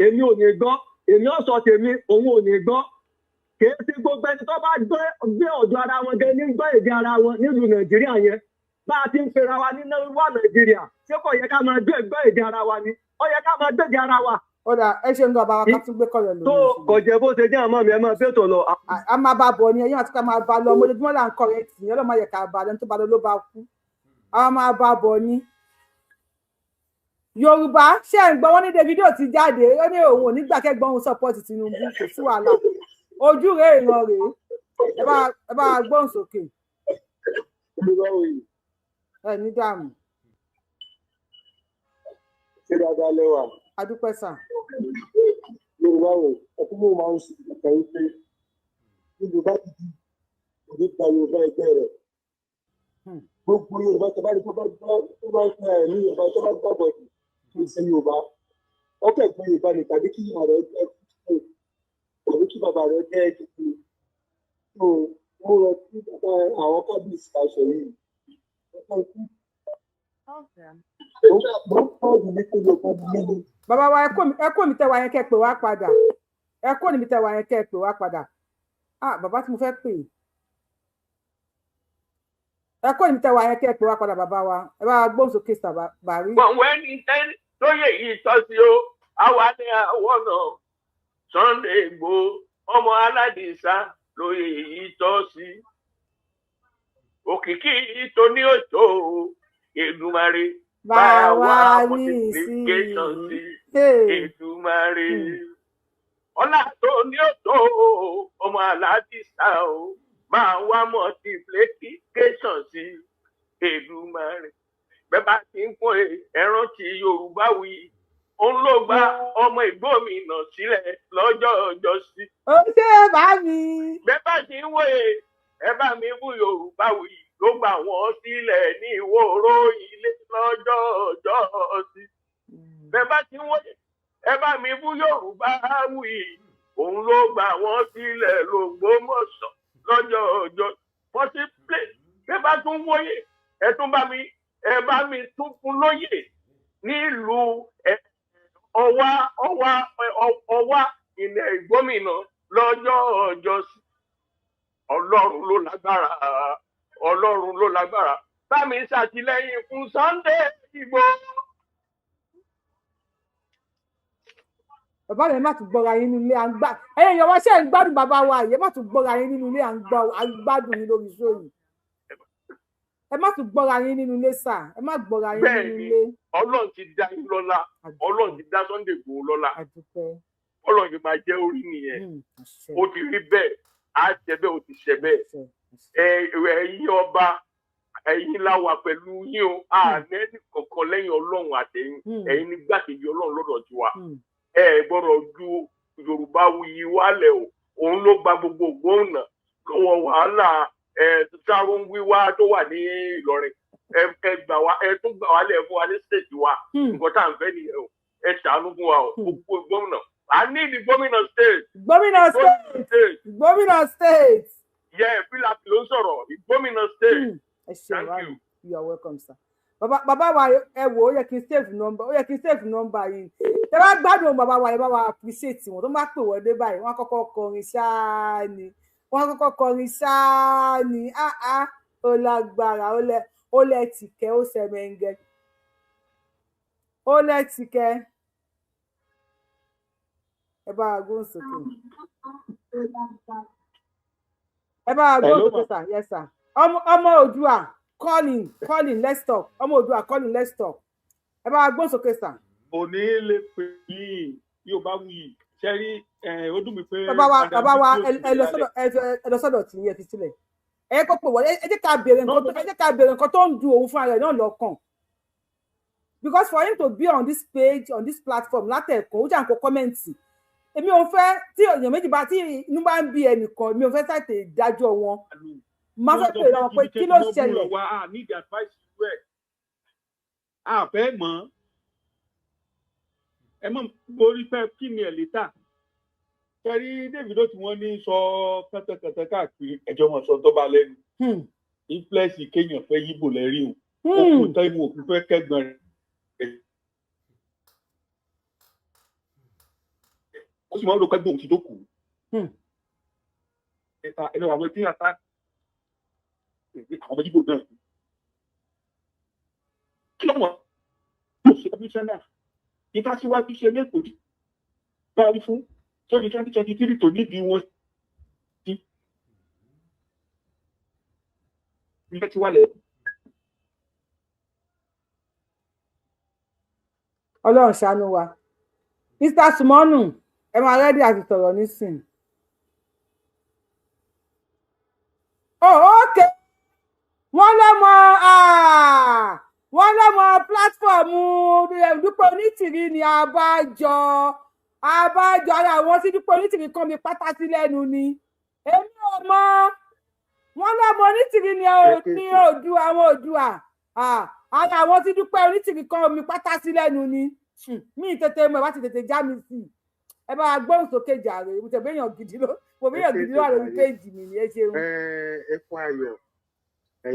èmi ò ní gbọ́, èmi ò sọ tèmi, òun ò ní gbọ́. Kìí ṣe gbogbo ẹni tó bá gbé ọ̀dọ̀ ara wọn gan ní gbọ́ èdè ara wọn nílùú Nàìjíríà yẹn. Bá a ti ń pera wa ní wà Nàìjíríà, ṣé kò yẹ ká máa gbé èdè ara wa ni? Ó yẹ ká máa gbèdè ara wa. Ó dà, ẹ ṣe ń gbọ́ bàbá wa ká tún gbé kọ̀rọ̀ lórí. Tó kò jẹ́ bó ṣe jẹ́, àmọ́ mi ẹ máa bẹ́tò lọ. A máa bá bọ̀ ni ẹ̀yìn àti ká máa bá lọ, ojoojúmọ́ là ń kọ̀ rẹ̀ tì í, ọlọ́mọ yẹ ká bá lọ, tó bá lọ ló bá kú. A máa bá bọ̀ ni. Yorùbá ṣe ń gbọ́, wọ́n ní Davido ti jáde, ó ní òun ò ní gbà kẹ́gbọ́n òun support Tinubu, kò sí wàhálà. Ojú rèé ìran rèé, ẹ bá gbóhùn sókè. Ẹ ní dààmú. Ṣé dáadáa lẹ́wà? Adúpẹ́ sà. Yorùbá rẹ̀ ọkùnrin mo máa ń ṣe ìgbà wípé Yorùbá gidi kò ní gba Yorùbá ẹgbẹ́ rẹ̀. Gbogbo Yorùbá tó bá rí tó bá gbọ́ tó bá ń ẹ̀ ní Yorùbá tó bá gbàgbọ́ jù kì í ṣe Yorùbá. Ọkọ̀ ẹ̀gbọ́n Yorùbá ni tàbí kí ìyá rẹ̀ jẹ́ kúkú tàbí kí bàbá rẹ̀ jẹ́ kúkú. Tó mo rọ sí bàbá àwọn kábíyèsí aṣọ yìí. Mo ń pọ̀ jù ní pé Yorùbá ni mí. Bàbá wa, ẹ kó mi tẹ wá yẹn kẹ́ pè wá padà. Ẹ kó mi tẹ wá yẹn kẹ́ pè wá padà. Ah, bàbá tí mo fẹ́ pè, ẹ kó mi tẹ wá yẹn kẹ́ pè wá padà. Bàbá wa, ẹ bá wa gbóhùn sókè sàbàrí. Gbọ̀nwẹ́ ní tẹ́lẹ̀ lóye yìí tọ́ sí o, àwa ní àwọn náà Sunday Igboho ọmọ aládìsá lóye yìí tọ́ sí. Òkìkí tó ní òjò Èdùmàrè bá wa rí multiplication sí sí Èdùmàrè. Ọlá tó ní òjò ọmọ aládìsá o máa wá multiplication sí Èdùmàrè. Bẹ́ẹ̀ bá ti ń pọ́n ẹran tí Yorùbá wí, òun ló gba ọmọ ìgbómìnà sílẹ̀ lọ́jọ́ ọjọ́ sí. Ó ṣe bá mi. Bẹ́ẹ̀ bá ti ń wòye, ẹ bá mi bú Yorùbá wí, ló gbà wọ́n sílẹ̀ ní ìwòrò ilé lọ́jọ́ ọjọ́ sí. Bẹ́ẹ̀ bá ti ń wòye, ẹ bá mi bú Yorùbá wí, òun ló gbà wọ́n sílẹ̀ l'Ògbómọ̀ṣọ́ lọ́jọ́ ọjọ́. Pọ́síplẹ̀ bẹ́ẹ̀ bá tún wòye, ẹ tún bá mi ẹ bá mi tún fún lóyè nílùú Ọ̀wá Ọ̀wá Ọ̀wá ilẹ̀ ìgbómìnà lọ́jọ́ ọjọ́ sí. Ọlọ́run ló lágbára, Ọlọ́run ló lágbára, bá mi ṣàtìlẹ́yìn fún Sunday Igboho. Bàbá mi, ẹ má tún gbọ́ra yín nínú ilé, à ń gbà ẹ̀yin èèyàn wa ṣe ń gbádùn bàbá wa yìí. Ẹ má tún gbọ́ra yín nínú ilé, à ń gbádùn yín lórí sóyè. Ẹ má tún gbọ́ra yín nínú ilé sà, ẹ má gbọ́ra yín nínú ilé. Ọlọ́run ti dá yín lọ́lá, Ọlọ́run ti dá Sunday Igboho lọ́lá, Ọlọ́run ti máa jẹ́ orí nìyẹn. Ó ti rí bẹ́ẹ̀, á ṣe bẹ́ẹ̀, ó ti ṣe bẹ́ẹ̀. Ẹ̀yin ọba, ẹ̀yin la wà pẹ̀lú yín o, àná ẹnì kankan lẹ́yìn Ọlọ́run àtẹ̀yìn, ẹ̀yin ní gbàkejì Ọlọ́run lọ́dọ̀ tiwa. Ẹ gbọ́dọ̀ ju Yorùbá wuyi wálẹ̀ o, òun ló gba gbogbo ògbóǹnà lọ́wọ́ wàhálà sáró ń wíwá tó wà ní Ìlọrin. Ẹ gbà wá, ẹ tún gbà wá lẹ̀ fún wa ní stéètì wa. Nǹkan tá à ń fẹ́ nìyẹn o, ẹ ṣàánú fún wa o, gbogbo gómìnà, à ní ìdí gómìnà state. Gómìnà state, gómìnà state. Yẹ Fílàpì ló ń sọ̀rọ̀, gómìnà state. Ẹ ṣe wá, you are welcome sir. Bàbá wa, ẹ wò ó yẹ kí n save number, ó yẹ kí n save number yìí. Ẹ bá gbádùn bàbá wa, ẹ bá wa appreciate wọn. Tó bá pè wọlé báyìí, wọn á kọ́kọ́ kọrin ṣáá ni, wọn kọ́kọ́ kọrin ṣáá ni. Áá, ó lágbára, ó lẹ tìkẹ́, ó sẹmẹǹgẹ, ó lẹ tìkẹ́. Ẹ bá wa gbóhùn sókè, ẹ bá wa gbóhùn sókè sà. Yes sir. Ọmọ Oòduà calling, calling, let's talk. Ọmọ Oòduà calling, let's talk. Ẹ bá wa gbóhùn sókè sà. Òní lè pè ní Yorùbá wuyì ṣẹ́rí, ó dùn mí pé. Bàbá wa, ẹ lọ sọ́dọ̀ tí ẹ fi sílẹ̀, ẹ kó pè wọlé. Ẹ jẹ́ ká béèrè nǹkan tó, ẹ jẹ́ ká béèrè nǹkan tó ń du òun fúnra rẹ̀ náà lọ́kàn, because for him to be on this page, on this platform látẹ̀kọ́, ó jà ń kó comment. Èmi ò fẹ́ tí èèyàn méjì bá tí inú bá ń bí ẹnìkan, èmi ò fẹ́ tètè dájọ́ wọn. Máa fẹ́ pè lọ́wọ́ pé kí ló ṣẹlẹ̀. A fẹ́ mọ̀ ẹ mọ̀ borí fẹ́ kí ni ẹ̀ létà kẹrí Davido tí wọ́n ní sọ kẹtẹkẹtẹ káàkiri, ẹjọ́ wọn sọ tó bá lẹ́nu influence kéèyàn fẹ́ yíbò lẹ́rí o, ó kù tán ìwò òfin fẹ́ kẹ́gbọ́n rẹ̀, ó sì máa ń lo kẹ́gbọ́n òun ti dókòó. Ẹnu àwọn tí a ta àwọn ọmọ yíbò náà kí ló wọ́n yóò ṣe kọmíṣánná nípa síwájú ṣe lẹ́kọ̀ọ́ bá rí fún twenty twenty twenty three tó nídìí wọn sí ilé tí wà lẹ. Ọlọ́run ṣàánú wa. Mr. Sumonu, ẹ máa ready àti sọ̀rọ̀ nísìn. Oh, okay. Wọ́n lọ́mọ, Wọ́n lọ́mọ platform Dúpẹ́ Onítìrí ni. Abájọ, abájọ, ara àwọn tí Dúpẹ́ Onítìrí kàn mí pátá sí lẹ́nu ni. Èmi ò mọ. Wọ́n lọ́mọ Onítìrí ni ní Oòduà, àwọn Oòduà, ara àwọn tí Dúpẹ́ Onítìrí kàn mí pátá sí lẹ́nu ni. Mi tètè mọ̀, ẹ bá ti tètè já mi sí i. Ẹ bá gbóhùn sókè jàre. Mo tẹ̀ béèyàn gidi ló, mo béèyàn gidi ló wà lórí péèjì mi ni. Ẹ ṣeun. Ẹ fún ayọ̀,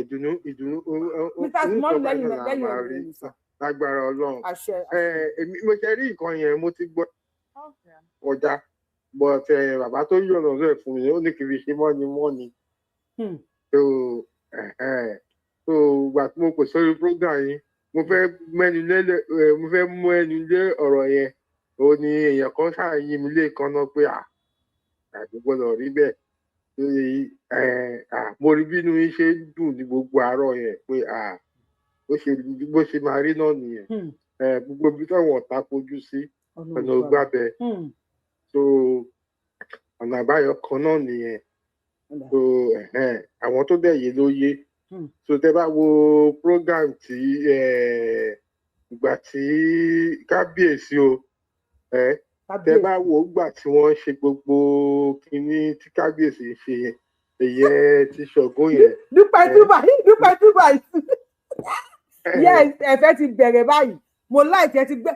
ìdùnnú, ìdùnnú. Mr. Simon, lẹ́yìn lẹ́yìn ọ̀rẹ́. Lágbára Ọlọ́run. Àṣẹ. Èmi mo ṣe rí nǹkan yẹn, mo ti gbọ́ kọjá, but bàbá tó yọ̀nà rẹ̀ fún mi, ó ní kì í fi ṣe mọ́ni mọ́ni. So ìgbà tí mo pè sórí program yìí, mo fẹ́ mẹ́nu lé, mo fẹ́ mú ẹnu lé ọ̀rọ̀ yẹn. Ó ní èèyàn kan ṣáà yín mi lẹ́ẹ̀kan náà pé à àti gbọ́dọ̀ rí bẹ́ẹ̀. Mo rí bínú yín ṣe ń dùn ní gbogbo àárọ̀ yẹn pé bó ṣe máa rí náà nìyẹn. Gbogbo ibi táwọn ọ̀tá fojú sí, ọ̀nà ògbàbẹ̀. So ọ̀nà àbáyọ kan náà nìyẹn. So àwọn tó dẹ̀ yé ló yé. So tẹ́ bá wo program tí ìgbà tí kábíyèsí o, tẹ́ bá wo ìgbà tí wọ́n ṣe gbogbo kinní tí kábíyèsí ń ṣe yẹn, ìyẹn ti Ṣàngó yẹn. Dúpẹ́ túbà, dúpẹ́ túbà. Yes, ẹ̀fẹ̀ ti bẹ̀rẹ̀ báyìí. Mo láìpẹ́ ti gbé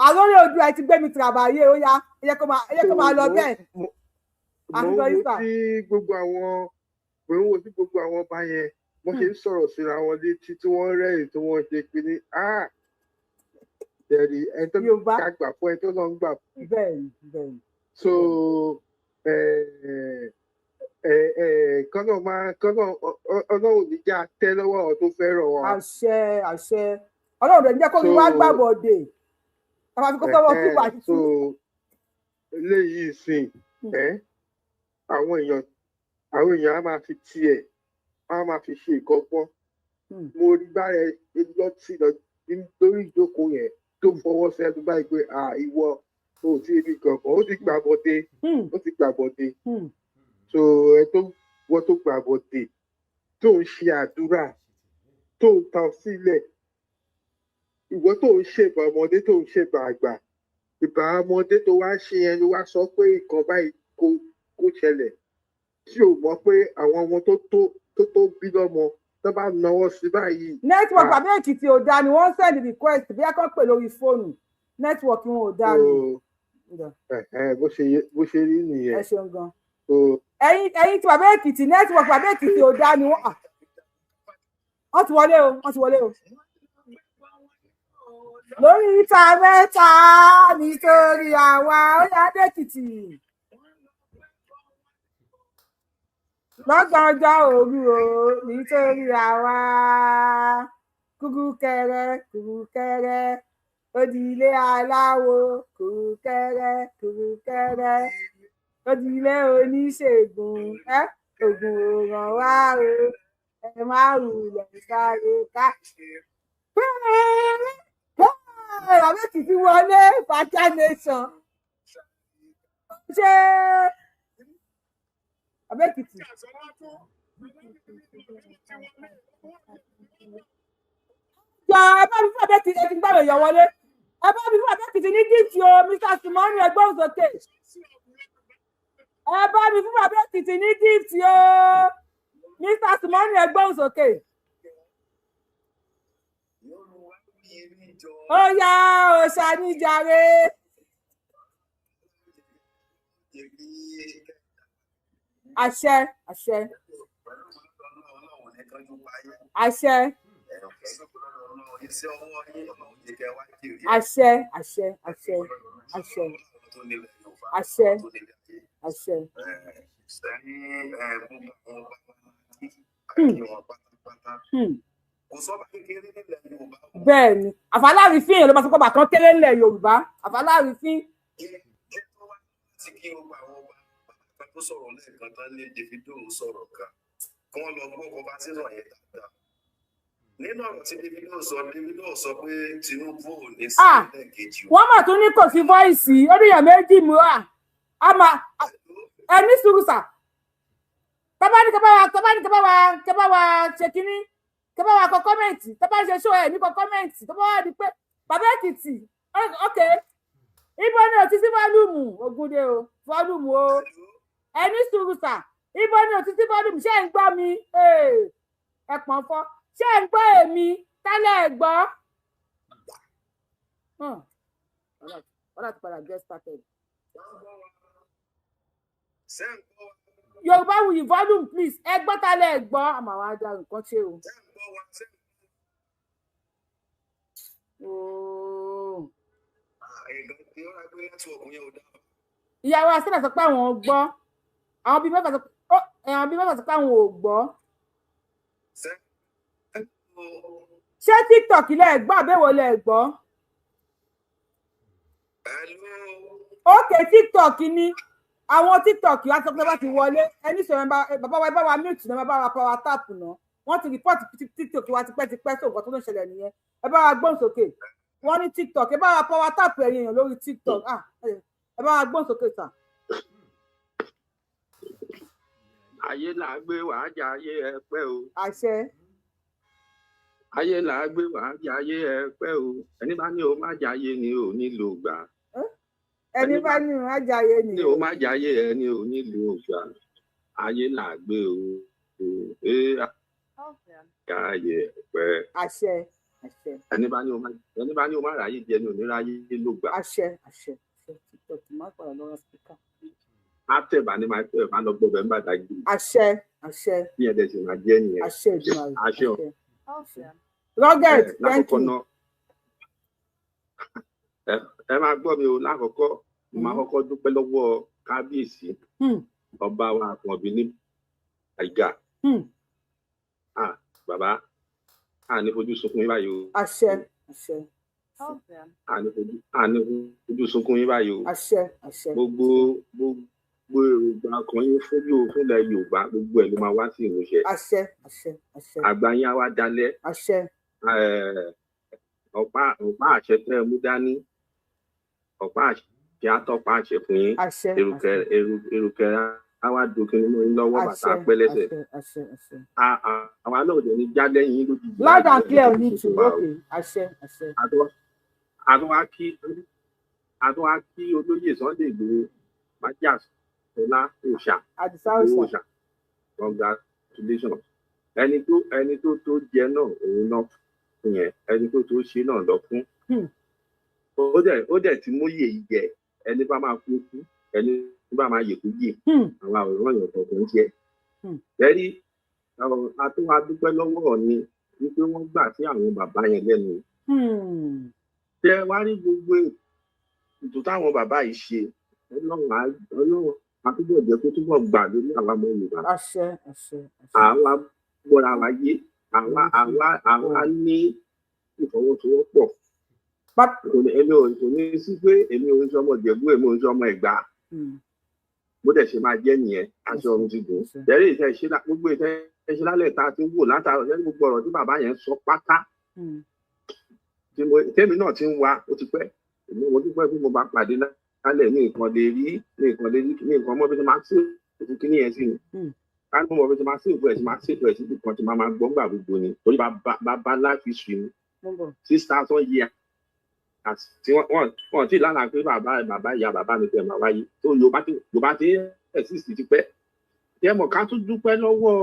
àlórí ojú ẹ ti gbé mi tìrabàyè. Ó yá, ẹ jẹ́ kó máa lọ bẹ́ẹ̀. Mo ń wo tí gbogbo àwọn mo ń wo tí gbogbo àwọn ọba yẹn wọ́n ṣe ń sọ̀rọ̀ síra wọn létí, tí wọ́n rẹ́rìn, tí wọ́n ṣe kinní, ẹ̀rí ẹni tó ká gbà fún ẹni tó lọ ń gbà fún. Bẹ́ẹ̀ni, bẹ́ẹ̀ni. So kọ́nà máa kọ́nà Ọlọ́run ní já tẹ́ lọ́wọ́ àwọn tó fẹ́ràn wa. Àṣẹ, àṣẹ. Ọlọ́run rẹ̀ ń jẹ́ kó ní wá gbàbọ̀dè tàbí fi kó sọ́wọ́ túbà títí. So eléyìí sìn, àwọn èèyàn á máa fi tiẹ̀, á máa fi ṣe ìkọ́gbọ́n. Mo rí bára ẹ lọ́tì lórí ìjókòó yẹn tó fọwọ́ sẹ́nu báyìí pé ìwọ ò tí ì rí kankan, ó ti gbà bọ́dé, ó ti gbà bọ́dé. So ẹ tó wọ́n tó gbà bọ́dé, tó ń ṣe àdúrà, tó ń tan sílẹ̀, ìwọ tó ń ṣèbà ọmọdé, tó ń ṣèbà àgbà, ìbà ọmọdé tó wá ṣe yẹn ló wá sọ pé nǹkan báyìí kó ṣẹlẹ̀, tí ò mọ̀ pé àwọn ọmọ tó tó bí lọ́mọ tó bá náwó sí báyìí. Network bàbá Èkìtì ò dáa ni. Wọ́n send request bí akọ́ pè lórí fóònù, network wọn ò dáa ni. Bó ṣe rí nìyẹn. Ẹ ṣeun gan. Ẹ̀yin tí bàbá Èkìtì, network bàbá Èkìtì ò dáa ni. Wọ́n ti wọlé o, wọ́n ti wọlé o. Lórí ìta mẹ́ta nítorí àwa ó yá dÉkìtì lọ́gànjọ́ òru o, nítorí àwa kúrúkẹrẹ kúrúkẹrẹ òdìlé aláwo, kúrúkẹrẹ kúrúkẹrẹ òdìlé oníṣègùn, ẹ ògùn òràn wá o, ẹ má wulẹ̀ sáré ká. Bàbá Èkìtì wọlé, Fàtíà Nation ṣé bàbá Èkìtì. Jọ, ẹ bá mi fún bàbá Èkìtì, ẹ ti gbàgbé èèyàn wọlé. Ẹ bá mi fún bàbá Èkìtì ní gift o. Mr Simoni, ẹgbọ́n sókè. Ẹ bá mi fún bàbá Èkìtì ní gift o. Mr Simoni, ẹgbọ́n sókè. Ó yá, òòṣà níjàre. Àṣẹ, àṣẹ, àṣẹ, àṣẹ, àṣẹ, àṣẹ, àṣẹ, àṣẹ, àṣẹ. Bẹ́ẹ̀ ni, àfàlárìfín èèyàn ló máa sọ pé bàkan kéré ńlẹ̀ Yorùbá, àfàlárìfín. Tí kí gbogbo àwọn ọba kan tó sọ̀rọ̀ lẹ́ẹ̀kan tán ní Davido sọ̀rọ̀ kan, kí wọ́n lọ gbọ́ conversation yẹn dáadáa. Nínú ọ̀rọ̀ tí Davido sọ, Davido sọ pé Tinubu ò ní sí lẹ́ẹ̀kejì o. Wọ́n mà tún ní kò sí voice. Ó níyàn méjì mú à á máa ẹ ní sùúrù sà. Tọ́ba ní kẹ́ bá wa, tọ́ba ní kẹ́ bá wa, kẹ́ bá wa ṣe kínní. Kẹ bá wa kọ comment. Tó bá ṣe show ẹ ní kọ comment. Tó bá wà ní pé bàbá Èkìtì, ok, ibo ni ò ti sí volume? Ògúndé o, volume o. Ẹ ní sùúrù sà. Ibo ni ò ti sí volume? Ṣé ń gbọ́ mi? Ẹ pọ̀n fọ́. Ṣé ń gbọ́ èmi tẹ́lẹ̀? Ẹ gbọ́. Wọ́n láti padà get started. Yorùbá Wuyi, volume please. Ẹ gbọ́ tálẹ̀, ẹ gbọ́. Àmọ́ àwọn ajá nǹkan ṣe o. Ooo. Ìyàwó asẹ́nà sọ pé àwọn ò gbọ́. Àwọn bíi mẹ́fà sọ pé àwọn ò gbọ́. Ṣé TikTok lẹ gbọ́ àbẹ̀wò lẹ gbọ́? Ok, TikTok ni àwọn TikTok wá sọ pé bá ti wọlé. Ẹni sọ̀rọ̀ bàbá wa, bá wa mute náà, bá wa power tap náà. Wọ́n ti report TikTok wa tipẹ́tipẹ́, sí nǹkan tó ń ṣẹlẹ̀ nìyẹn. Ẹ bá wa gbóhùn sókè. Wọ́n ní TikTok, ẹ bá wa power tap. Ẹ̀yin èèyàn lórí TikTok, ah, ẹ bá wa gbóhùn sókè sà. Ayé là á gbé wàá jà ayé ẹ pẹ́ o. Àṣẹ. Ayé là á gbé wàá jà ayé ẹ pẹ́ o. Ẹni bá ní o má jà ayé ni ò ní lò gbà. Ẹni bá ní o má jà ayé ni o má jà ayé ẹ ni ò ní lò gbà. Ayé là á gbé o ee káyé ẹ pẹ́. Àṣẹ, àṣẹ. Ẹni bá ní o má ráyè jẹ ni ò ní ráyè lò gbà. Àṣẹ, àṣẹ, àṣẹ. TikTok má padà lọ́wọ́ spíkà. Àtẹ̀bà ni máa tẹ̀ máa lọ gbọ́ bẹ́ẹ̀ ń bá dájú. Àṣẹ, àṣẹ. Bí ẹ̀dẹ̀ sì máa jẹ́ nìyẹn. Àṣẹ ìdùnnú. Àṣẹ o. Rugged, thank Lákọ̀ọ́kọ́ you. náà, ẹ máa gbọ́ mi o. Lákọ̀ọ́kọ́, mo máa kọ́kọ́ dúpẹ́ lọ́wọ́ kábíyèsí ọba wa Àkànbí ní àìgà. Bàbá, a ní fojú sunkún yín báyìí o. Àṣẹ, àṣẹ. A ní fojú sunkún yín báyìí o. Àṣẹ, àṣẹ. Gbogbo gbogbo èròǹgbà kan yín fún fúnlẹ̀ Yorùbá, gbogbo ẹ̀ ló máa wá sí ìmúṣẹ. Àṣẹ, àṣẹ, àṣẹ. Àgbà yín á wá dalẹ̀. Àṣẹ. Ọ̀pá àṣẹ tẹ́ ẹ mú dání, ọ̀pá àṣẹ àtọ́pá àṣẹ fún yín. Àṣẹ. Erùkẹ̀ á wá dokin nínú yín lọ́wọ́, bàtà Àṣẹ. pẹ́lẹ́sẹ̀. Àṣẹ, àṣẹ, àṣẹ. Àwa náà ò dẹ̀ ní já lẹ́yìn yín lójijì. Loud and clear on YouTube, okay. Àṣẹ, àṣẹ. Àtúwá kí olóyè Sunday Igboho Májàsọ́lá Òòṣà. Àdìsá Òòṣà. Òòṣà, congratulations. Ẹni tó tó jẹ náà òun náà fún yẹn, ẹni tó tó ṣe náà lọ fún. Ó dẹ̀ ti múyè yìí jẹ. Ẹni bá máa kú kú, ẹni bá máa yè kú yè. Àwọn àwòrán yẹn kọ̀ọ̀kan ń jẹ. Lẹ́rí àtúwá dúpẹ́ lọ́wọ́ ni wípé wọ́n gbà sí àwọn bàbá yẹn lẹ́nu. Tẹ wá rí gbogbo ètò táwọn bàbá yìí ṣe, Ọlọ́run àtúbọ̀ jẹ́ kó túbọ̀ gbà lórí àwọn ọmọ Yorùbá. Àṣẹ, àṣẹ. Àwa gbọ́ra wa yé, àwa ní ìfọwọ́sowọ́pọ̀. Èmi ò ní sí pé èmi ò ń sọmọ Ìjẹ̀bú, èmi ò ń sọmọ Ẹ̀gbá. Bó dẹ̀ ṣe máa jẹ́ nìyẹn, aṣọ ọ̀run ti gùn. Tẹ̀lé ìṣe ṣe gbogbo ìṣe ṣe lálẹ́ ta ti wò látàrọ̀ ṣẹ́ gbogbo ọ̀rọ̀ tí bàbá yẹn sọ pátá. Tèmi náà ti ń wa, ó ti pẹ́. Èmi mo dúpẹ́ pé mo bá pàdé lálẹ́ ní nǹkan lè rí, ní nǹkan lè rí, ní nǹkan mọ́ bí tó máa ṣe òkú kíní yẹn sí ni. Ká ní mo mọ̀ bí tó máa ṣe òkú ẹ̀ sí máa ṣe òkú ẹ̀ sí kan tí máa máa gbọ́ ńgbà gbogbo ni. Torí bàbá life history ni. 6,000 years tí wọ́n ti lálàá pé bàbá ìyá bàbá mi tẹ̀ máa wáyé. Tó Yorùbá ti exist ti pẹ́. Ẹ mọ̀ ká tún dúpẹ́ lọ́wọ́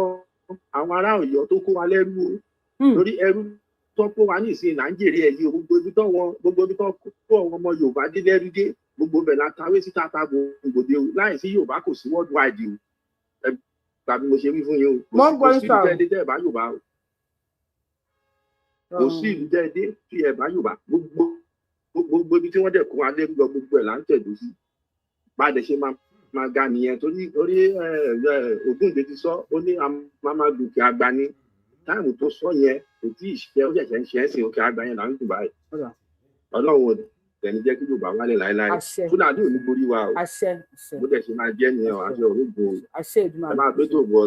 àwọn ará Ọ̀yọ́ tó kó wa lẹ́rú o. Torí ẹrú tó kó wa ní ìsìn Nàìjíríà yìí, gbogbo ibi tó wọn gbogbo ibi tó kó àwọn ọmọ Yorùbá dé lẹ́rú dé, gbogbo bẹ̀ la tawé síta ta gbòǹgbòdè o. Láì sí Yorùbá kò sí worldwide o. Ẹ tàbí mo ṣe wí fún yín o. Kò sí ìlú tẹ́ dé tẹ́ ẹ̀ bá Yorùbá o. Kò sí ìlú tẹ́ dé tí ẹ̀ bá Yorùbá. Gbogbo ibi tí wọ́n dẹ̀ kó wa lẹ́rú lọ, gbogbo ẹ̀ là ń tẹ̀dó sí. Bá a dẹ̀ ṣe máa ga nìyẹn. Torí Ògúndé ti sọ, ó ní a máa gòkè àgbà ni. Táìmù tó sọ yẹn kò tí ì ṣe, ó ṣẹ̀ṣẹ̀ ń ṣe é sí òkè àgbà yẹn là ń gùn báyìí. Ọlọ́run ò tẹ̀lé jẹ́ kí Yorùbá wálẹ̀ láéláé. Fúlàní ò ní borí wa o. Bó dẹ̀ ṣe máa jẹ́ nìyẹn o. Àṣẹ òrógbò. Ẹ máa gbé tó bọ̀.